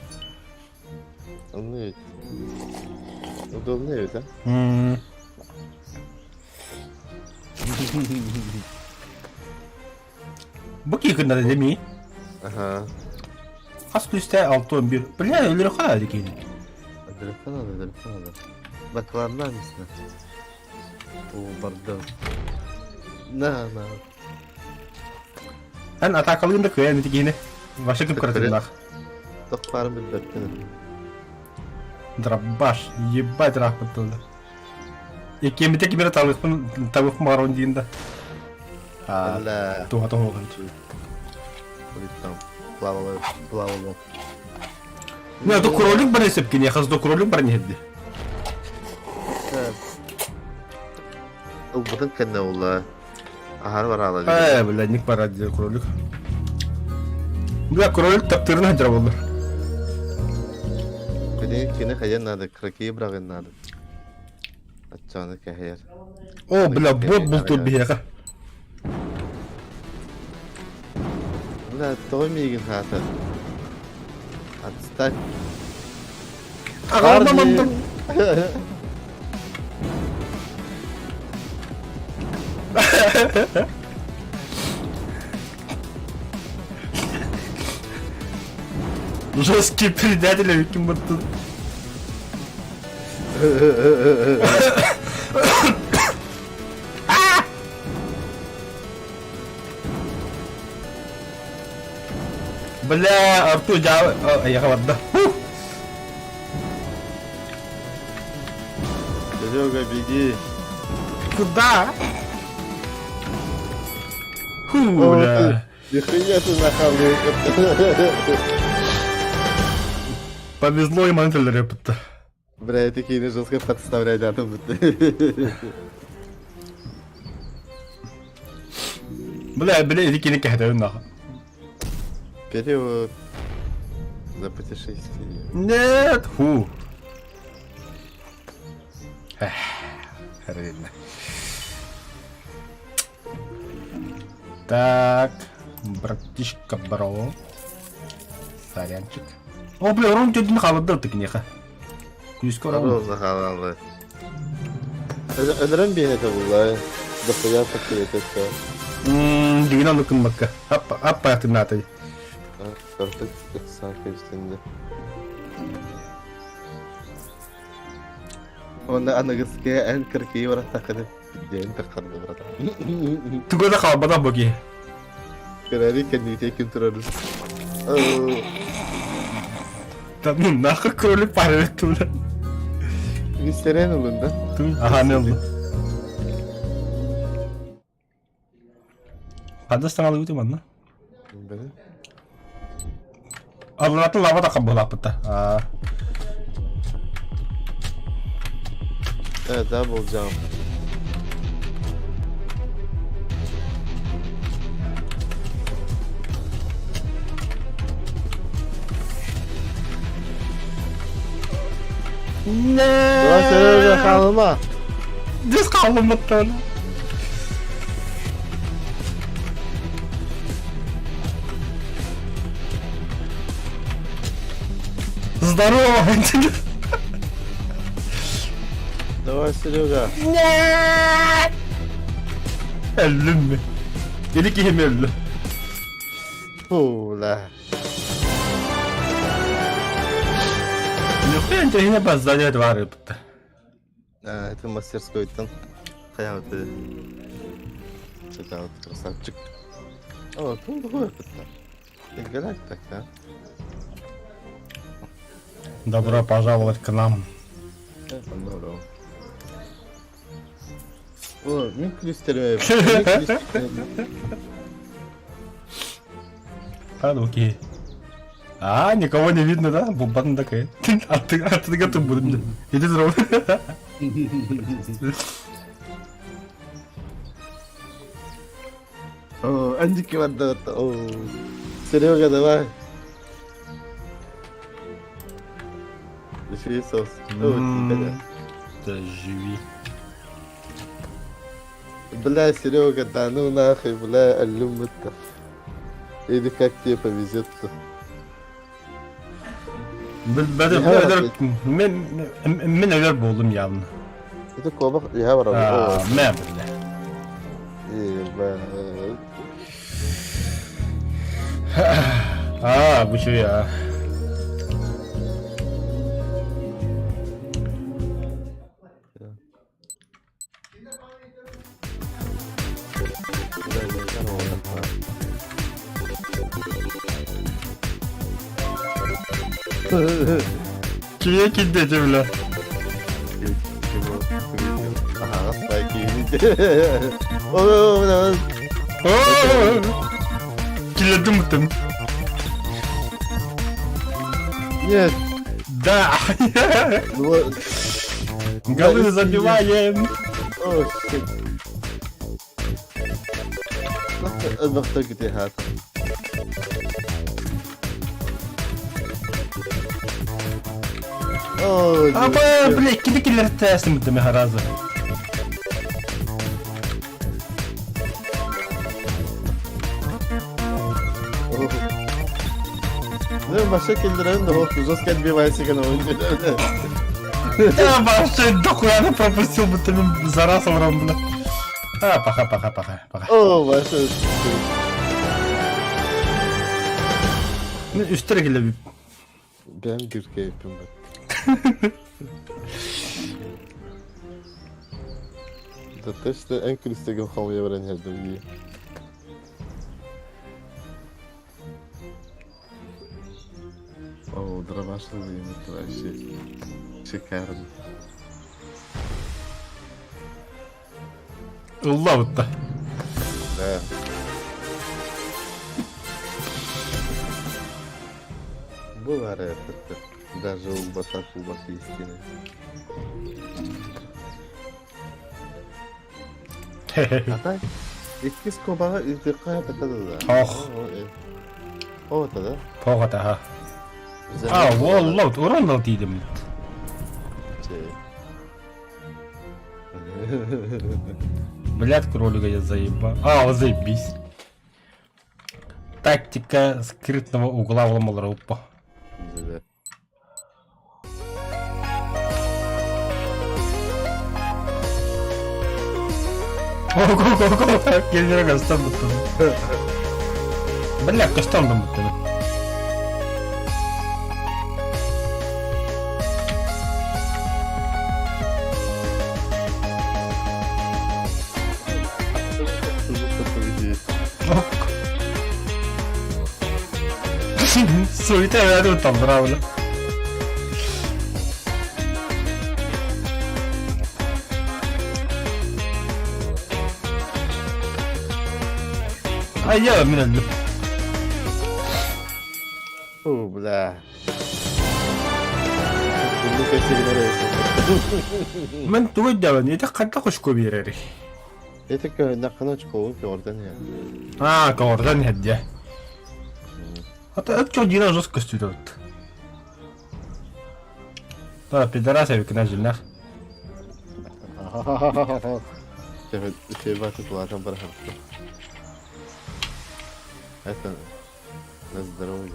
Онно ведь. Удобно ведь, а? Бу киһи деми. Ага. Хас күстэ 6-11. Бля, өлөрө хаада киһи. Өлөрөххө надо, өлөрөххө надо. Бакланна мисна. Оо, бардым. На, на. Эн атакалыын да кыайан ити киһини. Вообще кып кыратыннаах. Тох баарын билбэппин. Дробаш, ебать рахпыт тылы. Иккиэммите кимэрэ талыахпын табыахпын баҕарабын диин да. Аа, Бля. туһа тоһуоҕун. Там плавала, плавала. Не, а то кролик бар есеп кине, хас до кролик бар не Ылбытын кэннэ буолла. Аһары бараала. Э, бля, ник бара диye кролик. Бля, кролик таптырын хадьара болду. Кини кини хайан надо, кракей бырагын надо. Аччаны кэһэр. О, бля, бот бултур биһиэхэ. Бля, тоҕо миигин хаата? Отстань. Аҕалма мандым. Жесткий предатель эбиккин быттын. Бля, Артур дьаа эйиэхэ барда. Серега, беги. Куда? Фу, бля. Нихуя ты нахалый. Повезло им антилерепетті. Бля, такие жестко подставлять надо будет. Бля, бля, ити кини кэһэтэбин нахуй. Перевод за путешествие. Нет, фу. Эх, хрен. Так, братишка бро. Сорянчик. О, бля, Ром тетин хаалырда ытык киниэхэ. Күүскэ Ром. Ром хаалаллар. Өлөрөн биэһэтэ булла. Дохуя саккырыта все. Дигин оннук гыммакка. Аппа, аппа тынатай. Картык сака үстүндэ. Онно аныгыскы эн кыркыйы бараттаххына диэн таххарда брат. Туга да хаалбатах бу киһи. Көрөри кэннигитэ ким турарын. Да ну нахуй кролик парит туда. Үстэрэн ылын да. Аха, не ылла. Ханна саҥалыы манна? Алларатын лава да хабылааппыта. Аа. Э, double jump. Ulan sen öyle kalma. Düz kaldım mutlu. Здорово! Давай, Серега. Нет! Өллүм ми? Или киһим өллү. Фу, да. Нөхөн тэһинэ баззаня двары бытта. А, это мастерскойтан. Хайа вот Что-то вот красавчик. О, тут другой бытта. Играть так, да? Добро пожаловать к нам. Здорово. О, мин күлүстэрим. Окей. А, никого не видно, да? Бубан такая. А ты готов будем. Иди здорово. О, Андики отдает. О, Серега, давай. Еще и сос. О, тихо, Да живи. Бля, Серега, да ну нахуй, бля, алюм это. Или как тебе повезет-то. Мен өлөр болдум явно. Это кобах, я барам. Мен бля. Ебать. А, бу я. Кие килдете, бля. Аһаҕас бай киһини. О, Килердим бутым. Нет. Да. Голы забиваем. О, shit. Элбэхтэр китиһаат. Аба, бля, кини киллэртээсим бутым харазы. Ну, вообще киллерен да вот жестко отбивайся к Я вообще дохуя не пропустил, будто за раз бля. А, пока, пока, пока, пока. О, вообще. Мен үстер келе Бэм гүркейпин бат. Да точно эн күлүстеген хомуя баран иһэрдим дии. О, дробаш это вообще шикарно. Ылла бутта. Да. Была это. Даже у бота кубок истины. А так, иккис кубаҕа ыытыахха это да. Ох. О, это да? Тоҕо ха. А, уолла уран тиидим. Блядь, кролика я заебал. А, вот заебись. Тактика скрытного угла вломал упа. Да. Ого-го-го, Келлер көстөн буттум. Бля, көстөн буттум. Суета я там браво. А я мен О, бля. Мен тугу дәвен, ити ханта кошко биэрери. Это наканочка ол ордан я. А, кордан хәдде. Ата өт чо дина жестко стүдөт. Да, пидорас эбикна жилнах. Тебе платом барахат. Это на здоровье.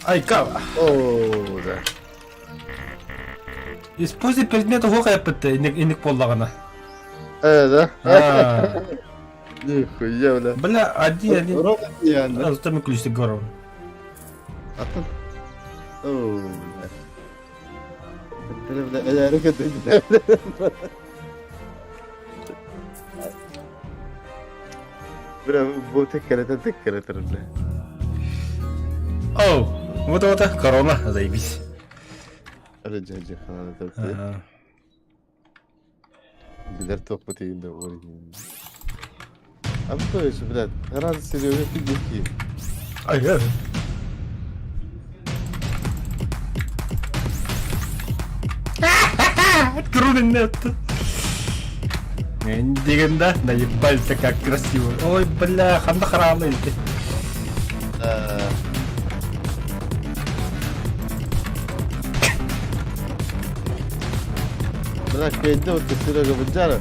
Ай, кава. О, да. Используй предмет уха яппытты, инник боллагана. Да? А. Нихуя, бля. Бля, один, один. Ровно идеально. А, зато мы ключ гором. А тут... О, бля. Бля, бля, рука ты, бля. Бля, бу теккерете теккеретер, бля. Оу, вот вот корона, заебись. Рыджа хананы топты. Билер топпут иинде А что еще, блядь? Раз Серега пиздюки. Ай, я. Нет. Дегенде, наебался как красиво. Ой, бля, ханда харалы илти. Бля, кейде вот Серега Буджара.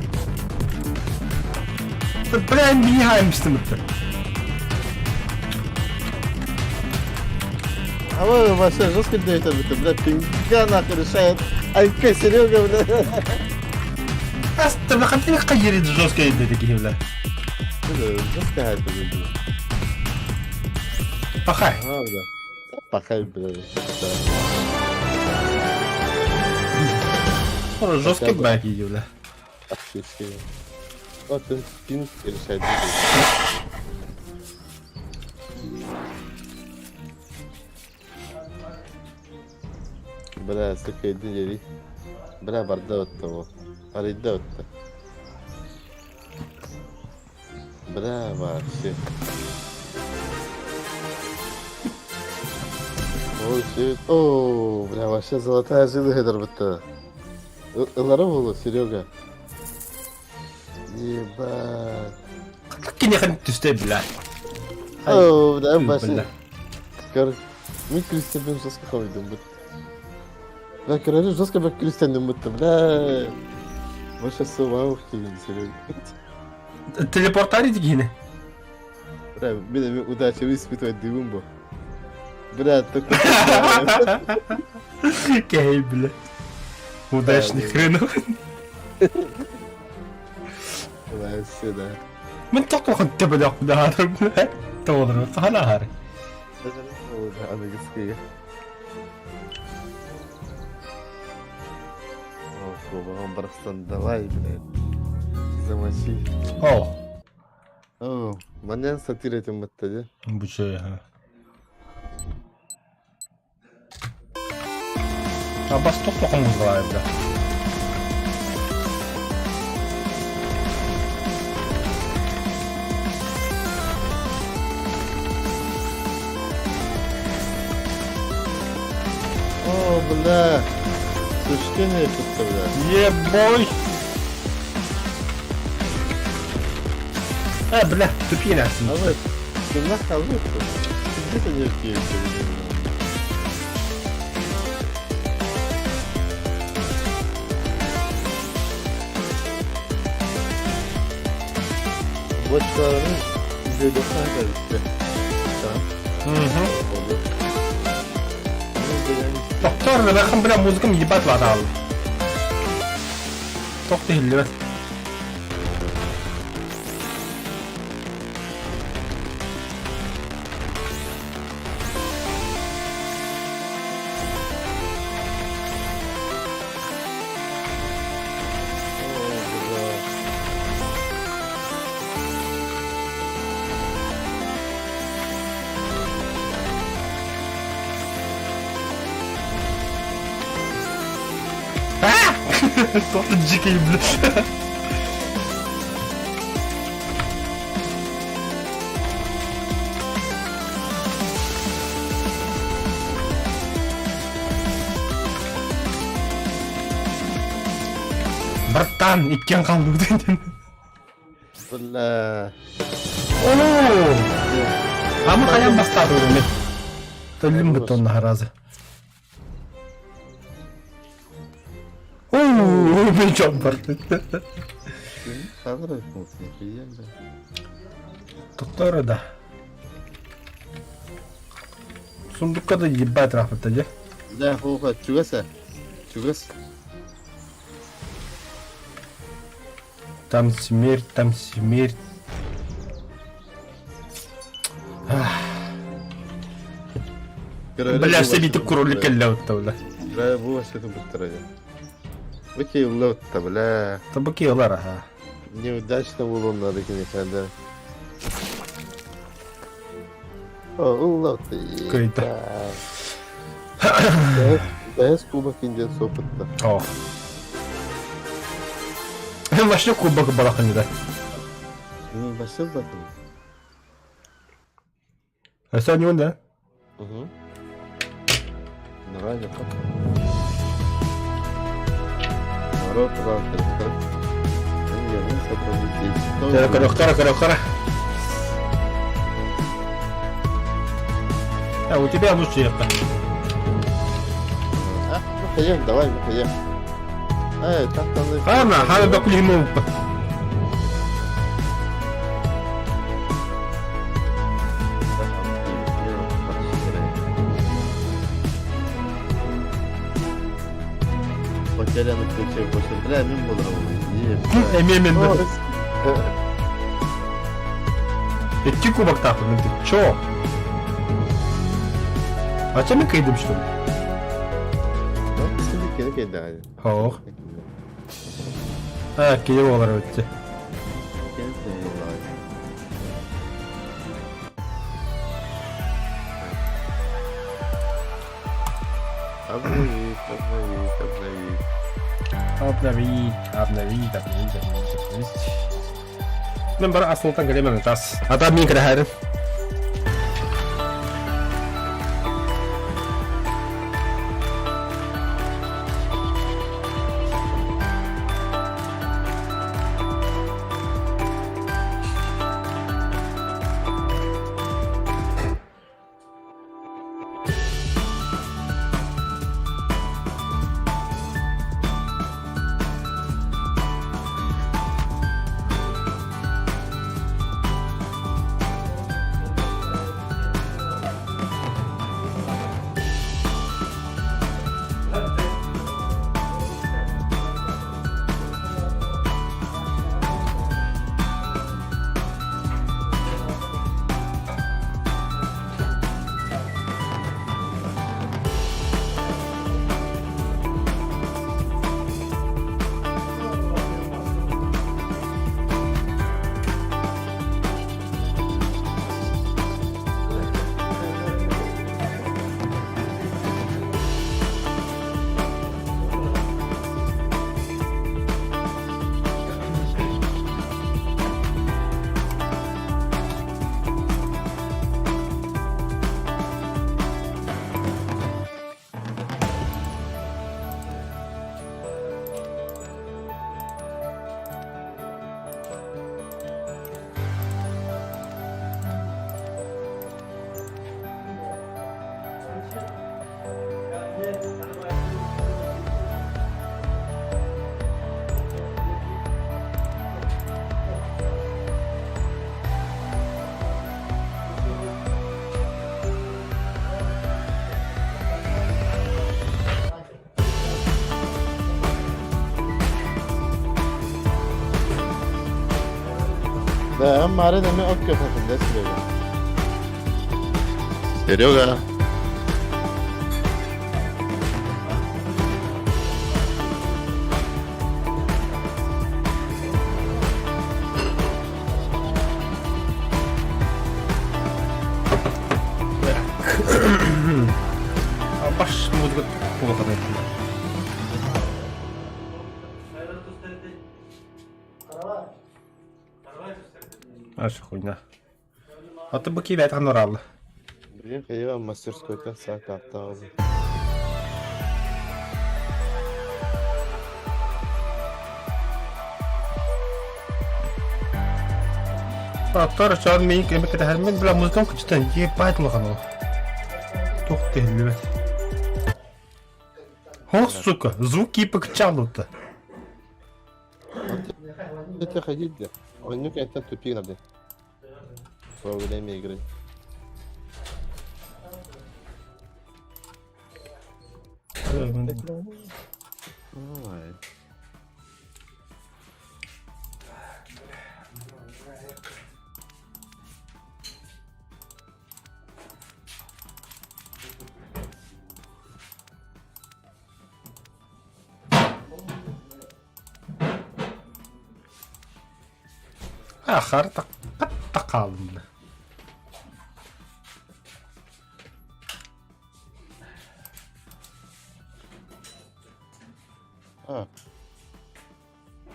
Бля, михаимстым. А вы вообще жестко даете, бля, пинга нахуй решает. Айка Серега, бля. Астабла хантин кайыры жестко иди такие, бля. Жестко это, бля. Пахай. А, бля. Пахай, бля. Да. Жесткий бэк бля. Оттон пинг решает. Бля, сука, иди дери. Бля, барда от того. Арыйда отто. Бля, вообще. Ой, shit. О, бля, вообще золотая жила хедер Ылара буолуо, Серега. Ебать. Киниэхэ түстэ бля. О, бля, башы. Көр, мин күлүстэрбин жестко хойдум бут. Бля, көрөрү жестко бак күлүстэнним бутта, бля. Вообще сывау киин, Серега. Телепортари дигини. Бля, мин удача испытывать дыбым бу. Бля, только... Кей, бля. Удачный хренов. Вообще, да. Мин тоқухан төбөлөх бля. Тоғылыр, қана хары. Аныгыскыга. О, кубаган барахсан, давай, блядь. Замочи. О, О, манан сатир этим бытта, де. бу şey ha. Абас тоқтоқан қозғалай, бля. О, бля. Сучкин бля. Ебой! А, бля, тупи нахуй. Давай, ты нахуй Где ты не пьешь? Бочкаларын видеода işte. Угу. Доктор, бля, бля, музыкам ебать ладал. Тохты хиллибет. Тохты дикий, бля. Братан, иккен қалды. Бля. О! Ама қаян бастады мен. Төлім бұт онна разы. О, мен жон бар. Доктора да. Сундукка да ебать рахмет же. Да, хуха, чугаса. Чугас. Там смерть, там смерть. Бля, все битip кролик келле отта, бля. Бля, бу вообще тут Быки улотта, бля. Табаки олар, ага. Неудачно было надо конечно, да. О, улотта. Кайта. ДС кубок индиан опытта. О. Вообще кубок балахын да. Вообще балахын. А сегодня он, да? Угу. Нормально, как? Народ, Кара, кара, кара. А у тебя лучше это. А, ну давай, ну Эй, так там... Хана, хана до кулиму. Потеряны ключи больше. Бля, мин болар Эми мен. Икки кубок тахын, ты чё? А чем мен кайдым, что ли? Сен кайда. Хох. А, кини буолар эбит. Обновить, обновить, обновить. Обновить, обновить, обновить, обновить, обновить. Мен бары асылтан кэлемен тас. Ата мин кэрэһэрин. Да, Марина, мы окей, да, Серега? Серега! Баш музыка кулахан Аш хуйня. А ты быки бәт ханораллы. Блин, я мастерской-то сакаттал. Аттар чан мин кеме кэтэ мен бля музыкам кычтан ебать улахан ол. Тух тиһиллибэт. О, сука, звуки покачало-то. Это ходить, да. Он ну это тупик надо. Во время игры. Ой. Ахар тақалымны. А.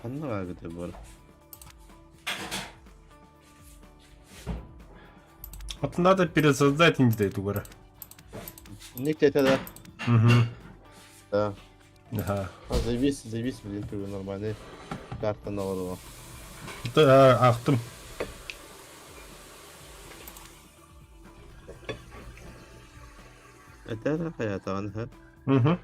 Ханна эбитэ буолар. Вот надо пересоздать не тугара. Ник это да. Угу. Да. Ага. А, заебись, заебись, блин, ты нормальный. Карта нового. Да, ахтым. Это хайатан, ха? Угу.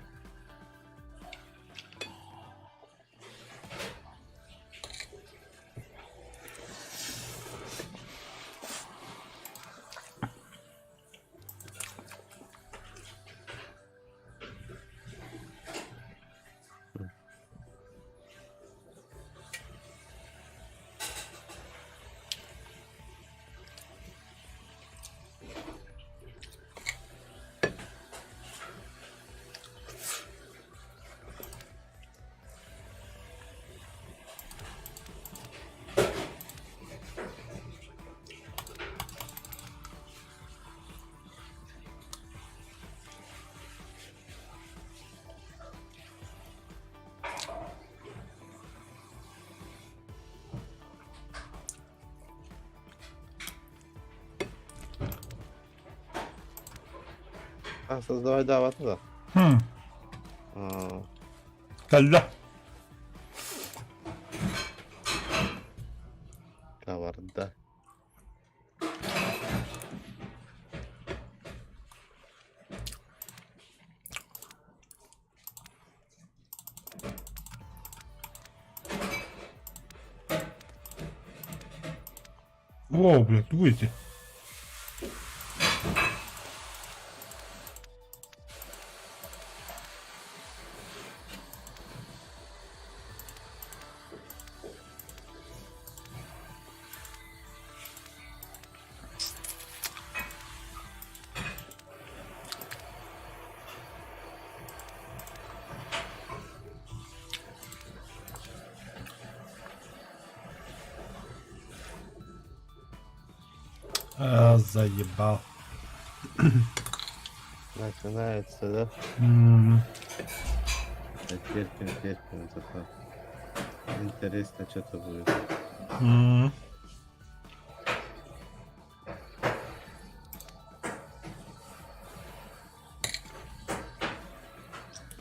А, создавай да, да? Хм. Кэллэ. Каварда. О, блядь, выйди. А, заебал. Начинается, да? М. Да, терпим, терпим. Зато интересно что-то будет. М.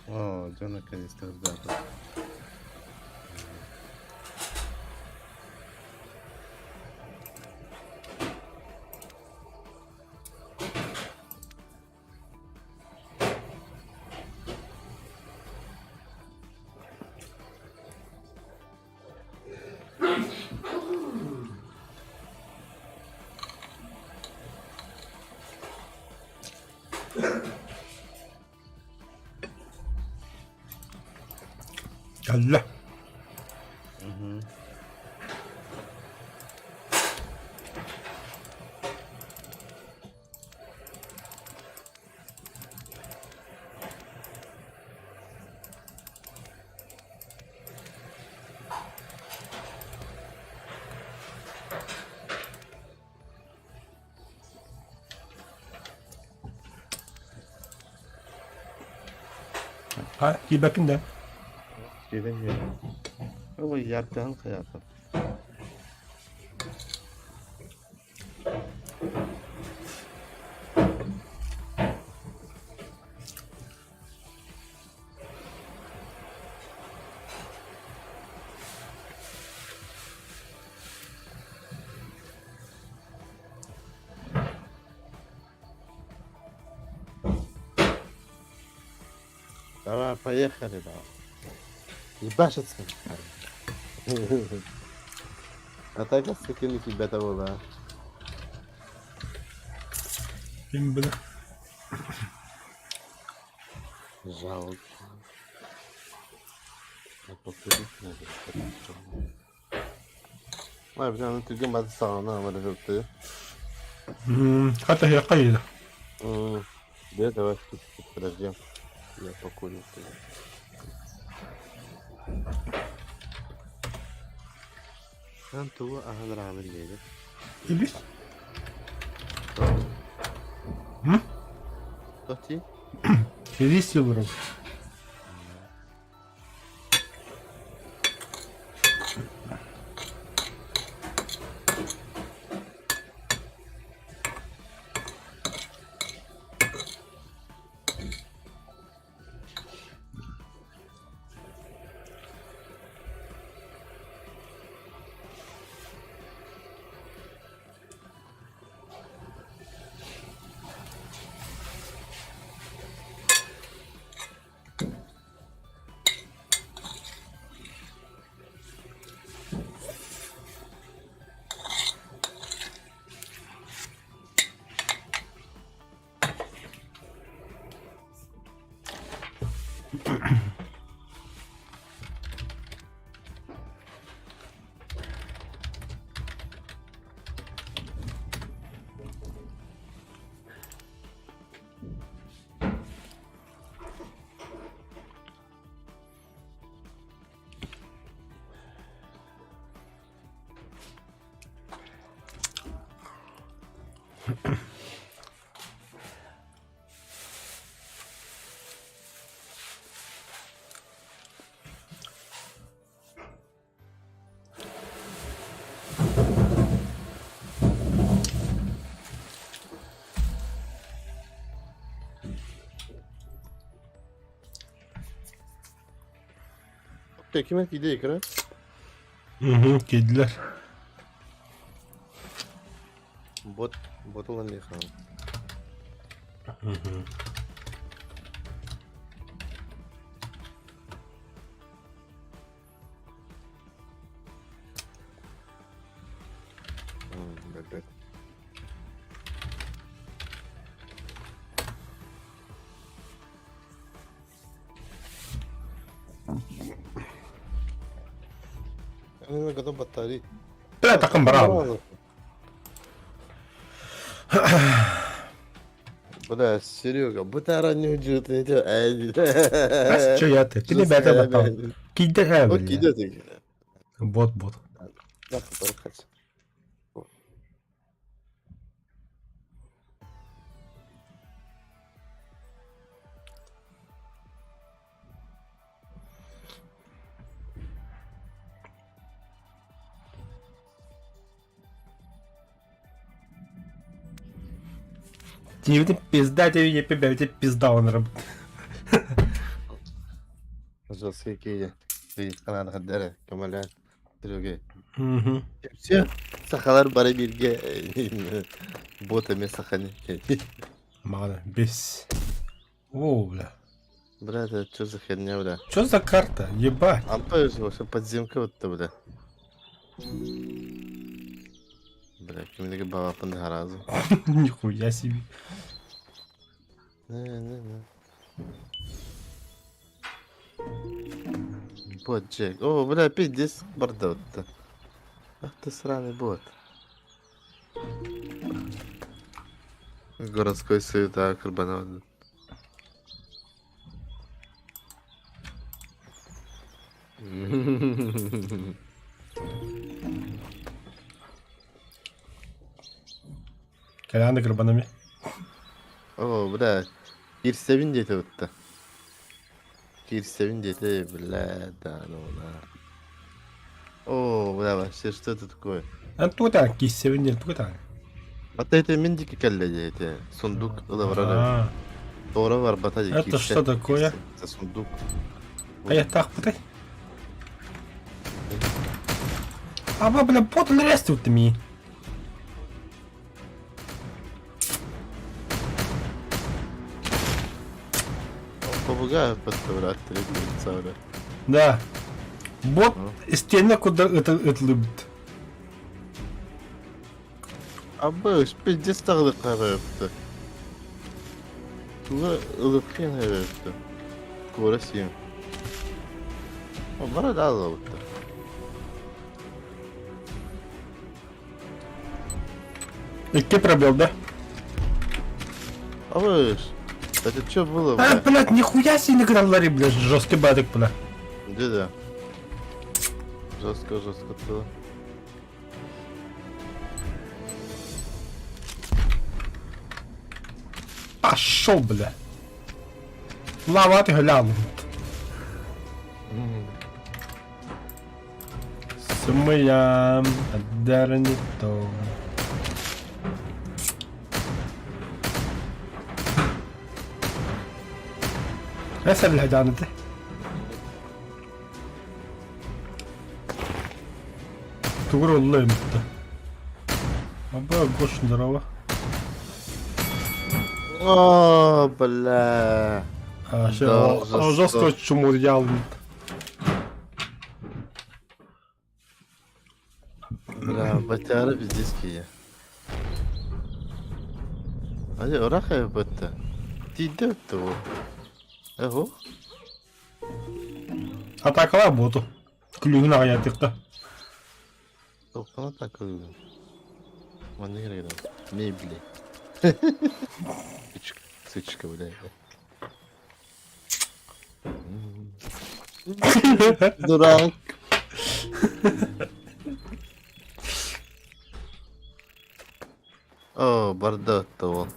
О, Джон наконец-то да. Кэллэ. Угу. Ha, киирбэккин да. Киирэн Ол яркаһын хайата. Давай, поехали, давай. Ебашиться. А так я скину тебя того, да. Ким били? Жалко. А покурить надо. Ой, бля, ну ты гемат сауна, мы М, Хата я кайда. Да, давай чуть-чуть подождем. Я покурю. Антуа аһан диэри. Илис. М? Тоти? Илис yılırım. Ким киирдэ игра? Угу, киирдилэр. Бот, бот ылан диэххэ. Угу. Бэрбэт. Аны готов батарей. Бля, такым баран. Бля, Серега, бытара не удержит, не те. Что я ты? Ты не бәтә батал. Киде һә. Вот киде ты. Бот, бот. Тиийбитин пизда тебе бэйбит пизда онорбут. Жесткий киде. Кананы хаддара, көмөлөөн. Серега. Мгм. Все, сахалар бары бииргэ бот эмиэ саханы. Мана, бес. О, бля. Бля, это что за херня, бля? Что за карта? Ебать. Антон же вообще подземка вот-то, бля. Бля, кимдеги бабапын харазы. Нихуя себе. Не, не, не. Бот Джек. О, бля, пиздец барда вот-то. Ах ты сраный бот. Городской суета Карбонада. Кэлээн да кырбанами. О, бля, киирсэбин диэтэ бытта. Киирсэбин диэтэ, бля, да, ну на. О, бля, вообще, что это такое? Эн тугутаан киирсэбин диэн тугутаан. Ата это мин диэки кэллэ диэтэ. Сундук ыла барар эбит. А, Туора барбата дии Это киирсэ. что такое? Киирсэ. Это сундук. Хайахтаахпытай? Аба, бля, бот лэрээстибит мии. Попугай подставляет три Да. Бот Ну. истиэнэ курдук ытылыбыт. Абыш, пиздец тағылыққа қойыпты. Туға ылықпен қойыпты. Кора сүйем. Бара да алыпты. Икки пробел, да? Абыш, это что было, А, бля? блядь, нихуя себе граллари, блядь, жесткий бадык, бля. Где да? Жестко, жестко было. Пошел, бля. Лава ты глянул. Сымыям, не то. Эсэ билһэдьааны Тугур олла эмитте. Аба, Гош, здорово. О, бля. А, Да, жестко жестко. чумурьял. Бля, батяра пиздец кия. Hadi orak batta. Тиийдэ бу. Эһу. Атакалаа боту. Күлүгүн аҕыйатыахта. Тоққана такылгын. Манна керек Мебели. Сучка, сучка, бля. Дурак. О, бардак того.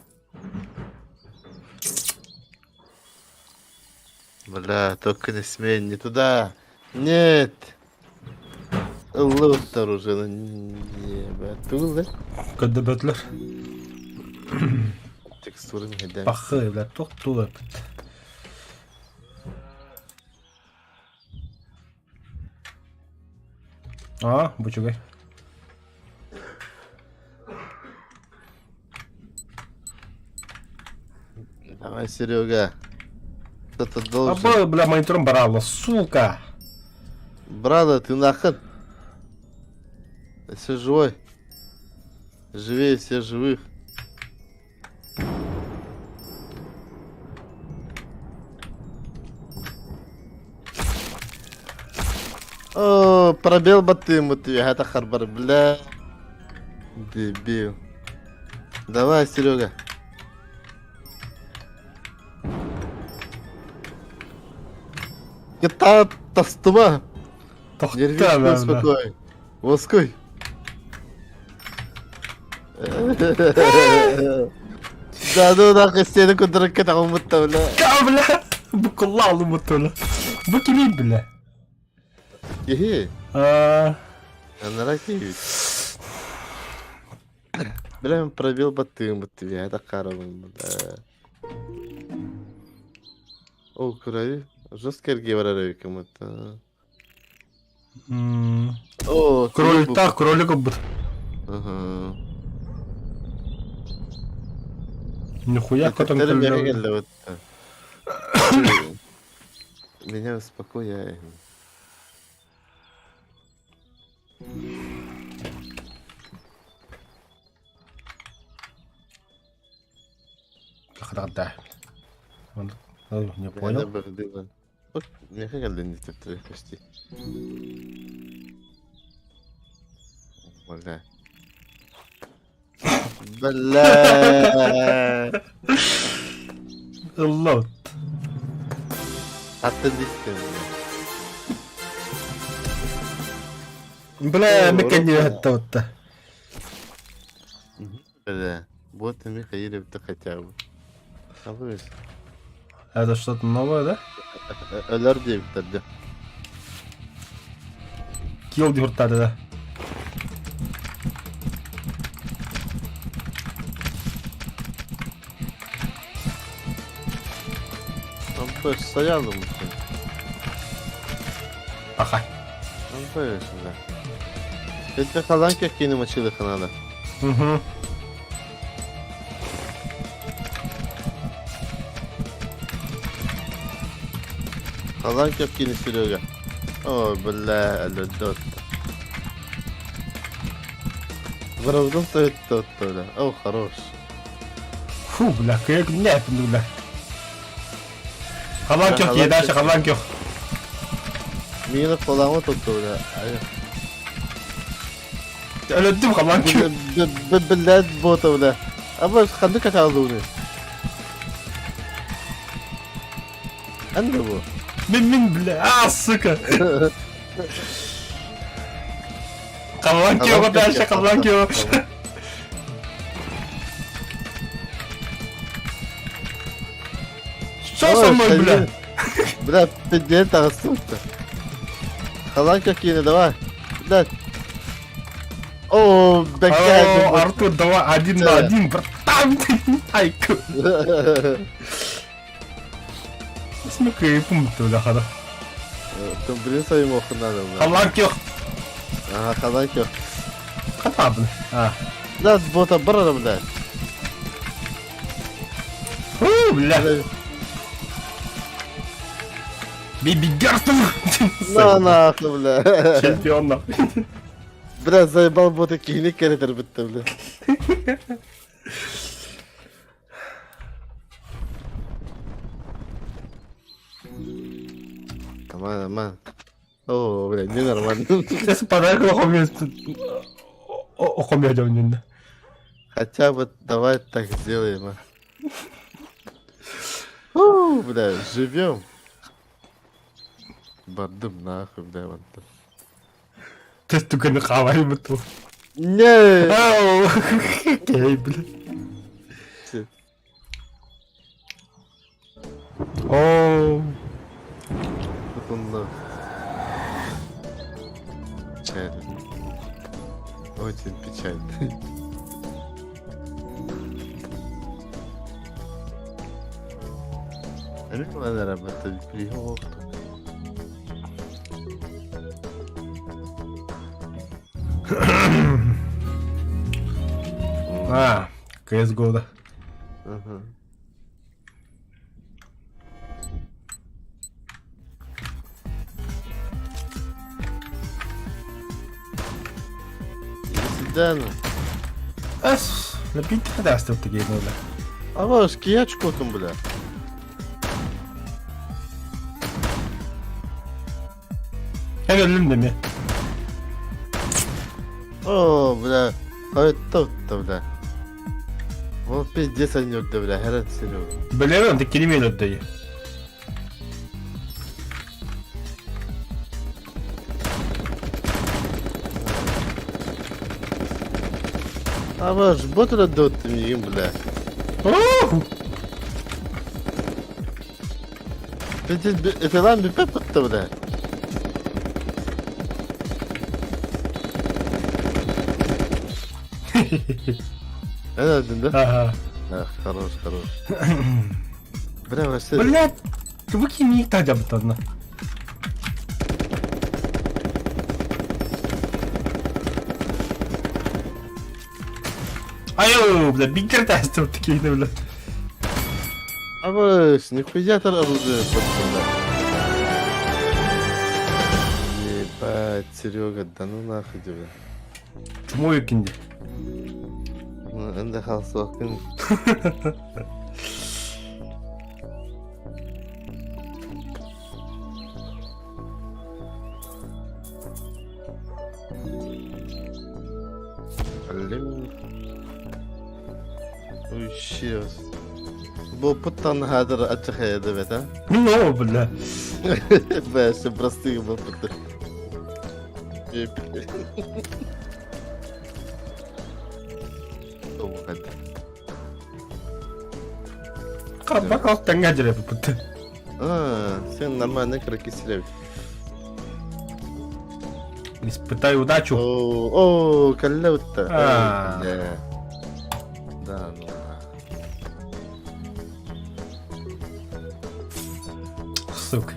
Бля, только не смей, не туда. Нет. Ыллыбыттар уже, ну не, бля. Тугул да? Көрдөбөтүлэр. Текстурын хеден. Пахы, бля, туох тула. А, бу үчүгэй. Давай, Серега. Кто-то должен. Абы, бля, монитором брала, сука! Брат, ты нахуй? Все живой. Живее всех живых. О, пробел батым, вот это харбар, бля. Дебил. Давай, Серега. Это тостума. Тохта, бля. Успокой. Воскуй. Да ну нахуй стены кудырыкка таҕыммытта бля. Ка, бля! Бу кулла бля. Бу кими, бля? Киһи. А, Анара киһи. Бля, мен пробил баттыгым бутты это карабын бля. О, крови. Жестко эрге барар эбиким это. О, Кролик так, кролик бут. Ага. Нихуя котом Меня успокояй. Не понял. Почти. Бля. Бля. Лот. Аттын дистен. Бля, мекени это. Бля. Вот и Михаил хотя бы. А вы Это что-то новое, да? Өлөр диэбиттэр Килл дюртады, да. Там стоял Аха. Там да. Это халанки кинем мочилых надо. Угу. Халанки кинем Серега. О, бля, ледот. Вразгон стоит тот, бля. О, хорош. Фу, бля, как не, бля. Халанки, дальше халанки. Мина коламы tuttu бля. Өлөттүм халанки. Блядь, бота, бля. А баш ханды каталды Анда бу. Мин мин, бля, а, сука. Халанки, дальше халанки. Что со мной, бля? Бля, пиздец, тағыстым-то. Халанка кини, давай. Блядь. О, бля, Артур, давай один на один, братан, ты айку. Смекай, пункт, бля, хада. Там, блин, своим оху надо, бля. Халанки. Ага, халанки. Хата, бля. А. Да, бота бара, бля. Фу, бля. Биби Гертон! На нахуй, бля. Чемпион, нахуй. Бля, заебал бота кини керетер бітті, бля. Аман, аман. О, бля, ненормально. Сейчас подарок охомя Хотя бы давай так сделаем, а. Фу, бля, живем. Бардым нахуй, бля, вон там. Ты только хавай буту. Не! Ау! Окей, бля. О, Вот он да. Печально. Очень печально. Надо работать. А, CSGO да. Ага. Сидян. Эс, лепить даст такие нода. А ваш киячку там, бля. Эн өллүм да эмиэ. О, бля. Хойттопту, бля. Ол пиздец анньырда, бля, хэрэн Серега. Билэбин, онто кини миэн өрдөйө. Абаш, бот өрдөттүм миигин, бля. Оо! Пиздец, этелан бүппэт бытта, бля. Эн өлдүн да? Ага. Ах, хорош, хорош. Бля, вообще... Блядь, выкинь мне их одна. Айо, бля, бигер тастер такие, бля. Абаш, нихуя там оружие бля. Ебать, Серега, да ну нахуй тебя. Чмо кинди. Эн да халсуакын. Блин. Ой, Бу путтан хадыр ачахая бет, а? Ну, бля. Бля, все простые был путы. Хабак тэҥҥэ дьирэппит. А, сен нормально крокисилев. Испытай удачу. О, о, каллеутта. А. Да, ну. Сука.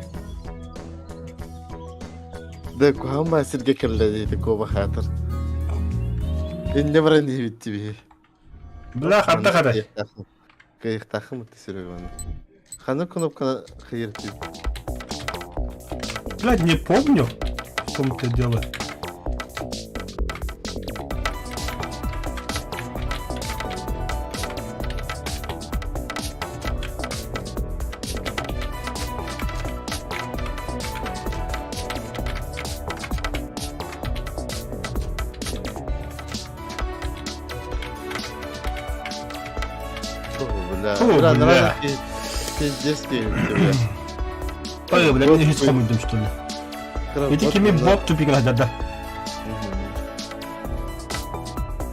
Да, кухама сирге кэллэ диэтэ куоба хаатар. Инньэ баран диэбит биһи. Бля, ханта хата. Кыйыктаахым ытты Серега Ханы кнопканы хыйыр дип. Блядь, не помню. В том-то дело. О, бля. О, Бля, бля. нравится пиздец бля. Ой, бля, мне здесь хомутым, что ли? Эти кими бот тупик надо, да.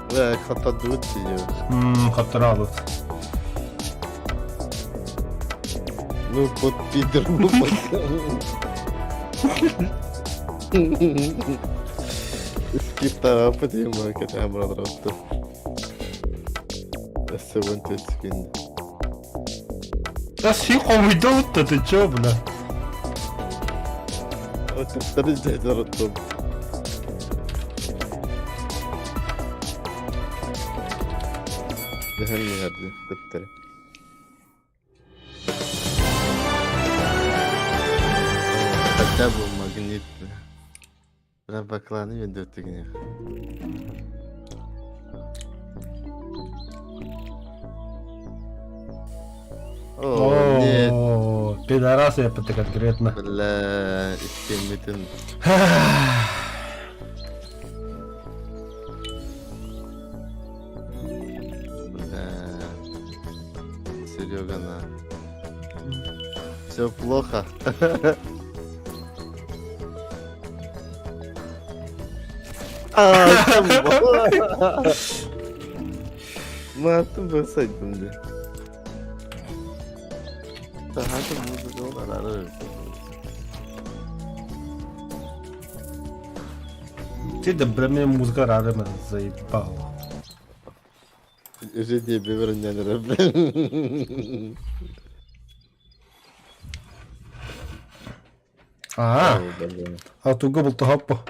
Бля, хатадут ее. Ммм, Ну, бот пидор, ну, бот. Скиптава подима, когда амрад Өссө 14 секунд. Да сихомуйдут-то, ты чё, бля? Төптөрү дьэ Дэһэн төптөрү. Хотя бы магнит. Бля, бакланы мен дөттүгүнэ. О, нет. О, пидорасы я конкретно. Бля, искеммитин. Бля. Серега на. Все плохо. А, Матым басайдым де. Сахаты музыка олар Ты да бля, меня музыка рада меня заебала. Уже не бля. А, а ту гобл то хоппо.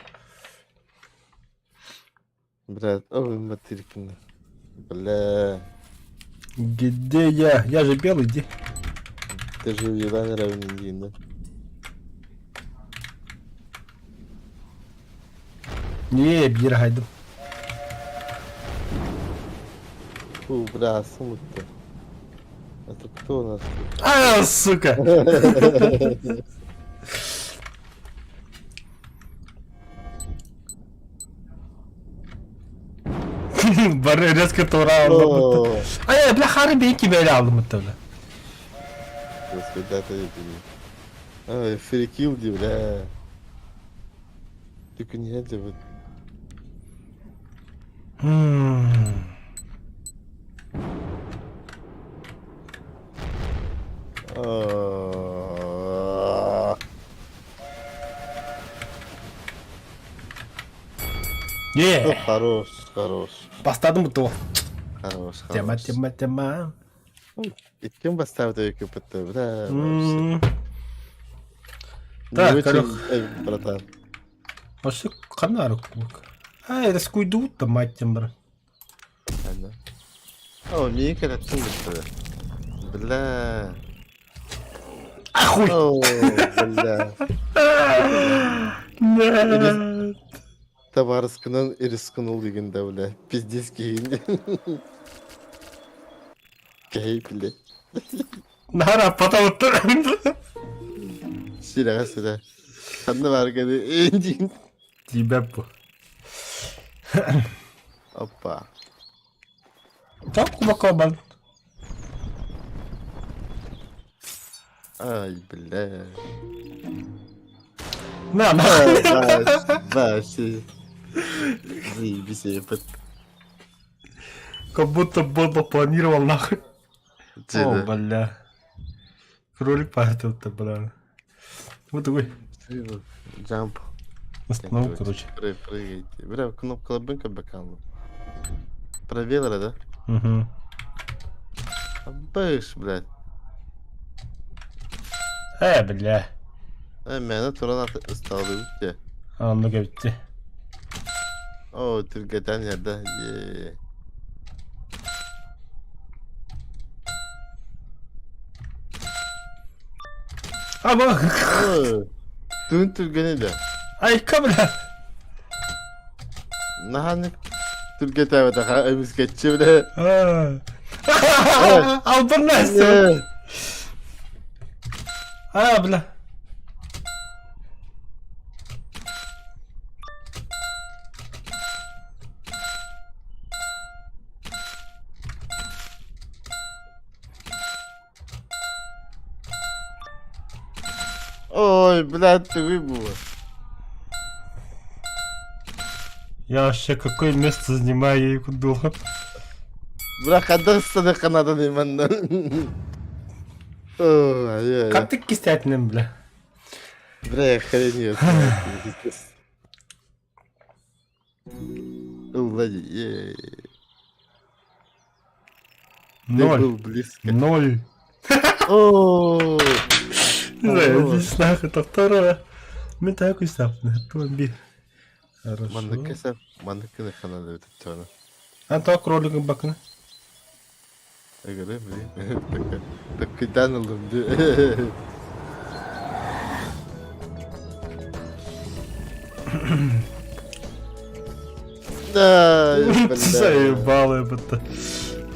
Брат, ой, материкина. Бля, Где я? Я же белый, где? ты же уебан равнин, да? Не, биир хайдым. Фу, бля, сумма-то. Это кто у нас? А, сука! Бары резко тура алdım. Ay, бля, хары бейки бәйле алдым бля. Господи, да ты Ай, фрикил, бля. Только не это вот. Е! Хорош, хорош. Бастадым бу Хорош, хорош. Тема, тема, тема. Иккин бастаабыт өйкөпөттө, бля. Так, Короче, братан. Осы қана кубок. Ай, это скуйдут-то, мать тем, О, миин кэлэттин быстары. Бля. Ахуй! О, бля. Нет. Табаарыскынан рискнул деген да, бля. Пиздец киһин. Кэй, бля. Нара, потом... Сирэҕэ сирэ. Ханна баар кэни диин. Тебя по. Опа. Так, кубакобан. Ай, бля. На, на. Вообще. Заебись, я под... Как будто Боба планировал нахуй. О, бля. Кролик партил-то, бля. Вот такой. Джамп. Остановку, короче. Прыгайте. Бля, кнопка лабынка бакалу. Пробел, да? Угу. Быш, блядь. Бля. Мээнэ туран ыстаалыы те. А, ну-ка, битти. Оо, түргэтэн ярда. Е. А, бу. Түн түргэнэ да. Айка, бля. Наһаа түргэтээбэтэх эмискэччи бля. Албырнайсың. А, бля. Ой, блядь, ты выбыла. Я вообще какое место занимаю, я их долго. Бля, хаддар Канадан именно. Ой, Как ты кистятным, бля? Бля, я хрень Влади, Ты Ноль. был близко. Ноль. О, Не знаю, здесь нахуй, это второе. Мен такой сапны, би. Хорошо. Маннык маннык ханада өтөттөөнө. А то кроликом бакны. Ыгыры, блин. Такайдан ылым ди. Да, Заебал это.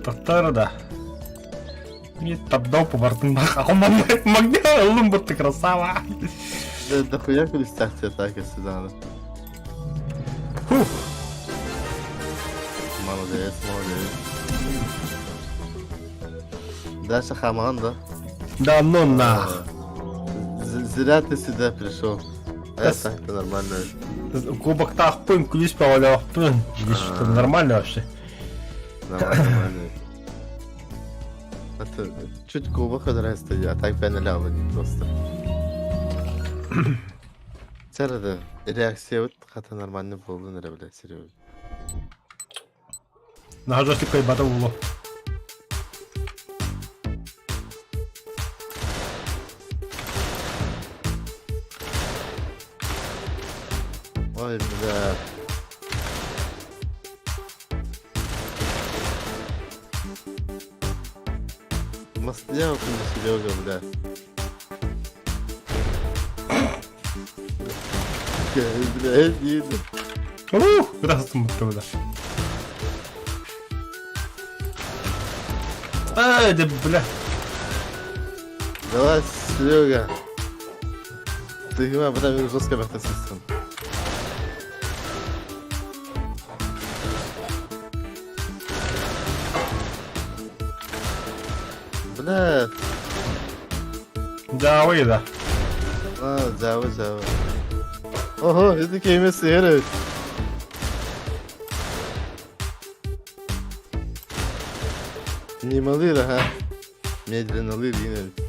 Тахтара да. Мне табдал по борту Магня, лумба ты красава. Да, дохуя кулистах тебе так и сюда. Фух. Молодец, молодец. Даша Хаман, да? Да ну нах. Зря ты сюда пришел. А Да так-то нормально. Кубок тахпын, ключ поваляхпын. Здесь что нормально вообще? Нормально, нормально. Это чуть кубок нравится, а так пеналял не просто. Сарада реакция вот хата нормально болды, наверное, бля, серьезно. На жестикой бата уло. Ой, бля. Мастыйа окуна Серега, бля. Бля, диир. Ух, кытастым бутта бля. Ай, да бля. Давай, Серега. Ты ма, потом жестко бахтасысың. Бля. Дьаабы да. А, дьаабы, дьаабы. Ого, ити киһими сыһар эбит. Нималыыр аха. Медленналыыр диэн эбит.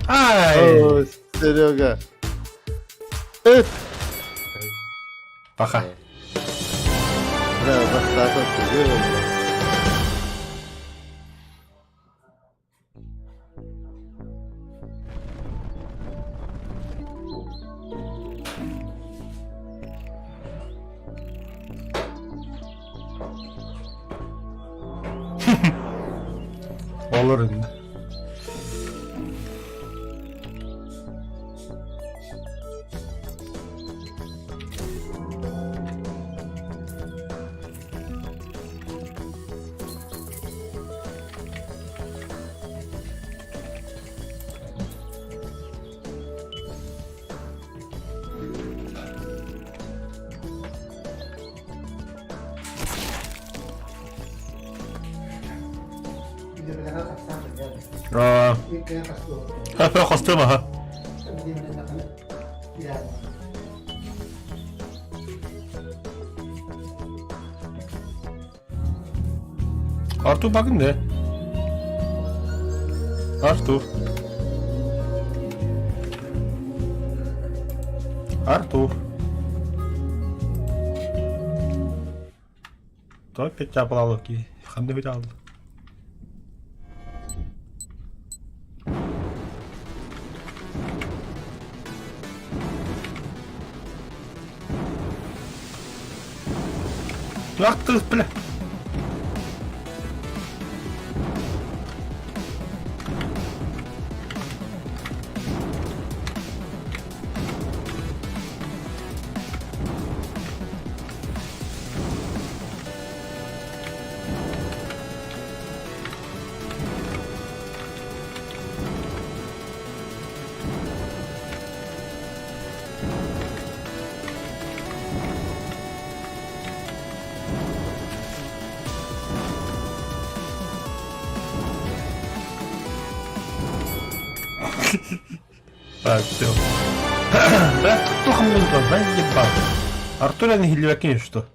Ай! О, Серега. Ыт! Пока. Бля, бастаатан сыһыар буолла. Olur indi. Аа. Хастыма. Артур bakın ne? Артур. Артур. Топ петя Ханды алды. Ах ты, бля. Так, все. Бля, тухмын заебал. Артур я что?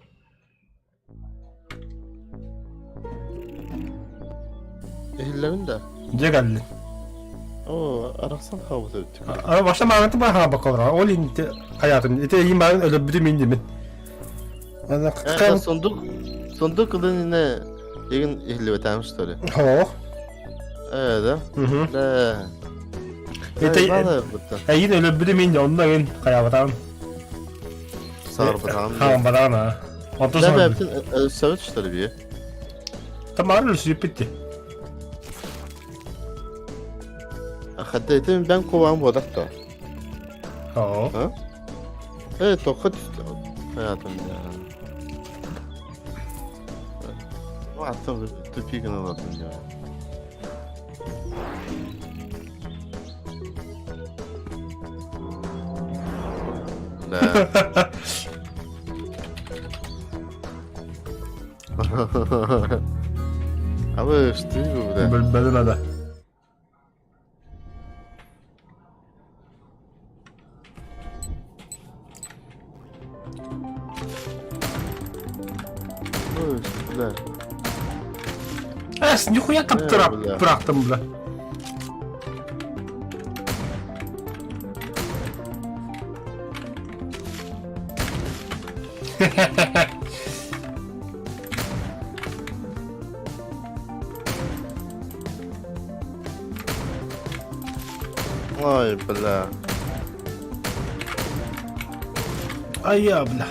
Иһиллэбин да? Дьэ кэллин. Оо, арахсан хаалбыт эбит. А башта мааны баха бакалра. Ол инти хаятым. Ити эйин баарын өлөрбүтүм мин димин. Ана Э, сундук, сундук ылын ине егин иһиллибэтээм что ли? Хоо. Э, да? Мгм. Да. Ити эйин өлөрбүтүм мин онно эгин хаябатаам. Саарбатаам. Хаамбатаам а. Онтон Да, саҥа. бэйэбитин сөбүт что ли бие? Тамары өлсүппүт. Хатта ити бэн кубаам буолар то. Хоо. Э, тоққа түсті. Хаятым я. Ну, аттым тупигін алатын я. Да. А вы что, бля? Бөлбөдүн ада. Ой, бля. Эс, нихуя таптыра бля. бырахтым, бля. Ой, бля. Айя, бля.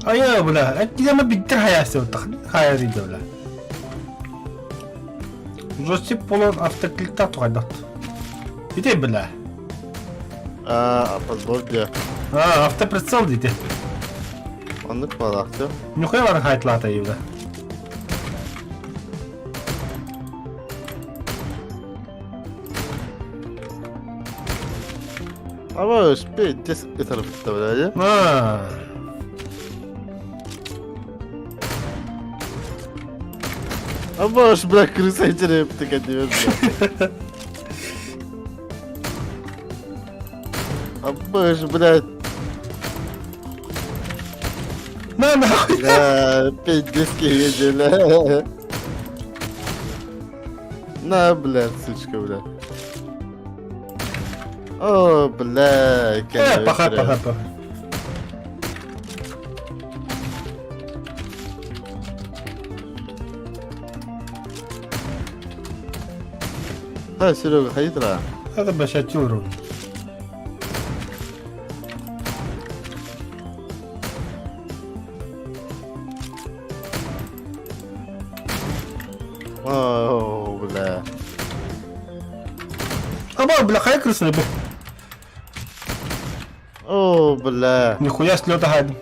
Айа, бля, эттиэме биттер хайаасы хайарыйда, бля. Жостип болон автокликта тухайдат. Ите, бля. А, подбор где? А, автоприцел дите. Оннук балақты. Нюхай бар хайтлата бля. Аба успей, дес ытарбытта, бля, А. Аба уж, бля, крыса череп, ты бля. Аба уж, блядь. На нахуй. Бля, пиздец, бля. На, блядь, сучка, бля. О, бля, Э, паха, паха, паха. А, Серега, ходи туда. Это большая тюру. О, бля. Аба, бля, хай крысны, бля. О, бля. Нихуя слета хайд.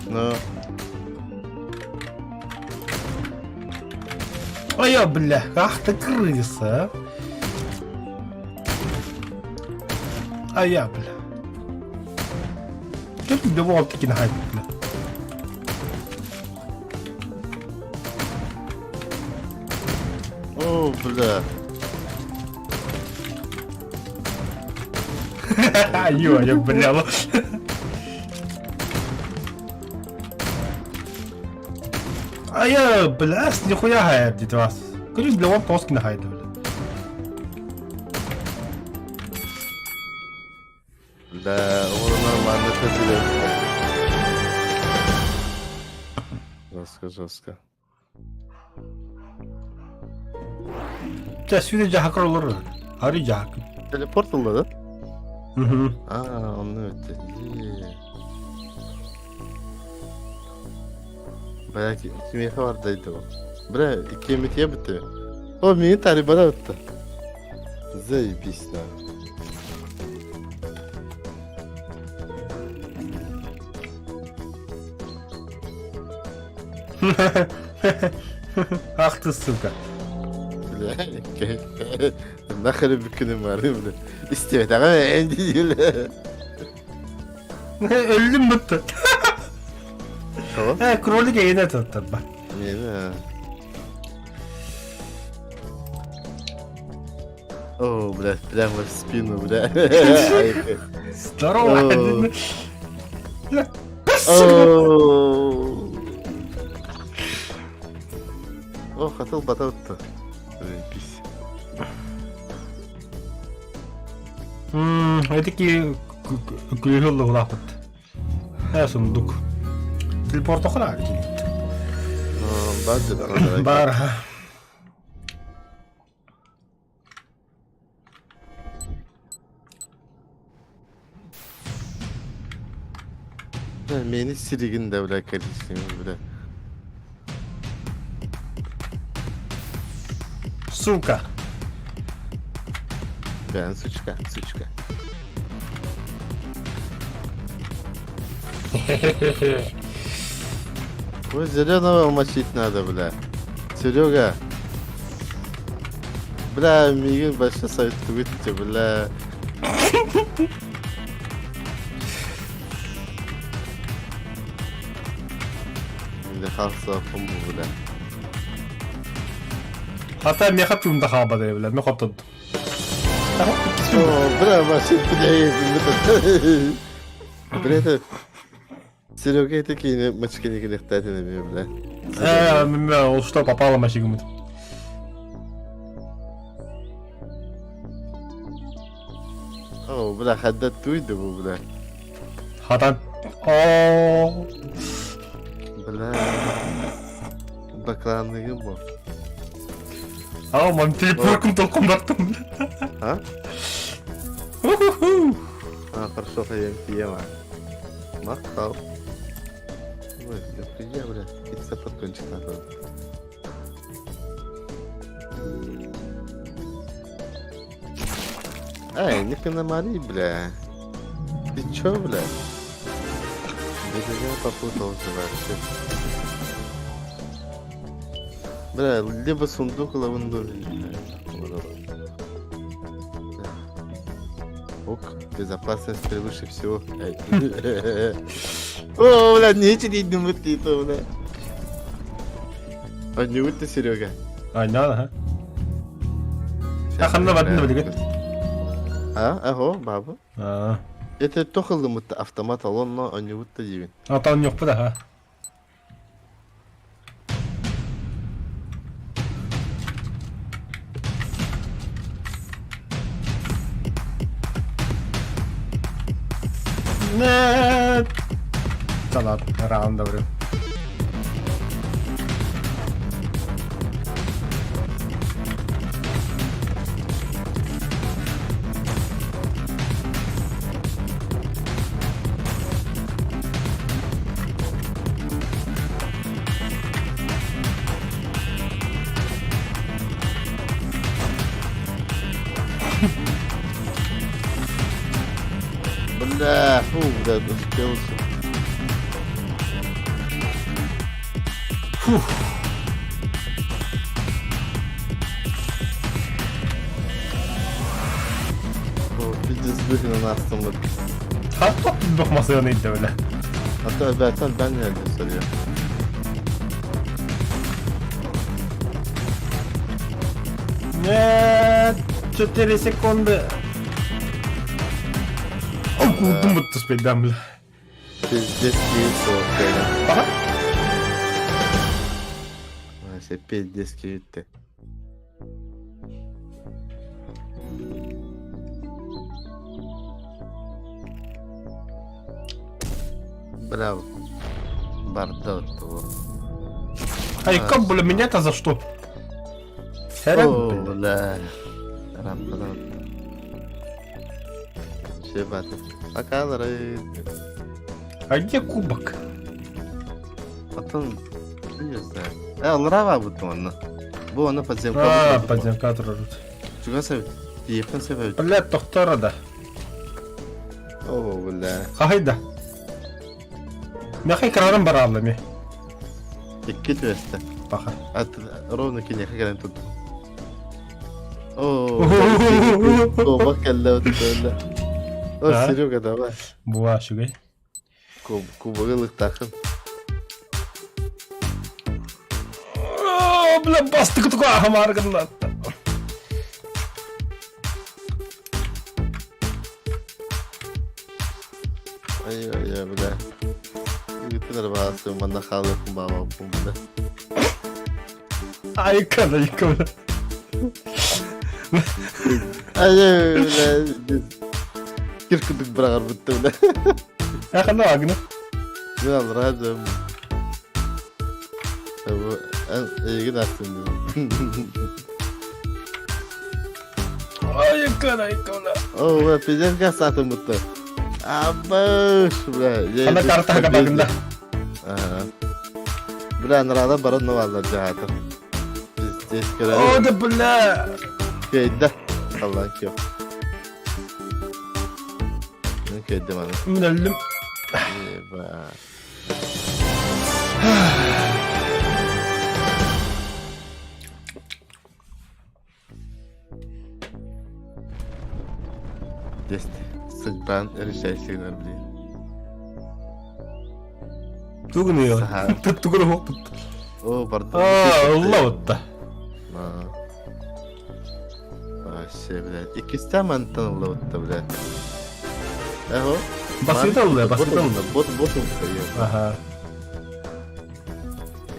Ну. Ой, бля, ах ты крыса, а. А я, бля. Что ты давал таки на хайп, бля? О, бля. Ё, я бля. А я, бля, с нихуя хайп, дед вас. Говорю, бля, он тоски на хайп, бля. Бля, он нормально ходили. Жестко, жестко. Ча, сюда жахакар olur. Ари жахак. Телепорт oldu да? Угу. А, onu öte. Бля, кимеха бар дейdi o. Бля, кемитye bitti. O mini taribada bitti. Заебись, да. Ах ты, сука. Бля, нахер бүкүнүм бар, бля. Истебет ага, энди бля. Өлдüm bitti. Tamam. He, кролик eğine tuttum ben. Мені. О, блядь, прямо в спину, бля. Здорово. Бля, О, О, хотел бататты. Заебись. Эти күлүллü улапыт. Э, сундук. Телепорт охра килит. Бар Бар. Мени сиригин да, бля, коричневый, бля. Сука. Бля, сучка, сучка. Ой, зеленого мочить надо, бля. Серега. Бля, мигин большой совет выйти, бля. Бля, халса фумбу, бля. Хата меха тюмда хаба бля, меха тут. О, бля, машин, бля, бля, это... Серега, это кине, мочки не кине, бля. Э, что попало машигумут. О, бля, хадда туйды бу, бля. Хатан. О. Бля. Бакланныгы бу. А, мам телепоркум толком бартым. А? Уху. А, хорошо, я пьема. Махал. Я, бля, 50 подкончик надо. Эй, не пиномари, бля. Ты чё, бля? Да я попутался вообще. Бля, либо сундук, либо Ок, безопасность превыше всего. О, бля, нечего не думать, это, бля. А не ты, Серега. А, не ага. А ханна бардын билигин. А, аго, баба. А. Это тохылымытты автомат алонно онньубутта диибин. А там ньохпут аха. Нет. Да ладно, раунд говорю. Бля, фу, бля, успел. Фух. О, пиздец, на нас там вот. Хатта бахмасыгын инде бля. Hatta zaten ben nerede soruyor. Нет, 4 секунды. О, кудым успеть дам, бля. Пиздец, кийip soğuk Ага. Вообще пиздец кийipti. Браво. Барда того. Ай, как, бля, меня-то за что? О, Бля. бля. Рампада. Шебаты. Пока, лары. А где кубок? Потом, не знаю. Лрава будто он. Бу оны подземка. А, подземка турарут. Чуга себеп? Тиепен себеп. Бля, тохтора да. О, бля. Хахайда. Мехай крарым бараллами. Икки түбэстэ. Паха. Ат ровно кинеха кэлэн тут. О, куба кэллэ бля. О, А? Серега, давай. Буа, шугай. Кубогы лыктахын. О, бля, бастык тука ахмаргын. Ай, ай, бля. Бүтүн арбасы манна халыпын баба бля. Ай, кана, бля. Ай, бля. Киркудук бырагар бүтті, бля. Ахана агны. Мен алра Бу эйгин астын. Ай, кана, бля. О, бля, пиздец гасатын бүтті. Абыш, бля. Ана карта хагабагында. Ага. Бля, нырада баран новалар жааты. Пиздец, О, да, бля. Кейді. Аллах кеп. Мен кейдім аны. Мен өлдüm. Еба. Десять. Судьба решающий, блин. Тугун ее. Саха. Тугун хопут. О, пардон. А, Алла. Вообще, блядь. Иккистэ мантан улла блядь. Эхо. Басыта улла, басыта улла. Бот, бот, Ага.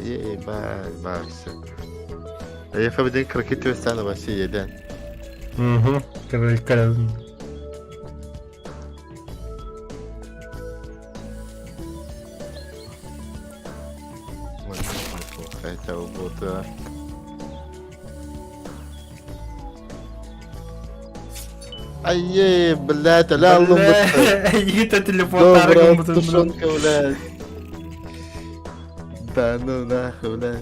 Ебать, вообще. Я фабиден крокет весана вообще еден. Угу. Короче, Хотя бы Ай, блядь, аля Егита телефон Добрая тушенка, блядь. Да ну нахуй, бля.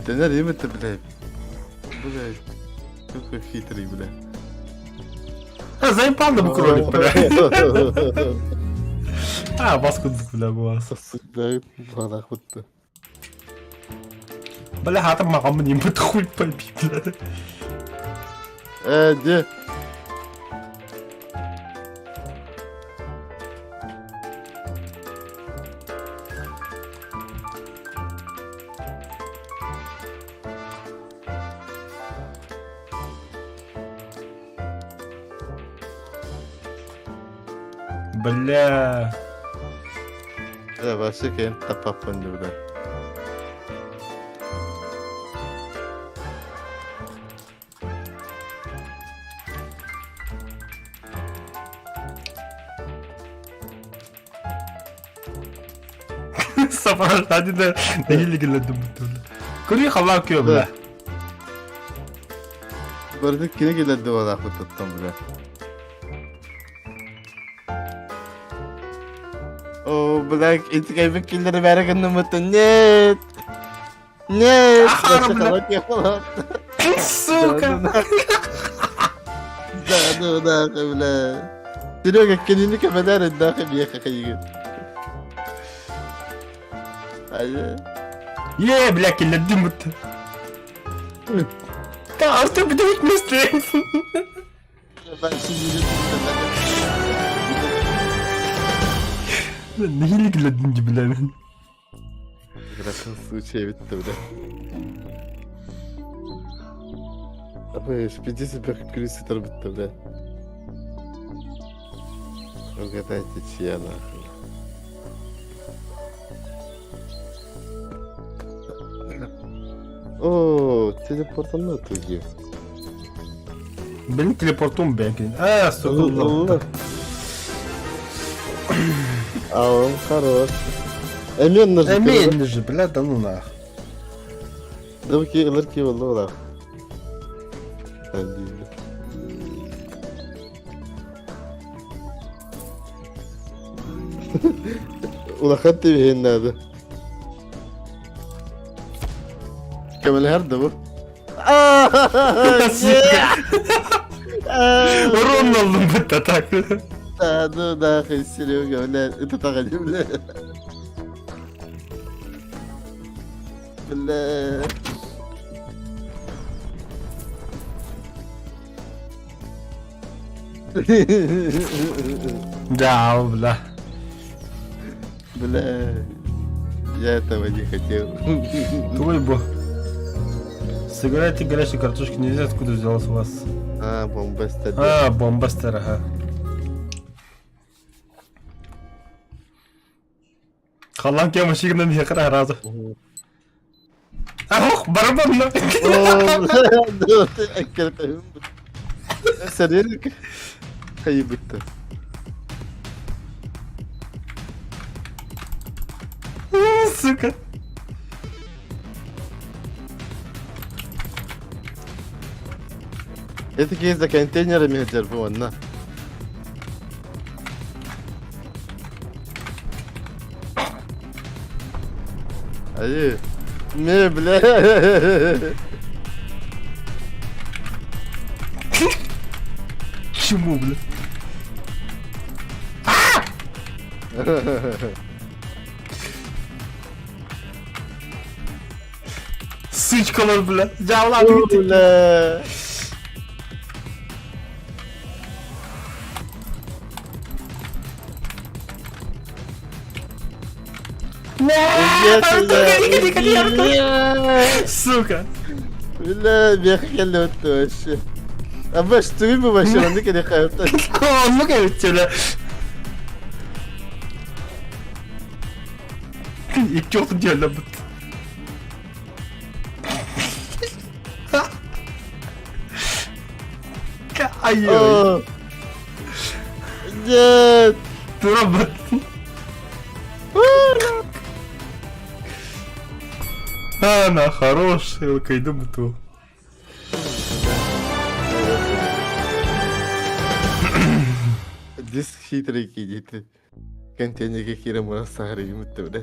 Дэнэр именно, блядь. Блядь. Какой хитрый, бля. А, заебал нам кролик, бля. А, баску бля, буас. Да, нахуй ты. Бля, хатым маған мне хуй пойми, бля. Э, где? Бля. Э, вообще кем тапапын бля. Сапар да нэһиилигилэрдим бутулла. Көрүү халлаан күө бля. Барыны кини кэлэрди буолаахпыттан бля. О, бля, эти кайбык киллери бәрі гыннымыттын. Нет! Нет! Ахара, бля. Сука! Да, ну нахуй, бля. Серега, кинини кемелер нахуй бияха кайыгын. Айы. Е, бля, киллердим бутты. Да, Артем, блядь, быстрее. Нэһиилигилэрдим бля. Графин случай битті, бля. Абы, 50 күрүсү битті, бля. Угадайте, чья нахуй. О, телепортанна туги. Блин, телепортум бэнкин. А, сука. А он хорош. Эмен нажи. Эмен же, бля, да ну нах. Дыбки ылырки болду булар. Улахан тебиһин надо. Кемелер да бу. Урон алдым бытта так. Да, ну нахуй, Серега, бля, это так бля. Бля. Да, бля. Бля. Я этого не хотел. Твой бо. Сыграйте горячей картошки нельзя, откуда взялась у вас? А, бомбастер. А, бомбастер, ага. Халлан кем машигынан яқыра разы. Ах, барабан. Сәрелік қайыбытты. Сука. Это кейс за контейнерами хотел на. Ай, не, бля. Чему, бля? Сучкалар, бля. Жаулады Бля. Сука. Бля, бехкелли өттү вообще. А баш түгүн бу вообще, онды керек кайыпта. Оннук эбит бля. Икки отун диэллэ бут. Ай-ой. Нет. Тура бут. А, на хороший, кайду буту. Диск хитрый киирдэ. Контейнерге киирэн баран саһарыйым бля.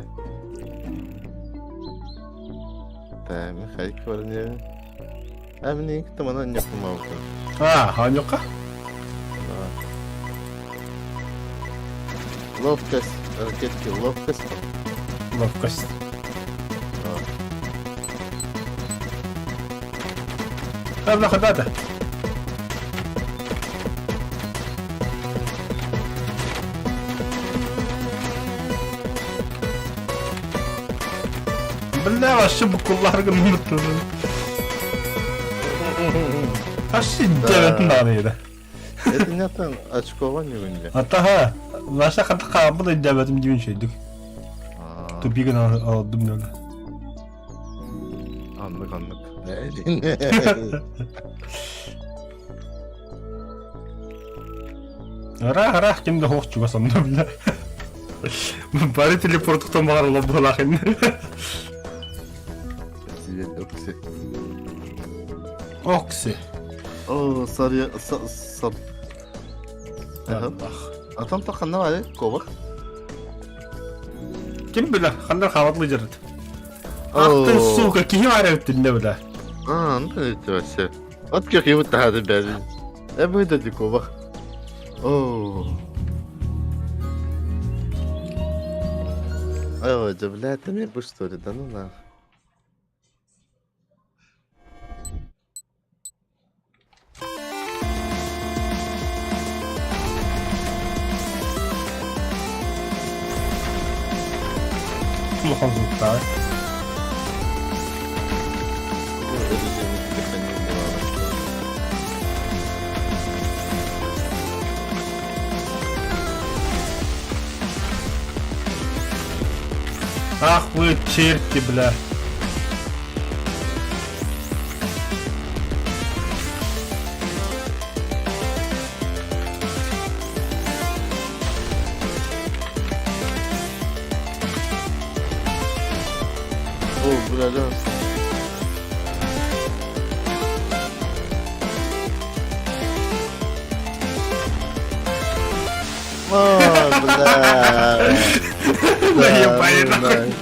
Та, Михаил баран А мне кто мана не помогал. А, ханьока? Ловкость, ракетки, ловкость. Ловкость. Абла хадата. Бля, вообще букуллар гынмыт. Вообще девятын даҕаны Это не там очкова не вынли. Атаха, наша хата хааммыт өйдөөбөтүм диэн үчүгэйдик. Тупигын алдым диэн. Аннык аннык. Ыраах ыраах ким да суох чугас онно бля. Бары телепорт баҕар олорбуолаах инне. Привет, Окси. Окси. О, сори, сор. Атам та ханна бар, кобах. Ким билэр, ханна хаалатлы дьарыт. Ах ты, сука, киһи баар эбит иннэ бля. А, ну это вообще. Вот как его тахады бәлин. Э, будет эти кобах. О. Ой, да, бля, это мне бы что ли, да ну нах. Улахан суттаах. Ах вы черти, бля. О, бля, да. О, бля. Наебали нахуй.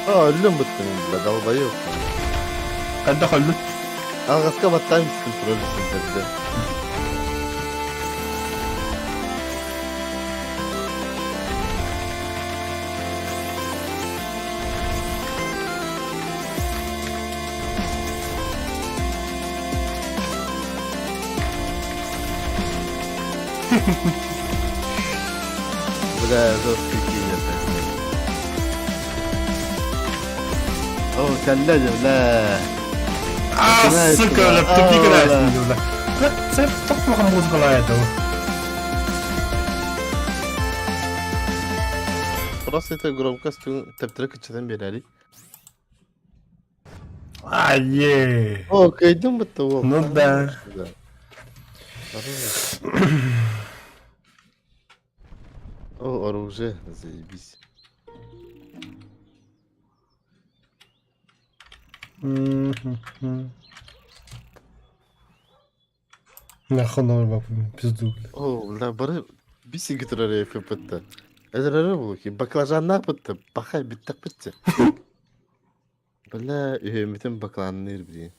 О, өллөм бүттүм, бля, долбоёб. Хайдах өллүн? Алҕаска баттаан контроль сылдьарды. Бля, жесткий киллер такой. О, кэллэ бля. А, сука, бля, тупик играет, бля. Бля, це топ музыка этого. Просто это громкость тэптэрэ кыччатан биэрээри. А, е. О, кыайдым бытта уол. Ну да. О, оружие, заебись. Нахуй новый пизду, бля. О, бля, бары бисиги турар ФПТ. Эдерere булуки, баклажаннаах бытта, бахай биттэх битте. Бля, үһүммүтүн бакланныыр били.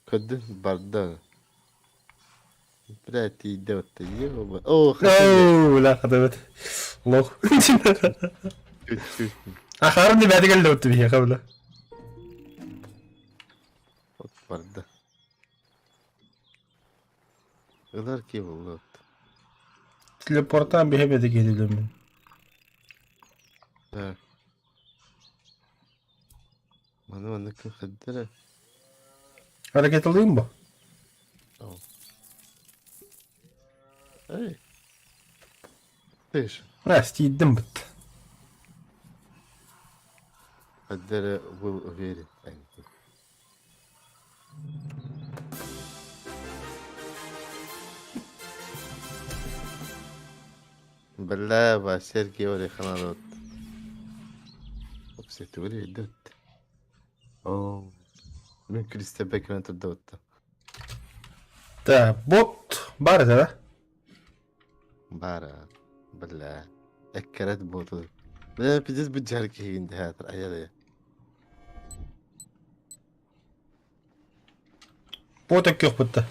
Көрдүн барда. Бля, тиийдэ батта. Ёба. О, хата. О, бля, хата Лох. Ахарын не бәді келді өтті бейе, бля. Вот барда. Ылар ки болот. Телепортан бейе бәді келді мен. Так. Маны маны кім хаддара. Hareket alayım mı? Эй. Тыш. Раз, тиийдим бит. Хаддара был уверен. Бля, ба Сергей Ореханадот. Опсе, түгүл өйдөт. Оо. Мин Кристебе кэлэн турдабытта. Так, бот бар этэ да? Баара. Бля. Эккэрет боту. Бля, пиздец быдьар киһигин театр. Айа Бот эккиэхпит да.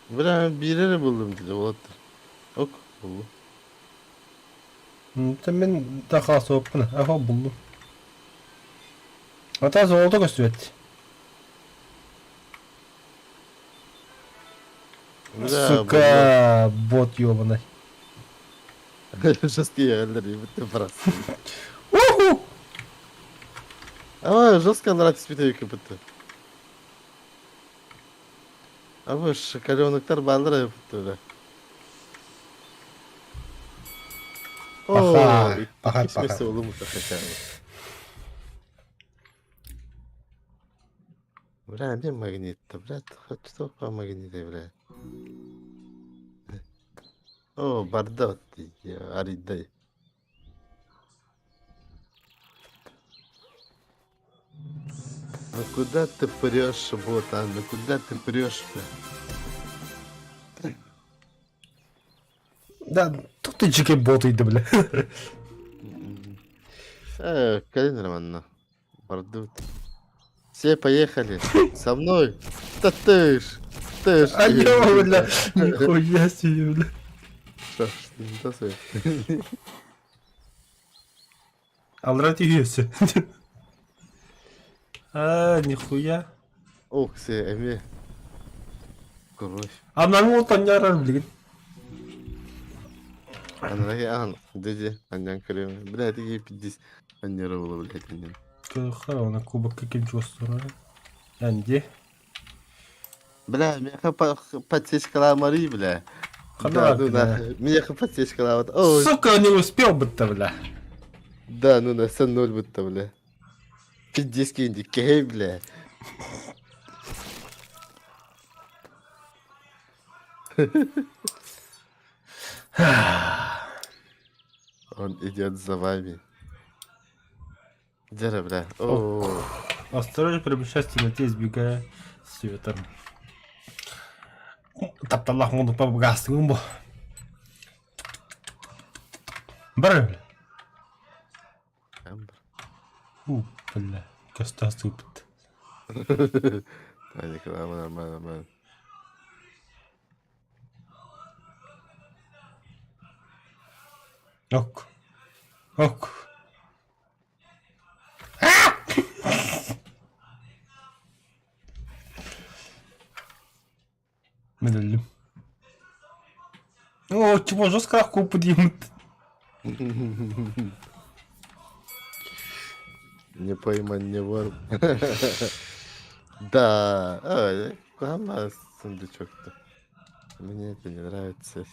Бля, биир эрэ буллум диде уолаттар. Ок, буллум. Мин да хаалсыбыппын, аха буллум. Ата золото көстүбэт. Бля, Сука, бот ёбаный. Жесткие галерии, будто просто. Уху! А, жестко нравится спитайка будто. А вы шоколеноктар баллар будто. Паха, паха, паха. Паха. Бля, где магнит-то, блядь? Хоть что по магниты, бля. О, бардак ты, аридай. Ну куда ты прешь, бот, а? Ну куда ты прешь, бля? Да, тут ты чеки бот иди, бля. Э, кэлин нормально. Бардут. Все поехали. Со мной. Да ты ж. Ты ж. А я, бля, нихуя себе, бля. Что ж, не то свое. Алрат үйесі. А, нихуя. Ох, се, эми. Кровь. Анан отан ярар билген. Анраги ан, деди, аннян крем. Бля, это ей 50. Аннера было, блядь, аннян. Хара, кубок каким чувствую. Анди. Бля, меня подсечка Мари, бля. Хана, Да, ну бля. нахуй. Меня подсечка вот. Ой, Сука, не успел бы-то, бля. да, ну на 0 будто, бля. Пиздец, кинди, кей, бля. Он идет за вами. Где, бля? О, Осторожно приближайся в темноте, избегая света. Тапталлах муну пабгастыгын бу. Бар бля. амбр. У, бля. Көстө сыпыт. Аник, нормально, нормально, нормально. Ок. Ок. Мен өлдүм. О, чего жестко купу деймін. Не пойман, не вор. Да, ой, куда сундучок-то? Мне это не нравится.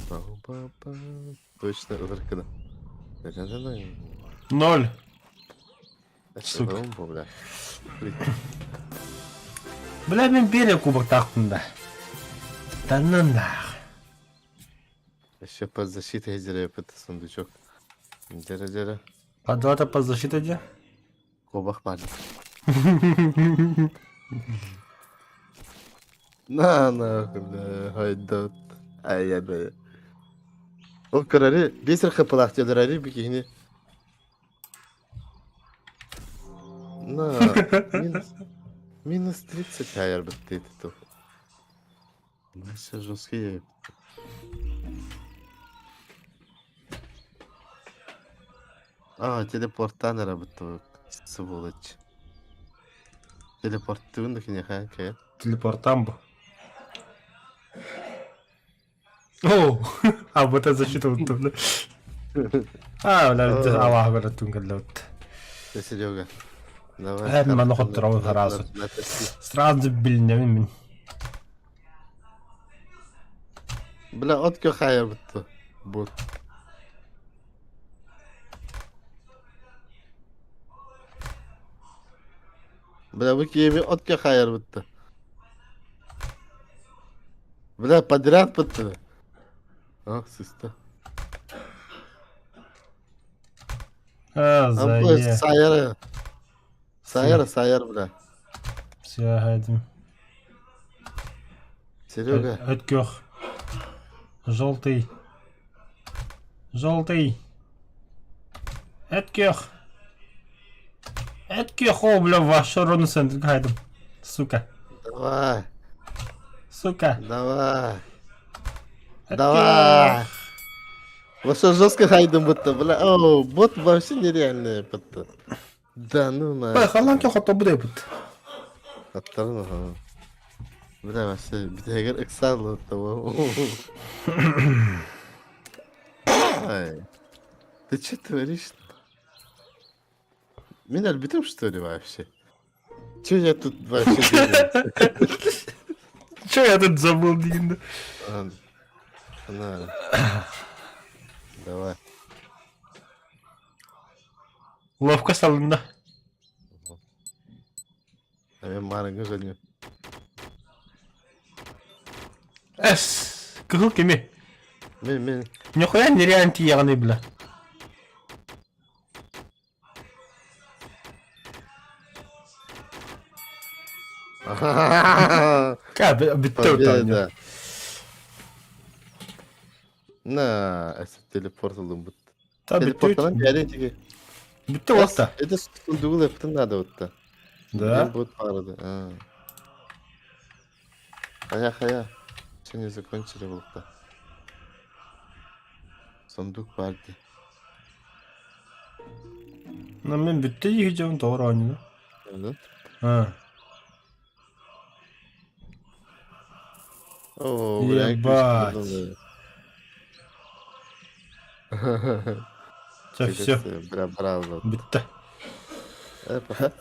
Ба-ба-ба. Точно, ыркана. Ноль. Сука. Сука. Бля, мен бере кубок тақтым да. Да ну нах. Еще под защитой это сундучок. Дера-дера. По два-то под защитой где? Кобах бар. На, нахуй, бля, хайдат. Ай, я, бля. Ол көрөри, бесер хапылах телерәри бикини. На, минус, минус 30 аяр бітті ту. Наша жесткие. А, телепортанера бітті, сволочь. Телепорттуын да ха, кэ. Телепортамбо. О, а вот это защита вот бля. А, бля, Аллах, бля, тунгал вот. Серега. Давай. Э, мен хотторобун сразу. Сразу билинемин мин. Бля, от көхайар бутта. Бот. Бля, бу киэби от көхайар бутта. Бля, подряд бутта. А, сыста. А, зае. Сайара. Сайара, сайар, бля. Все, хайдым. Серега. Өткөх. Желтый. Желтый. Өткөх. Өткөх, о, бля, ваш рону центр хайдым. Сука. Давай. Сука. Давай. Давай. Вообще жестко хайдым будто, бля. О, бот вообще нереальный будто. Да ну на. Бай, халан ки хото буде бут. Аттарын аха. Бля, вообще, битегер ыксал того. Ай. Ты что творишь? Меня арбитром, что ли, вообще? Че я тут вообще делаю? Че я тут забыл, Дин? А, На. Давай. Ловко салында. А мен марыңы женю. Эс. Кыһыл кими? Мен, мен. Нихуя нереально тияганы, бля. Ка, бітті Победа. На, это телепорт алым бут. Та бітті. Телепорттан бәрі тиги. Бітті уақта. Это сундугу лептен надо вот. Да. Бот парады. А. Хая, хая. Еще не закончили вот. Сундук барды. На мен бітті егежем тоғыр ойнады. Да? А. О, бля, Ебать. Все, все. Бля, браво. Бітті. Эпа.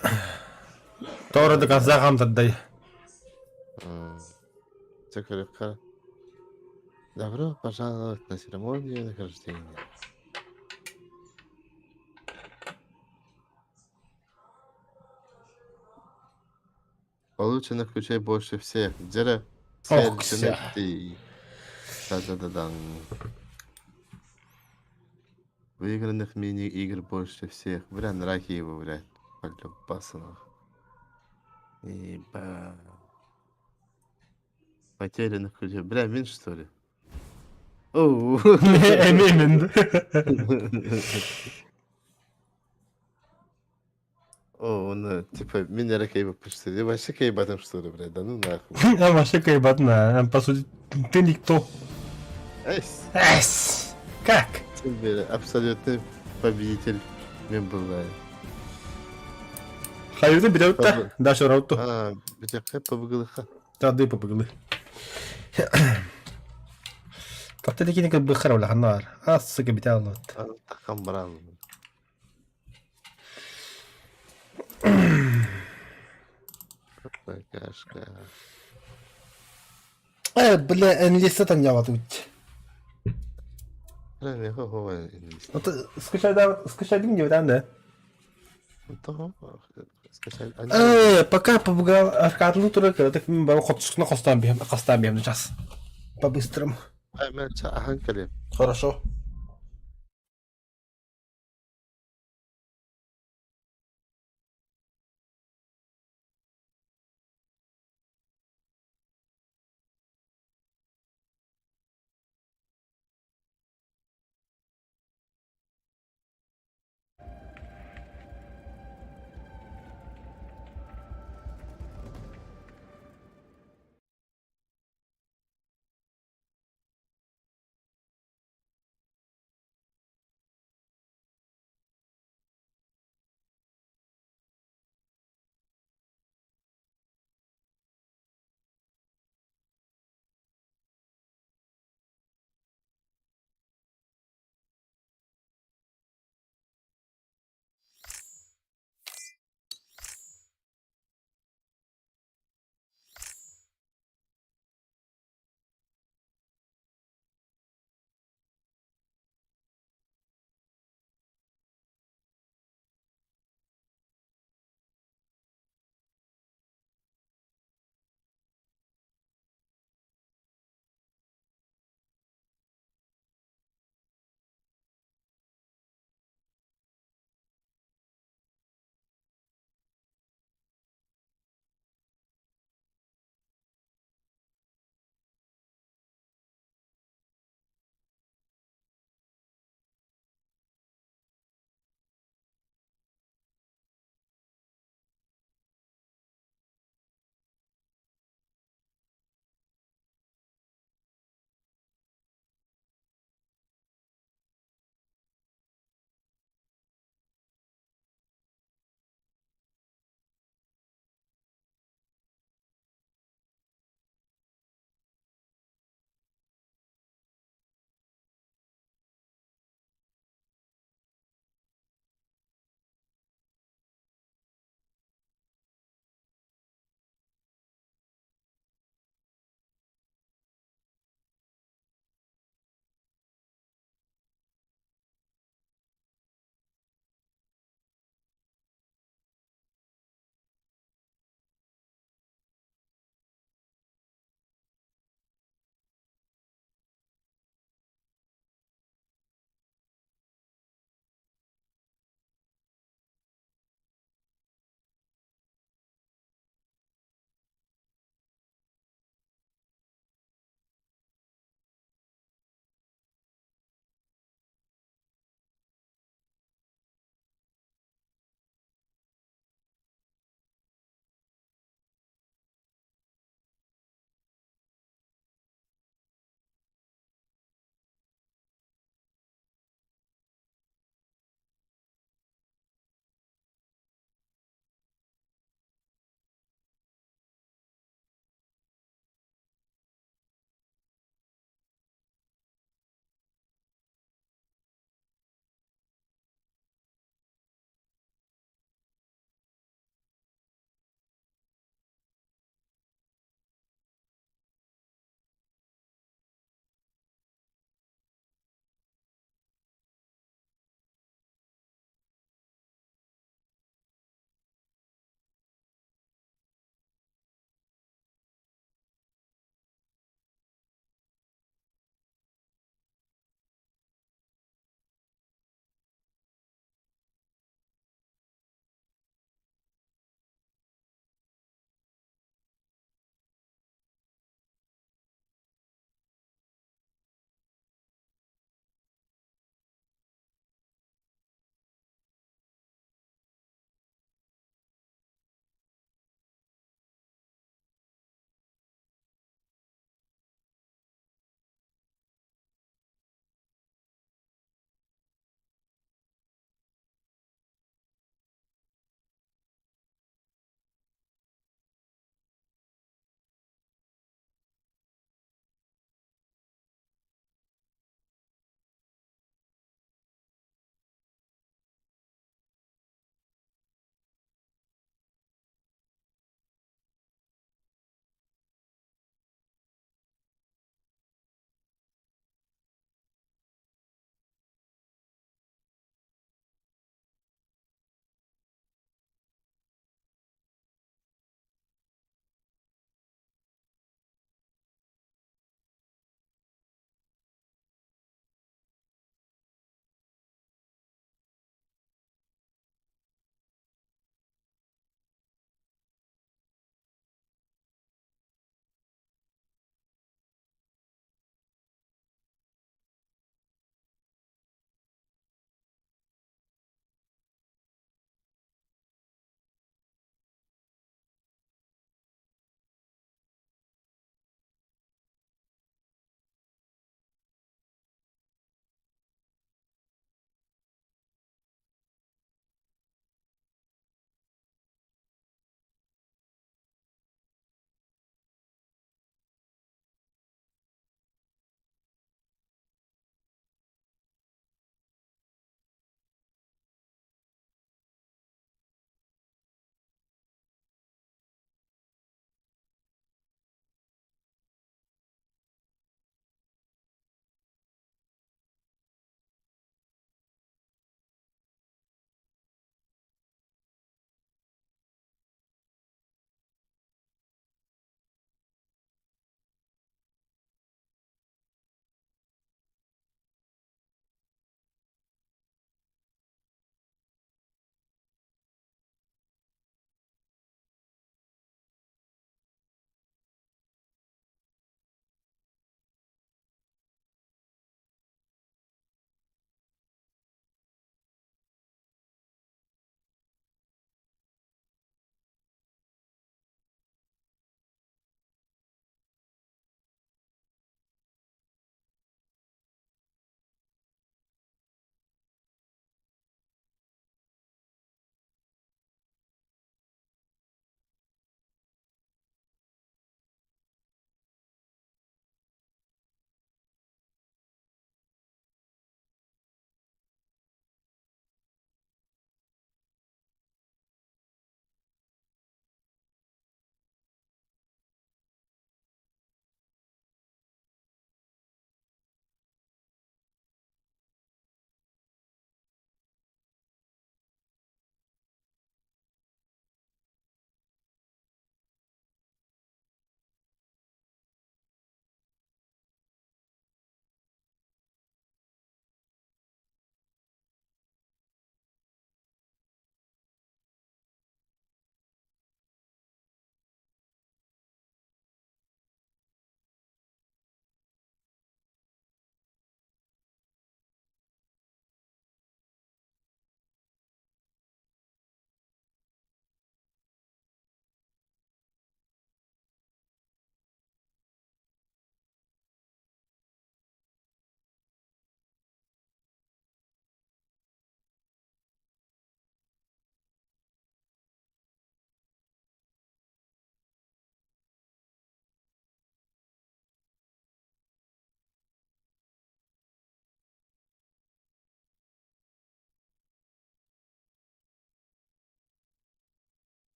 Тоғыр до конца қамтырдай. Все крепко. Добро пожаловать на церемонию награждения. Получено включай больше всех. Где Ох, вся. Да-да-да-да. Выигранных мини-игр больше всех. Бля, нраки его, блядь. Полюбаса, Еба. Потерянных ключей. Бля, меньше, что ли? Оу. Эмеймін. О, он, типа, меня ракейба почти. Я вообще кейбатом, что ли, блядь? Да ну нахуй. А вообще кейбатна. По сути, ты никто. Эйс. Эс. Как? Тебе абсолютный победитель. Мен был, Хайырды бітеутта. Даша рауту. А, бітяққа побігіліха. Тады побігли. Тақты декені кіл бұқар ола ханар. А, сука, бите алды. Таққан баран. Какашка. Бля, энлиста там я вот ут. Бля, не хо энлиста. Скачай не да? Того, скачай. Пока побегал аркадлы туры, так мен бар хотсукна костан бем, костан бем сейчас. По-быстрому. Ай, мен ахан келем. Хорошо.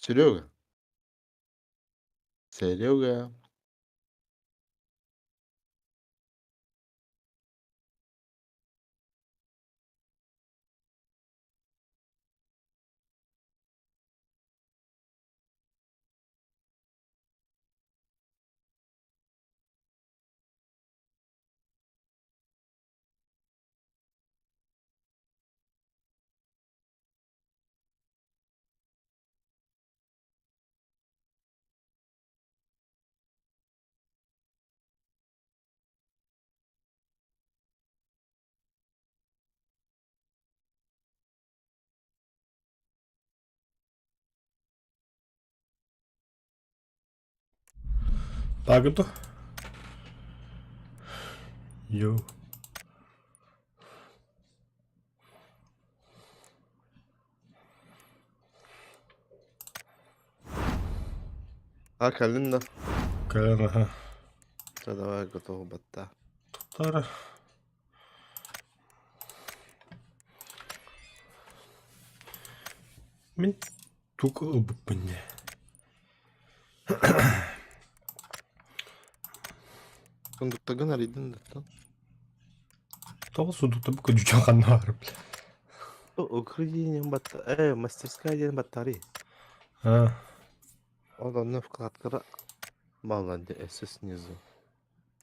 Серега. Серега. Баагын дуо? Йоо. А кэлин да. Кэлэн аха. Чэ давай готово батта. Туттара. Мин тугу ылбыппын дии. Сундуктагын арыйдын да. Тоҕо сундукта бу күдьүчэн ханна баар бля. Укрытие батта мастерская диэн баттарый. А, Ол онно вкладкара балла де өссө снизу.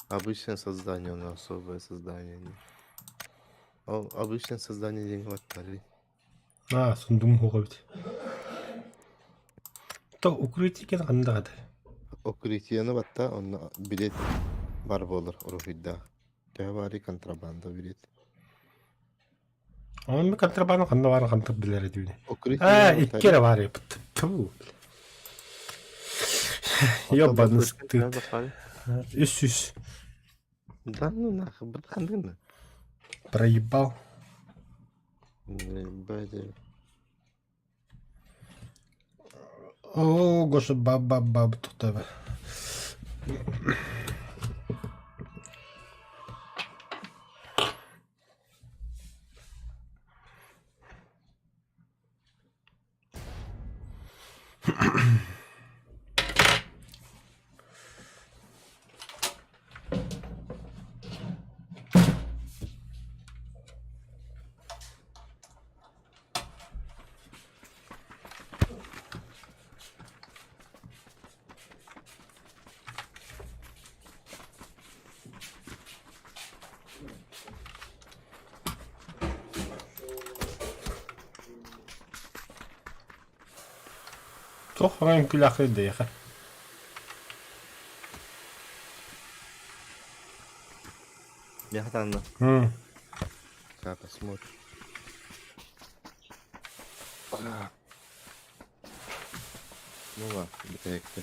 Обычное создание, оно особое создание. Ол обычное создание диэн баттарый. а сундугум суох эбит. То укрытие кэн ханна даҕаты? Укрытиены батта онно билет бар буолар уруһуйдаах. Төһө баарый контрабанда билет. Онно контрабанда ханна баарын хантан билэр этибин. Укрытиены Аа, икки баттарый. эрэ баар эбит. Тьфу. Ёбаный стыд. Үс үс. Да ну нахуй, братан. Проебал. Ебать. О, гоша, баб-баб-баб тут. Туох хаҥан күлээхтэй дэйэхэ. Я хатанна. М. Сейчас посмотрим. Ну ладно, бүтэһикте.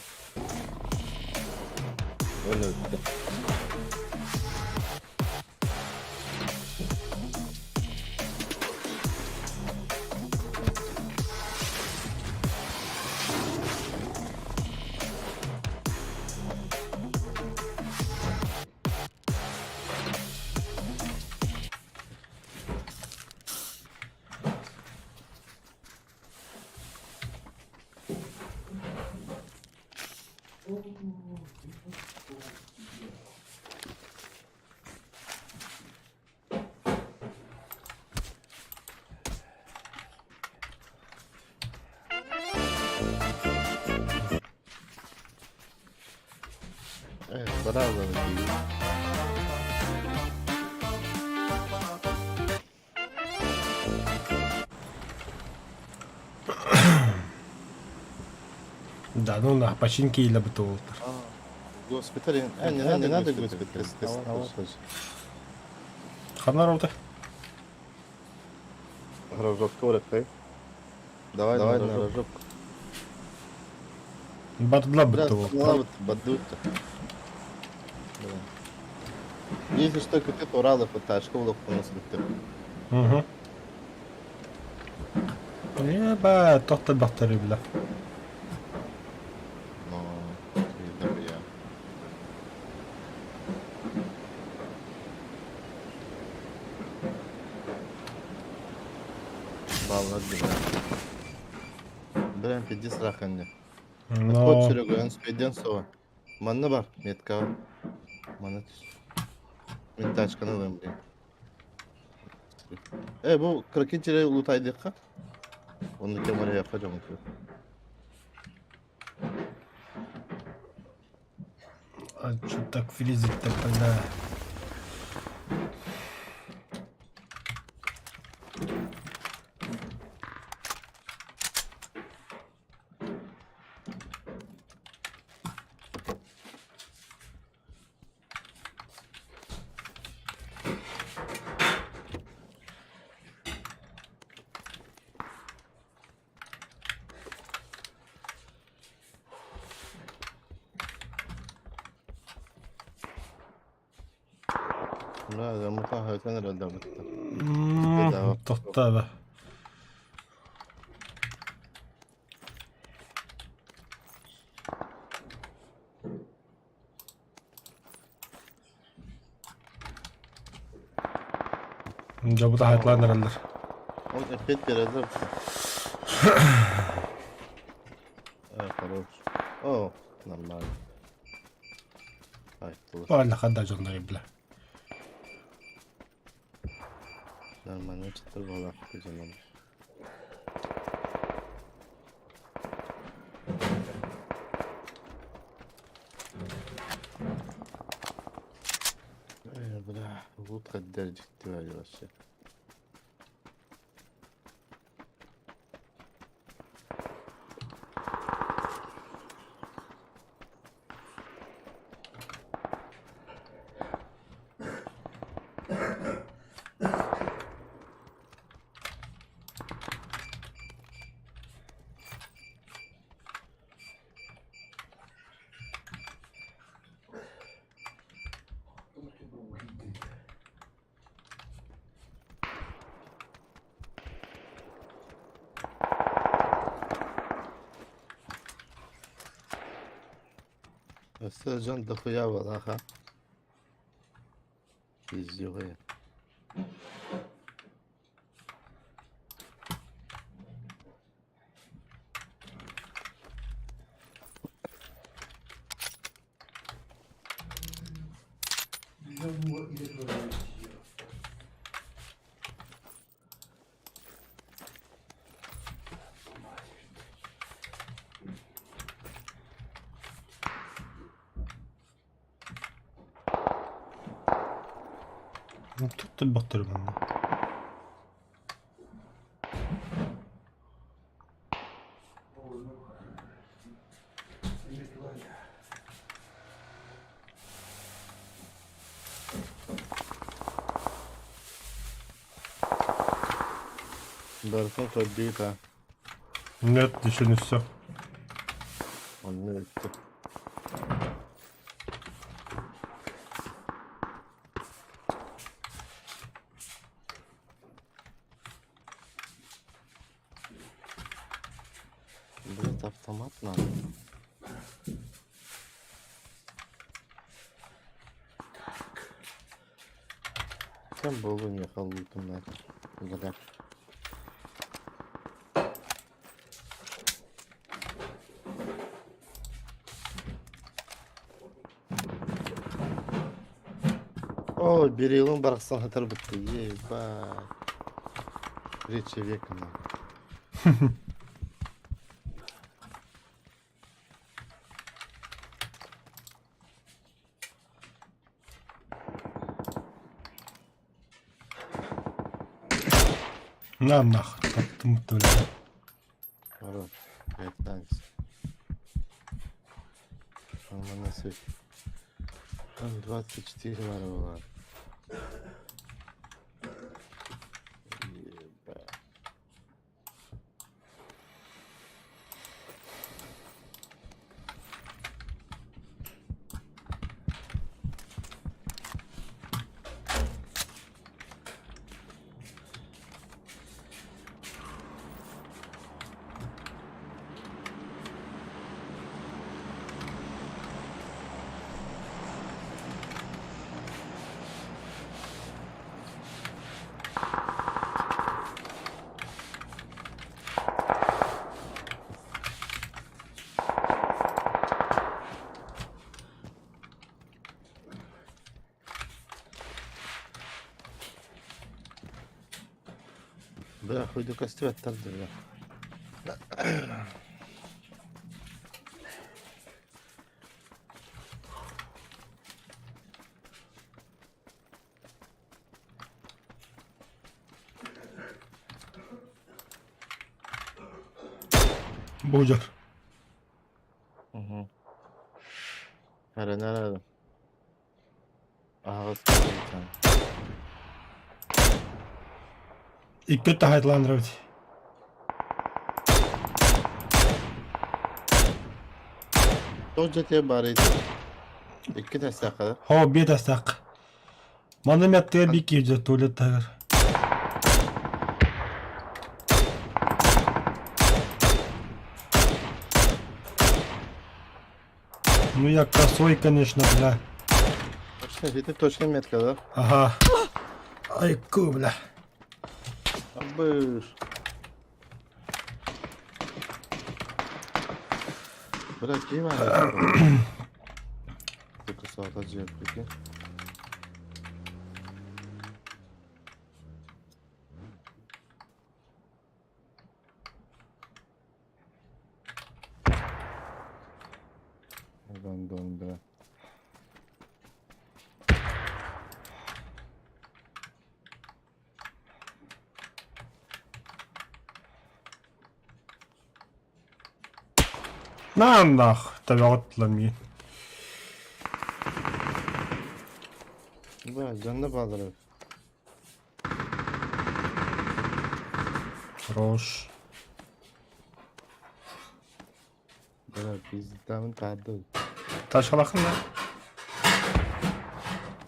Оны өттө. Э, браво, дии. Да, ну на, починки или бытоволтар. Госпиталь. А, не надо, не надо госпиталь. Ханна рота. Рожок коротко. Давай, давай на рожок. Бардла Бля, бытоволтар. бадут. Если что, ты Уралов, это школа у нас Угу. Еба, тохта бахтары бля. Но, я. Балла бля. Прям пиздец раханне. Но... Отход Серега, он спиден сова. Манна бар, метка. Манна түс. Мин тачканы ылыам, блин. Э, бу кыракин чирэй улутайдыхха. Онну кем арыйахха дьоҥҥо. А чё так фризит-то, бля? Да, муха хайтан эрэллэ бытта. Тохтоо. Дьэ бу да хайтлаан эрэллэр. Он опять биэрэллэр Э, хорош. О, нормально. Айттылар. Бааллахан да дьоннор бля. Нормально чытыр буолар дьонум. Э, бля, лут хаддер дьикти вообще. Өссө дьон дохуя буолаха. Пиздюги. Тут элбэхтэр манна. Барытын көрдүүт а. Нет, еще не все. Онно өттө. Блять, автомат надо. Кем буолуо миэхэ луутум надо. О, берилым барахсан хатар бытты. Ебать. Речи века надо. На нахуй, таптым бля. Хорош. Пять Нормально свет. Там 24 воровала. Ебать. Бля, хуйду көстүбэттэр бля. Бугар. Угу. Эрэнэр Аһаҕас Икки таһайтлаан эбит. Тоҕо дьэтиэ баарый? Икки тэстэххэ. Хо, биэ тэстэххэ. Манна мэттыгар биир киирдэ туалет таһыгар. Ну я косой, конечно, бля. Точно, это точно метка, да? Ага. Ай, ку, бля. Абыш. Бля, ким var? Сука, саата дьиэппики. Дон, бля. На нах, табаҕыт миин. Бля, дьонно баалар. Хорош. Бля, пиздамын тарды. Ташалахын да.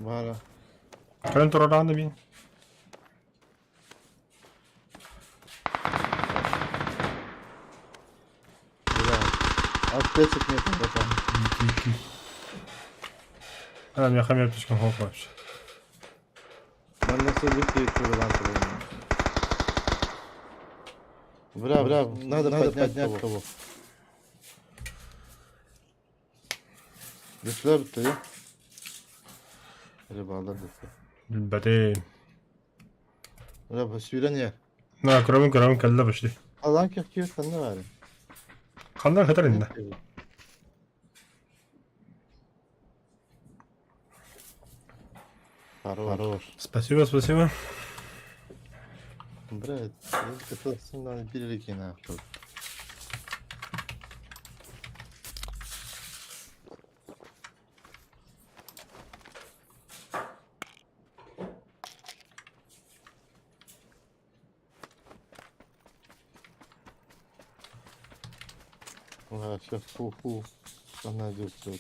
Бара. Кэлэн турардаан да миин. Бля. Аптечек нет, братан. Ана миэхэ эмиэ түскэн хоп вообще. Манна сылдьык курулаан Бля, бля, надо, надо поднять кого. Düştüler bitti ya. Рыбалар düştü. Билбэтим. Бля, сүүрэн иһэр. На, көрөбүн көрөбүн кэллэ почти. Алан көх ханна баар. Ханна хатар иннэ. Хорош. Спасибо, спасибо. Бля, кытылсың бир экен ақтыл. Ага, сейчас фу-фу. Она идет все.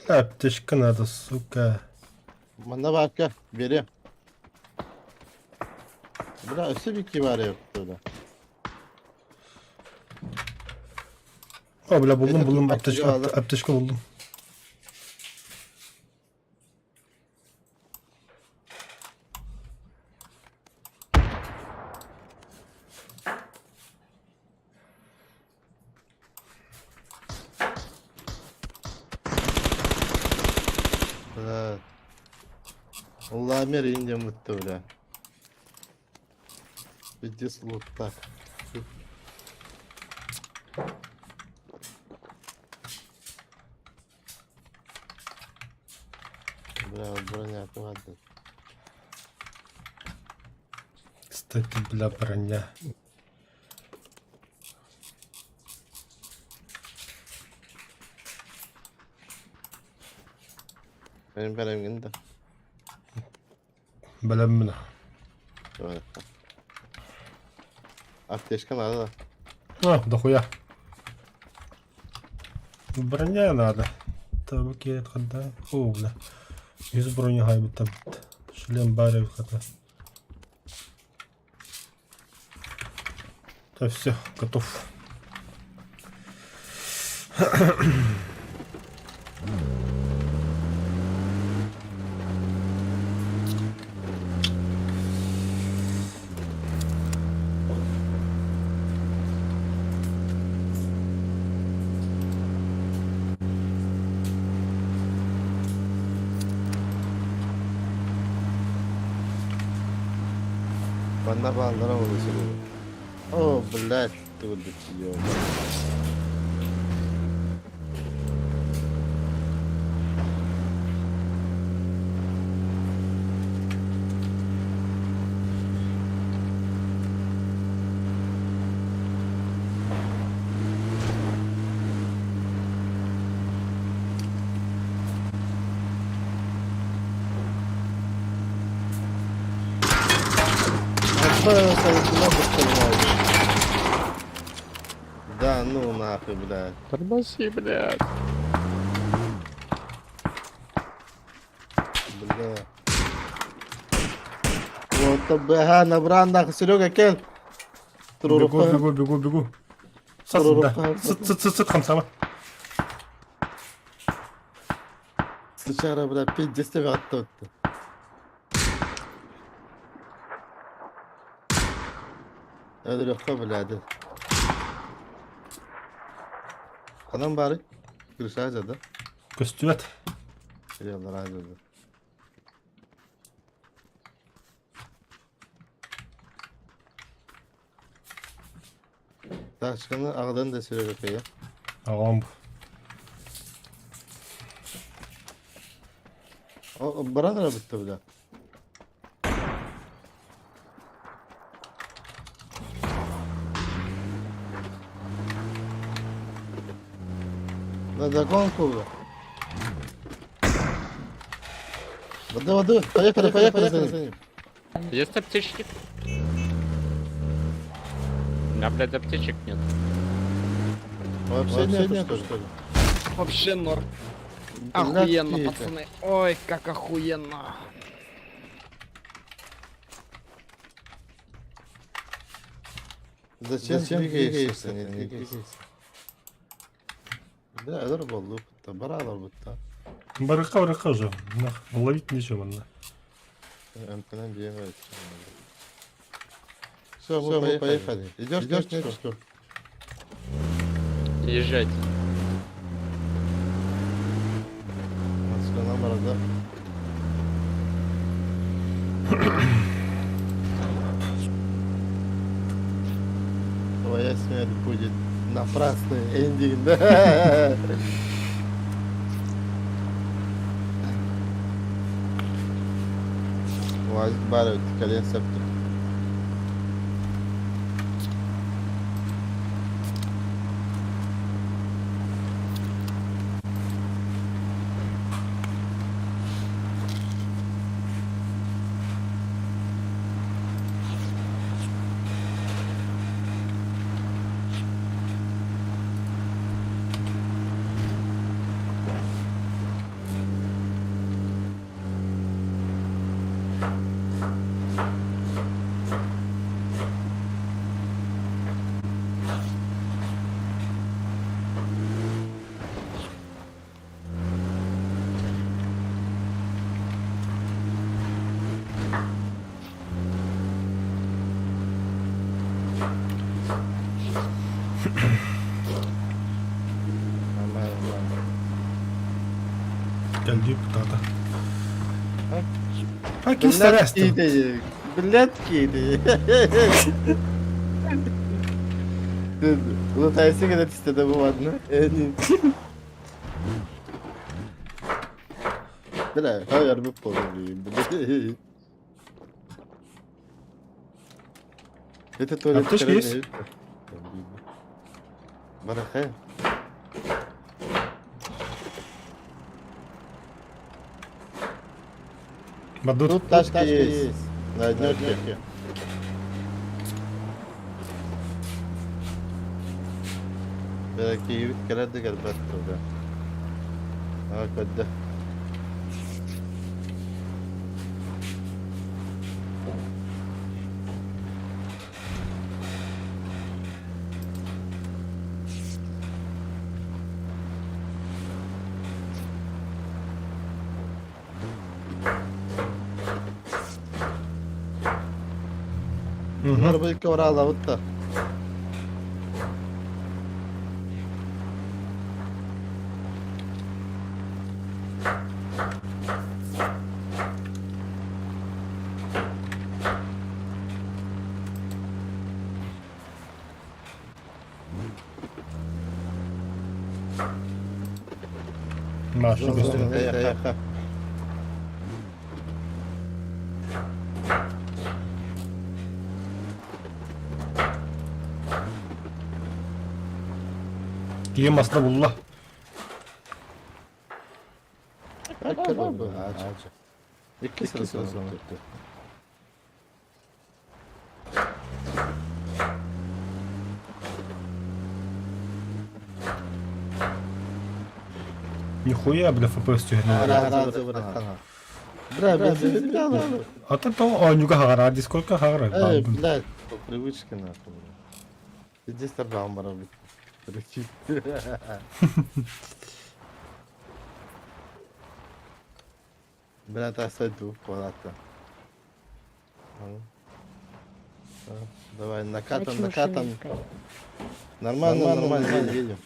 Бля, аптечка надо, сука. Манна баарка, бери. Бля, өссө бикки бар böyle. О, бля, буллум, Это буллум, тут аптечка, аптечка, аптечка буллум. Бля. Ламер индем бутты, бля. Пиздец лут так. Бля, броня, ладно. Кстати, бля, броня. Benim benim günde. Бэлэммин. Аптечка надо. А, дохуя. Броня надо. Табаки хада. О, бля. Из брони хай бит. Шлем барев хата. Так, все, готов. Манна бааллара ол Серега. О, блядь, ты ёб. Да ну нахуй, блядь. Тормози, блядь. Бля. Вот БГ набран нахуй, Серега, кел. Бегу, бегу, бегу, бегу. Сас, да. Сыт, сыт, сыт, сыт, хамсама. Сычара, бля, пиздец тебя оттуда. Өлүөххэ блядь. Ханан баары? Крыша да? Көстүбэт. Сериаллар азады. Тачканы аҕадан да Серега кыйа. Аҕам. Баран эрэ бүтте бля. На догонку, бля. Воды, воды, поехали, поехали за ним. Есть аптечки? У меня, блядь, аптечек нет. Вообще, Вообще нету, что ли? Вообще норм. Охуенно, пацаны. Ой, как охуенно. Зачем, Зачем двигаешься? Не двигайся. Да, өлөр болду бутта, баралар бутта. Барыка, барыка уже. Нах, ловить нечего манна. МПН биемет. Все, мы поехали. поехали. Идешь, идешь, нет, что? Езжайте. Отсюда нам да? Твоя смерть будет напрасный эндинг, да? Уазик бар кэлиэн сөптөр. Нормально, нормально. Кэлдии пытаата. А ким старайся? Блядки ты. Лутайся, когда ты тогда ладно. Бля, хавер бы поняли. Это туалет. Аптечка есть? Барахай. Бадут. Тут тачки есть. На однерке. Киевит кэлэрди кэлбэт тылга. Аа көрдө. Арбайка бараалабыт да. Маша көстөр. Киһи масна булла. Икки сыл Нихуя, бля, FPS түһэн Бля, бля, бля, А ты то оонньууга хаҕара, дискордка хаҕара. Эй, блядь, по привычке нахуй. Иди с тобой, Прикинь. Бля, так сойду, куда-то. Давай, накатом, накатом. Нормально, нормально, едем.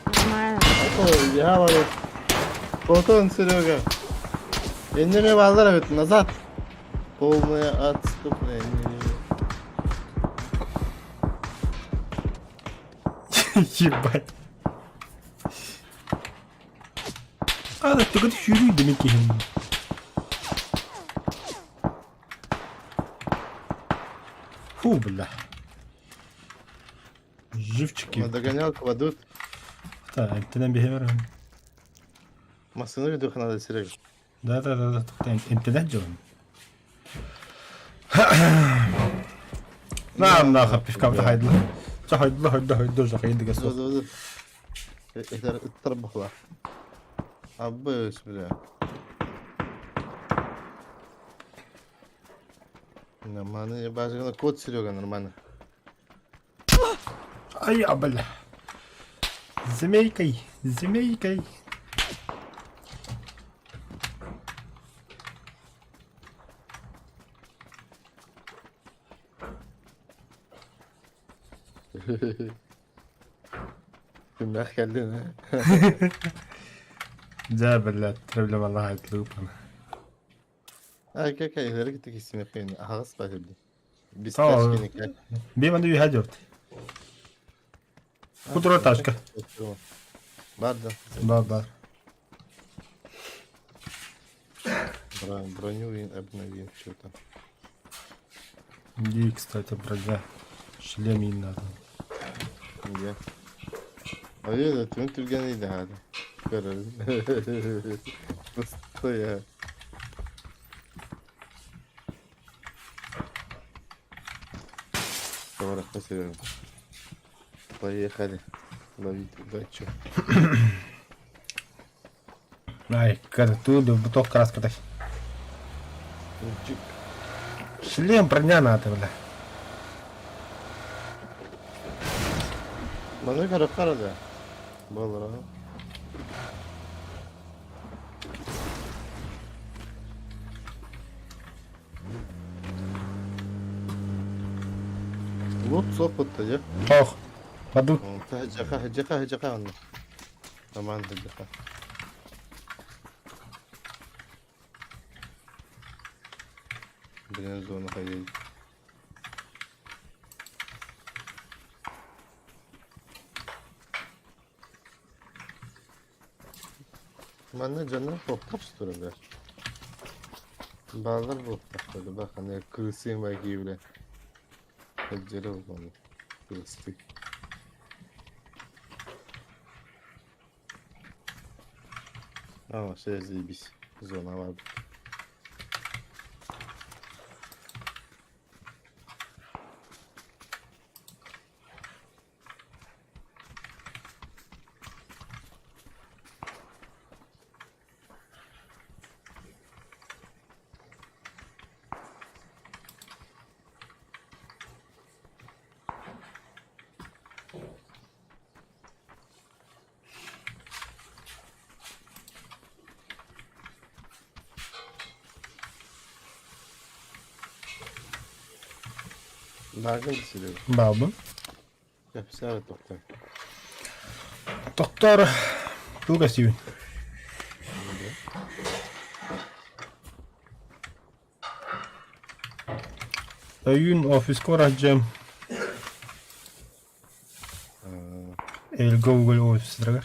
Нормально. Ой, я говорю. Полкон, Серега. Эннеме балдар эбит, назад. Полное отступление. Ебать. А, да ты сүүрүй демек киһин. Фу, бля. Живчики. На догонялку ведут. Так, эмтэнэн биһи Машину ведуха надо, Серега. Да, да, да, да, эмтэнэн дьон. Нам нахуй пивка хайдла. Хайдла, хайдла, хайдла, хайдла, хайдла. Это Абыш, бля. Нормально, я бажа кот Серега, нормально. Ай, а, бля. Змейкой, змейкой. Кимнээх кэллин, э? Дьэ, бля, проблема хайдлыпан. А, какая игра ты кисмехин? Ага, спасибо. Без Сау. тачки никак. Биман үйе дёрт. Кутура тачка. Барды. Да, да. Броню обновим что-то. Иди, кстати, броня. Шлем им надо. Где? А я түн түрген иди хады. Көрөр. Пустой. Давай, Поехали. Ловить удачу. Ай, ту буток краска так. Шлем броня надо, бля. Маны көрөп карады. Болор. Лут сопытты, я. Ох. Паду. Жака, жака, жака онно. Нормально жака. Блин, зона ходить. Манна жанна тоқтап тұр бля. Балалар болып тақтады, бақ, ана крысың бәки, бля. Жері болған. Крысты. А, все, заебись. Зона бар. Бардым Серега. Бабы. Кәпсәрі тоқта. Доктор. Туга сүйін. Үйін офис кораджым. Элгэ уголь офистарыгар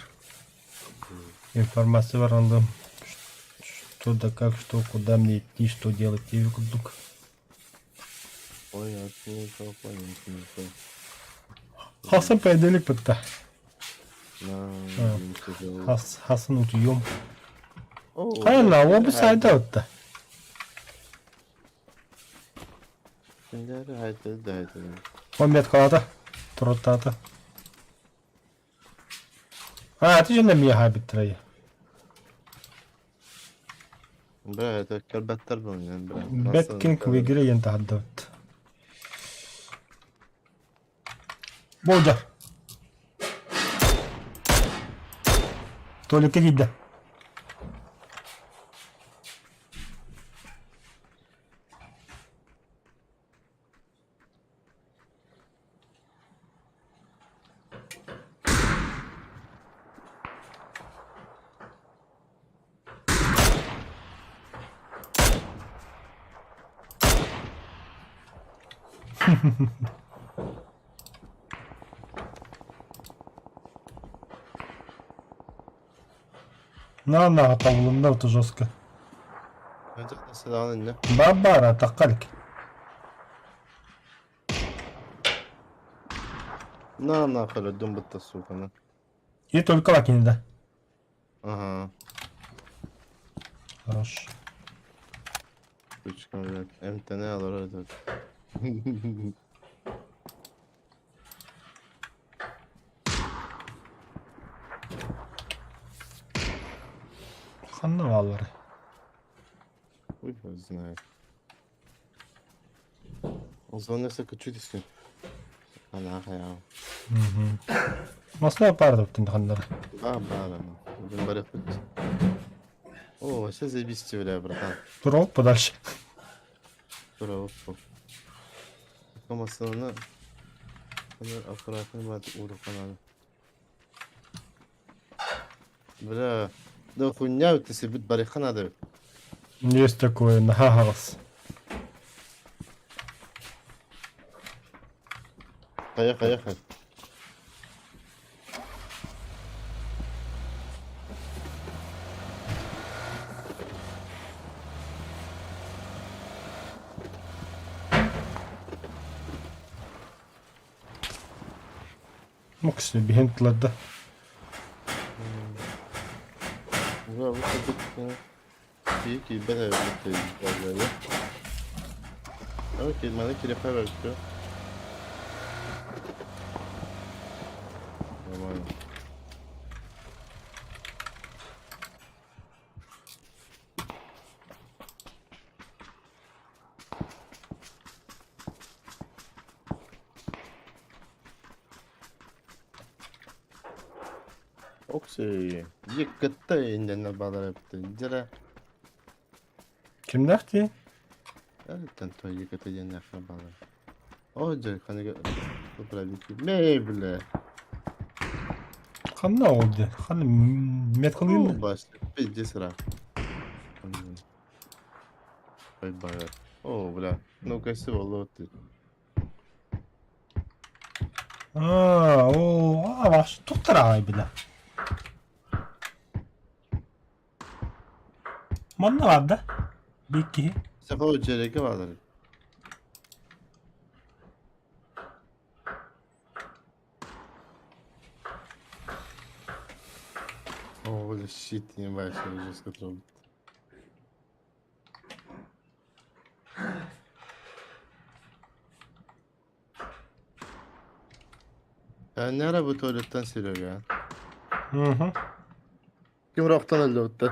информация бараллым. Что да как, что, куда мне идти, что делать диэби курдук. Ой, а ты Хасан понедельник бытта. На, Хасан утуйуом. Хайа, ол бу сайда отта. Он меткалата. Туруттаата. А, ты же на меня хабиттырай. Бля, это кэлбэттэр бу бля. Бэт Кинг в игре диэн таһырдыбыт. Болдьор. Туалекка киирдэ. На-на, табылынна это жестко. Бабара, таққалик. На нахуй, дум бытта, сука, на. И только лакини, да? Ага. Хорош. Ручка, блядь. МТН алар этот. Ханна бааллар. Хуй его знает. Звонился чуть с ним. Ана хаял. Маслаа баар да ханнар. Да, да, да. Будем барахать. О, вообще заебись бля, братан. Турал подальше. Тура, опа. Камасына аккуратно брат урухананы. Бля, да хуйня ты себе бариха надо. Есть такое, на хагалас. Поехали, поехали. Мокси биһин тыларда. Бля, вот Кии киирбэт эбит Окей, маны кириэхэ бэркэ. Нормально. Окси, еккетте иннэнэ баалар эбит. Дьэрэ. Кимнээх дии? Эттэн то еккетте диэннээх баалар. О, дьэ, ханыга Мэй, бля. Ханна ол дии? Ханна меткалыын? Бас, пиздец ра. Ой, бля. О, бля. Ну-ка, вот ты. Аа, оо, аа, ваш туттар бля. Манна баар да? Биир киһи. Саха дьэрэгэ баалар. О, бля, щит, не бачу, жестко трогать. Ya ne ara bu tuvaletten siliyor ya? Hı Kim raftan öldü bitti.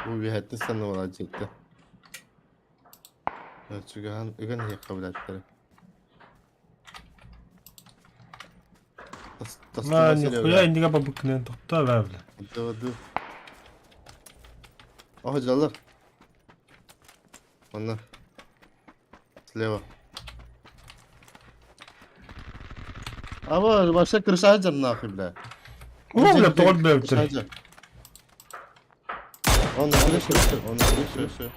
Bu bir hätte sen olacaktı. Çünkü han ыган hiç kabul ettiler. На, нихуя индига бабыкнен тохтоо баа бля. Ды. Ох, жалар. Онна. Слева. Аба, вообще крыша нахуй, бля. О, бля, тоҕо бэбиттэр. Он на крыше, он на крыше, все.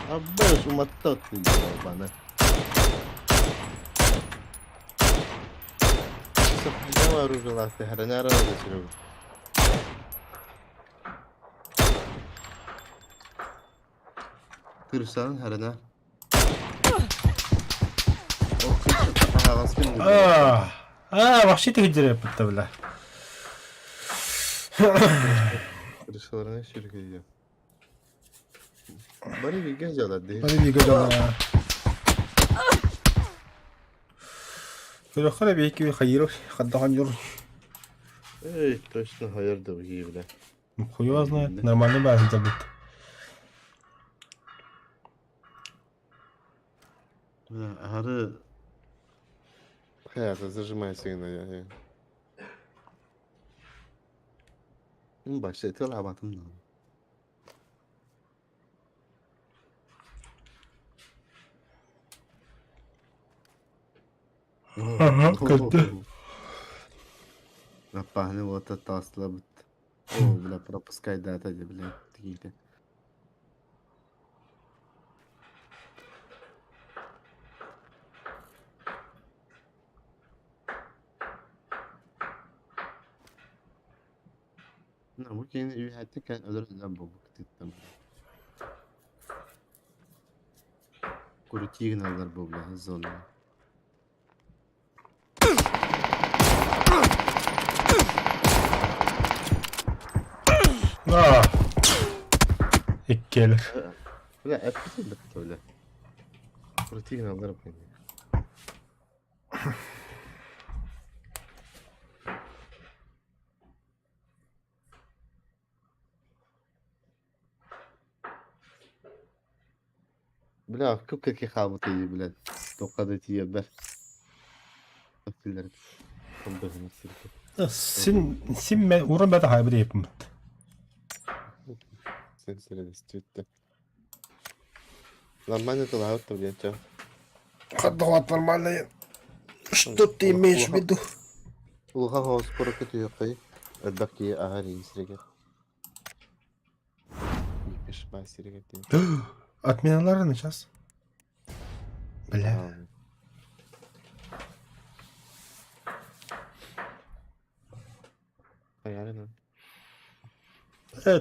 Аббас уматта баны. Сохранял оружие ласты, храня оружие, Серега. Кырсанын харана. Ол кырсата аһаҕаскын Аа, аа, вообще тегдер бля. Крышаларына сүргүйө. Бары бигэ дьалар дии. Бары бигэ дьалар. Көрөххө бейки хайыров хаддахан юр. Эй, точно хайыр да бля. Хуй его знает, нормально база забыт. Бля, ары... Хайата, зажимай сигнал. Башта абатым да. Ага, көттө. Напахны вот это ослабит. О, бля, пропускай дата, бля, такие-то. ممكن يعطيك ضربة Крутигна ضربة бля, зона. Аа. Иккиэлэр. Бля, эппитин бітті, бля. Крутигна ضربة. Бля, көп кихабыты, блядь. Тоқады тиер бер. Син син мен уран бәді хайбы дейпім. Сен сіреді Нормально ты лагал, блядь, чё? Хаддалат нормально. Что ты имеешь в виду? Улға хоос корокы түйөккөй. Өбәк аһар сирегер. Пешма сирегер. Отменалар сейчас. Бля. Хаярына.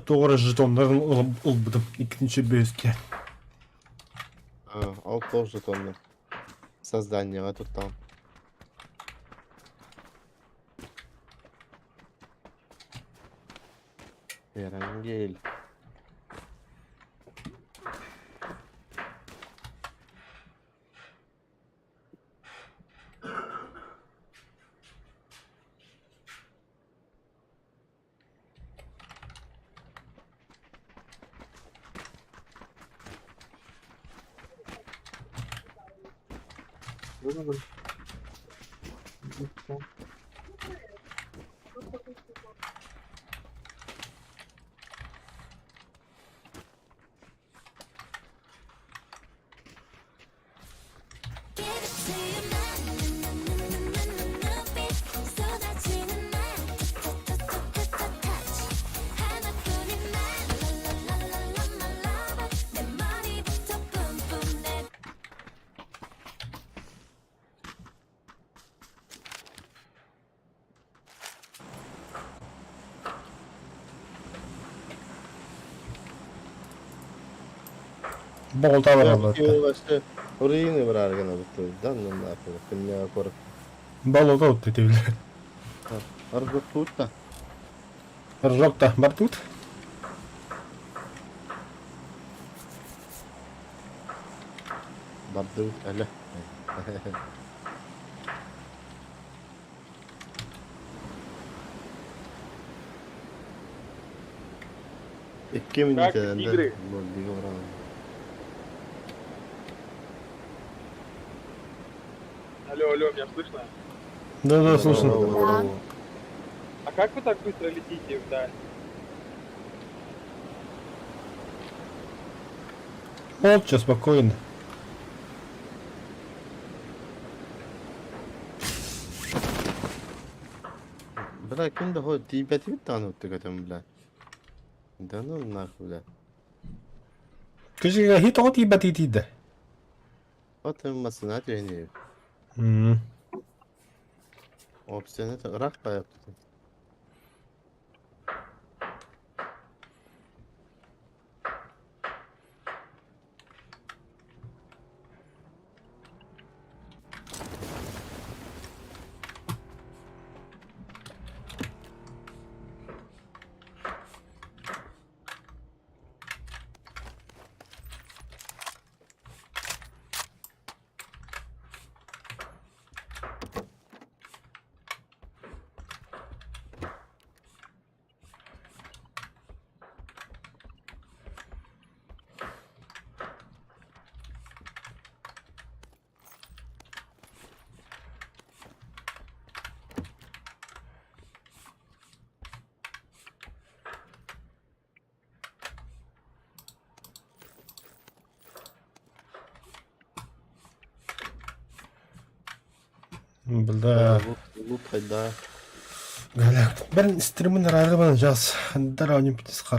Тоғыры жетонларын ылбыдым. Иккинчи бөйіске. Ал тоже жетоннар. Созданиеға туттам. Эрангель. Болта бар албатта. Руины бар аргана бутты. Да, ну нахуй. Кымня корок. Болота отты тебиле. Аргы тут-то. Ржок-то бар тут. Барды әлі. Икки Как минут игры? Алло, алло, меня слышно? Да-да, слышно. Да. А как вы так быстро летите вдаль? Молча, спокойно. Бля, ким да хо тибет бит тану тыгатым, бля. Да ну нахуй, бля. Кыжыга хит оҕо тиийбэт тиийдэ. Вот им массына түһэн М. Опцияны ыраах байап. Бля. Лут, лут хайда. Галя, бәрін стримін арары бана жас. Хандар ойнап